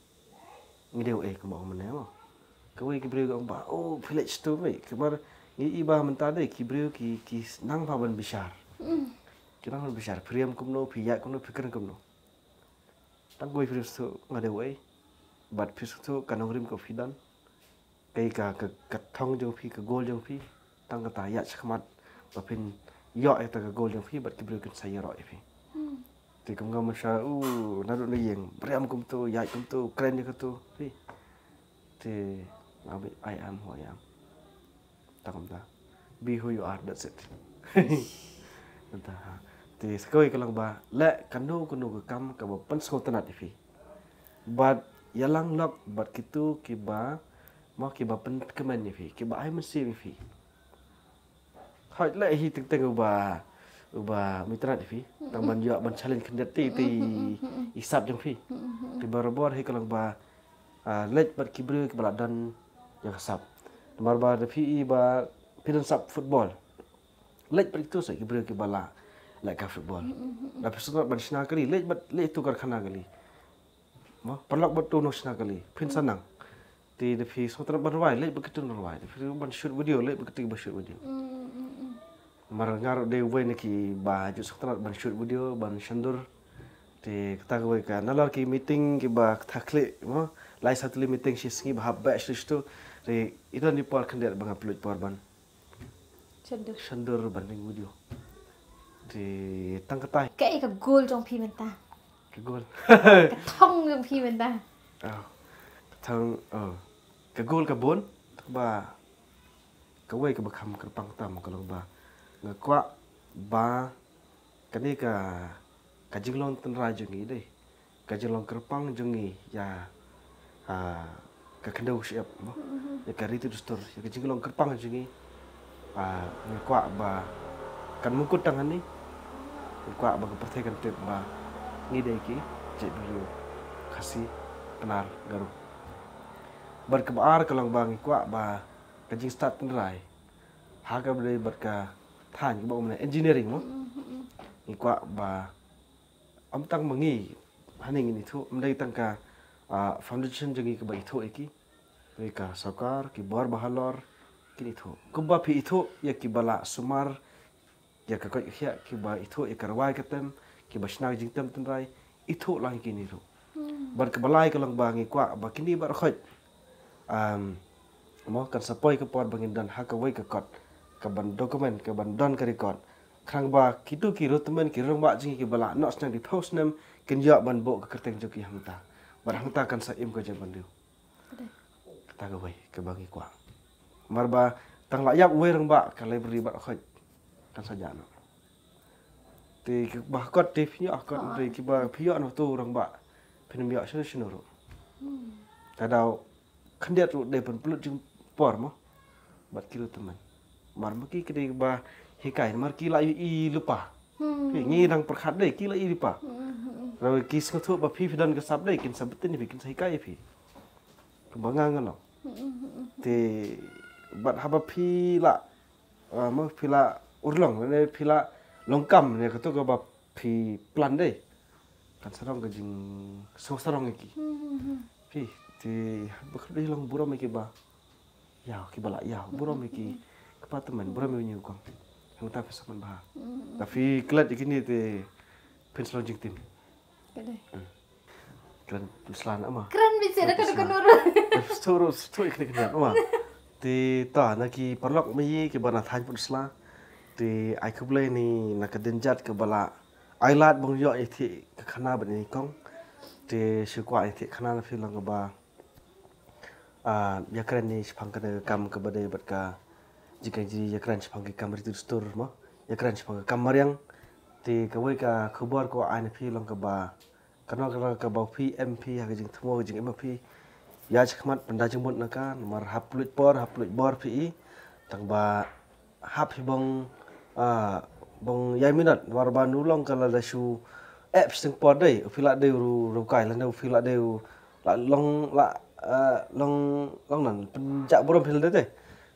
ngi dei uei kumba ong mynne mo. Kawei ki briew ki ong ba, oh, phi leit sha tu mei. Kumar ngi i ba mynta dei ki briew ki ki nang ba ban bishar. Ki nang ban bishar, phi riam kumno, phi ïaid kumno, phi kren kumno. Tang kawei phi riam sngewthuh nga dei uei. Bad phi sngewthuh ka nongrim ka phi don. Kaei ka ka thong jong phi, ka goal jong phi. Tang kata ïaid shakhmat ba phin ïoh ïa ka goal jong phi bad ki briew kin sa ïaroh ïa phi. Te kum nga mynshwa u naduh na ïing, riam kumto, ïaid kumto, kren ïa kato phi. Te nga bi I am who I am. Tang kumta. Be who you are, that's it. Kumta ha. Te sa kawei ka long ba leh kano kano ka kam kaba pynsngewtynnat ïa phi. Bad ïalang lok bad kito kiba mo kiba pynkmen ïa phi, kiba ai mynsiem ïa phi. Hoi leh hi teng teng uba uba ym itynnat ïa phi. Tang ban ïoh ban challenge khyndiat te te i sap jong phi. Te barabor hi ka long ba leit bad ki briew kiba la don ïa ka sap. Namar ba da phi i ba phi don sap football. Leit bad kito sa ki briew kiba la leh ka football. Da phi sngewtynnat ban shna kali, leit bad leit tu karkhana kali. Mo, paralok bad tu nongshna kali, phin sa nang. Te da phi sngewtynnat ban rwai, leit bad kito nongrwai. Da phi ban shoot video, leit bad kito ba shoot video. Mar nga ruh dei uwei na kiba ju sngewtynnat ban shoot video, ban shondur. Te kata kawei ka nalor ki meeting kiba kata khlieh mo. Lai saw tylli meeting shi sngi ba hap beh shi tu. Te i don i por khyndiat ba nga pynlut por ban shondur ban ring video. Te tang kata. Kaei ka goal jong phi mynta? Ka goal. Ka thong jong phi mynta? Oh. Ka thong, oh. Ka goal ka bun. Ba kawei kaba kham kyrpang tam ka long ba nga kwah ba kane ka ka jinglong tynrai jong ngi dei, ka jinglong kyrpang jong ngi ïa ka khyndew shyiap mo, ïa ka riti dustur, ïa ka jinglong kyrpang jong ngi. Ngi kwah ba kan mungkut tang hangne. Ngi kwah ba ka pyrthei kan tip ba ngi dei ki jaitbynriew Khasi, Pnar, Garo. Bad kaba ar ka long ba ngi kwah ba ka jingstad tynrai ha kaba dei bad ka thaiñ kaba ong engineering mo. Ngi kwah ba ym tang ma ngi hangne ngin ithuh, ym dei tang ka foundation jong ngi kaba ithuh ïa ki. Ka sorkar, ki bor ba halor kin ithuh. Kumba phi ithuh ïa kiba la sumar ïa ka koit ka khiah, kiba ithuh ïa ka rwai ka tem, kiba shna ka jingtem tynrai, ithuh lang ïa kine ruh. Bad kaba lai ka long ba ngi kwah ba kine baroh khoit mo kan sa poi ka por ba ngin don ha kawei ka kot kaban document, kaban don ka record. Khnang ba kito ki riewtymmen, ki rangbah jong ngi kiba la noh snem, ki phew snem, kin ïoh ban buh ka kyrteng jong ki hangta. Bad hangta kan sa im ka jaitbynriew. Kata kawei kaba ngi kwah. Mar ba tang la ïap uwei rangbah ka library baroh khoit kan sa jah noh. Te kiba kot te phi ïoh kot, te kiba phi ïoh noh tu rangbah phin ym ïoh shano shano ruh. Ka daw khyndiat ruh dei ban pynlut jingpor mo bad ki riewtymmen. Mar ma ki ka dei ba hikai, mar ki la ïohi lypa. Ngi dang pyrkhat dei ki la ïohi lypa. Raw ki sngewthuh ba phi phi don ka sap dei kin sa btin ïa phi, kin sa hikai ïa phi. Kumba nga nga long. Te bad haba phi la mo phi la urlong ne phi la long kam ne kato kaba phi plan dei. Kan sarong ka jingsngewsarong ïa ki. Phi te ba khlem dei long burom ïa kiba ïaw, kiba la ïaw, burom ïa ki kpa tymmen, burom ïa u ñiewkong. Hangta phi sa man bha. Da phi klet ïa kine te phin sa long jingtim. Kren phi sla na ma. Kren beit seh da ka da ka nur. Sthuru sthuru ïa kine kine ma. Te ta na ki paralok ma yi kiba na thaiñ Pynursla. Te ai khublei ni na ka dien jait kaba la ai lad ba ngi ïoh ïa thied ka khana bad ïa i kong. Te shu kwah ïa thied khana na phi long kaba ïa kren ni shaphang kane ka kam kaba dei bad ka Jingkren jingïakren shaphang ki kam riti dustur mo. Ïakren shaphang ki kam mariang. Te kawei ka khubor ko ai na phi long kaba, kano kano kaba phi em phi ha ka jingthmu ka jingim phi. Ïa shakhmat pynda jingmut na ka, namar hap luit por, hap luit bor phi i. Tang ba hap hi bong, ah, bong ïai minot, namar ba nu long ka lada shu eh phi sting por dei, u phi la dei ru ru kai lane u phi la dei u la long la, ah, long long nan pynjah burom phi la dei te.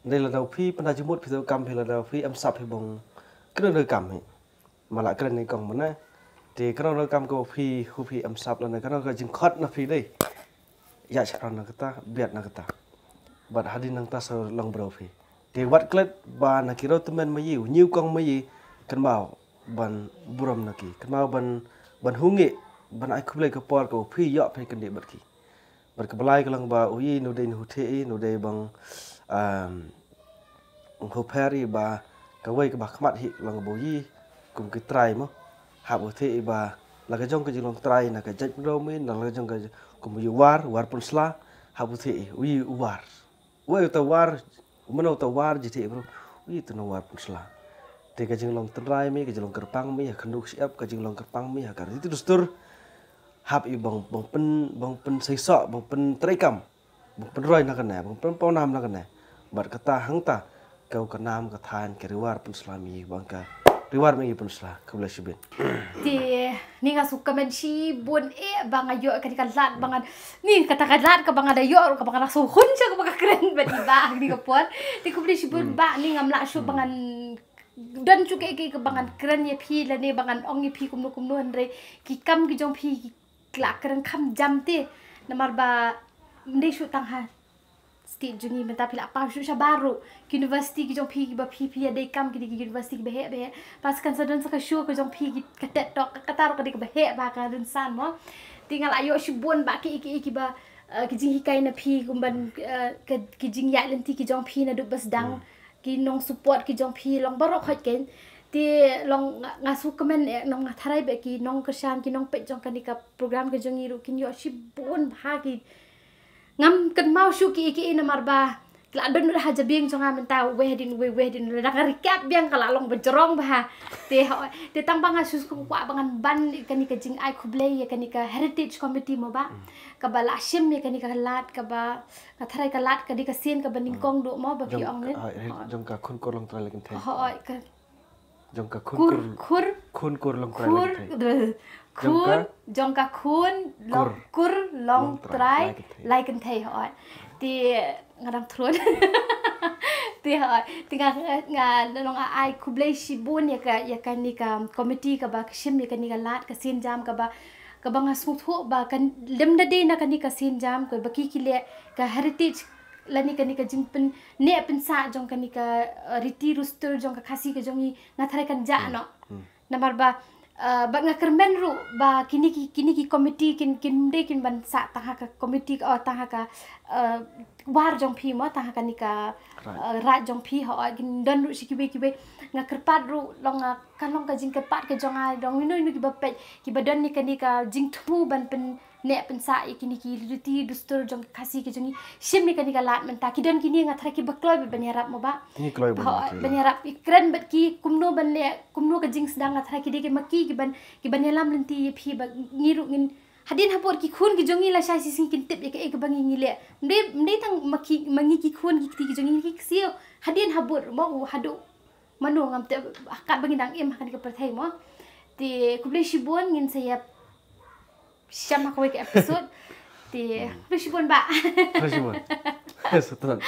Dei lada u phi pynda jingmut phi to kam phi lada u phi em sap hi bong. Kena dei kam hi. Mala kren ni kong mane. Te kano kano kam ko phi hu phi em sap lane kano ka jingkhot na phi dei. Ïa sharon na kata, biat na kata. Bad hadin nangta sa long bro phi. Te wat klet ba na ki rau temen ma yi, u nyiu kong ma yi, kan bau ban burom na ki. Kan bau ban ban hungi, ban ai khublei ka por ko phi ïoh phi kan dei bad ki. Bad ka balai ka long ba u yi nu dei nu hu the i, nu dei bang, um, Ong ho pher i ba kawei kaba khmat hi long ba u yi kum ki trai mo. Hap u the i ba la ka jong ka jinglong trai na ka jait bro mi na la ka jong ka kum u yi war, war pun sla. Hap u the i u yi u war. Wei u ta war, u mano u ta war ji the bro. U yi tu na war pun sla. Te ka jinglong trai mi, ka jinglong kyrpang mi ha khandu ksiap, ka jinglong kyrpang mi ha ka riti dustur. Hap i bang bang pen bang pen seiso bang pen trai kam. Bang pynroi na kane, bang pynpaw nam na kane. Bad kata hangta kau ka nam ka than ka riwar pynsla mi bang ka riwar mi pynsla ka bless you bin. Te ni nga suk kamen shi bun e bang ayo ka ka lat bang an ni kata ka lat ka bang ada yo ka bang ada so hun cha ka bang ka kren bad iba ni ka por. Te ku bli shi bun ba ni ngam la shu bang an don chu ke ke ka bang an kren ye phi la ne bang an ong ye phi kumno kumno hynre ki kam ki jong phi ki la kren kham jam te namar ba mdei shu tang ha state jong ngi mynta phi la paw shu sha baru ki university ki jong phi ki ba phi phi ya dei kam ki dei ki university ki ba heh ba heh pas kan sa don sa ka shu ka jong phi ki ka tet tok ka tar ka dei ka ba heh ba ka dun san mo. Te nga la yo shi bun ba ki ki ki ba eh, ki jing hikai na phi kum ban eh, ka ki jing ya lenti ki jong phi na du bas dang ki nong support ki jong phi long barok hot ken. Te long nga- nga su kmen eh, nong nga tharai be ki nong kershan ki nong pet jong kani ka program ka jong ngi ru kin yo shi bun bha ki ngam kan mau shu ki ki ina mar ba la don ha jabieng jong nga mynta weh din weh weh din la ka recap biang ka la long ba jrong bha. Te ho- te tang ba nga su ku kwa ba ngan ban kani ka jing ai khublei ya kani ka heritage committee mo ba ka ba la shim ya kani ka lat ka ba ka tharai ka lat ka di ka sien ka ba nyngkong du mo ba phi ong ne. Jong ka khun kur long trai la kan thei. Ho ka jong ka khun kur kur khun kur long trai la kan thei. Khun jong ka khun long kur long trai lai kan thei ho. Ti ngadang thrun. Ti ho ti nga nga long ai khublei shibun ya ka ya kani ka committee ka ba ka shim ya kani ka lat ka sien jam ka ba ka ba nga sngewthuh ba kan lem da dei na kani ka sien jam ka ba ki ki leh ka heritage lani kani ka jingpyn ne pynsah jong kani ka uh, riti rustur jong ka khasi ka jong i nga tharai kan ja no. Namar ba uh, ba nga kyrmen ru ba kini ki kini ki committee kin kin de kin ban sa tang ha ka committee ka oh, tang ha ka uh, war jong phi mo tang ha kani ka uh, rat jong phi ho kin don ru shi kiwe kiwe nga kyrpat ru long uh, kan long ka jingkyrpat ka jong ai dong ino ino ki ba pet ki ba don ni kani ka jingthmu ban pyn ne pynsah ya kini ki riti dustur jong ka khasi ka jong i shim ni kani ka lad mynta ki don kini nga tharai ki ba kloi ba ban yarap mo ba. Kini kloi ba ban yarap i kren bad ki kumno ban le kumno ka jingsdang nga tharai ki de ki ma ki ki ban ki ban yalam lynti ya phi ba ngi ru ngin hadien habor ki khun ki jong i la shai sising kin tip ya ka e ka ba ngi ngi le mde mde tang ma ki ma ngi ki khun ki kti ki jong i ki ksio hadien habor mo u hadu mano ngam te kat ba ngi dang im ha kani ka pyrthei mo. Te khublei shibun ngin sa yap Shem ha kawei ka episode. Te khublei shibun ba. Khublei shibun. Sutran.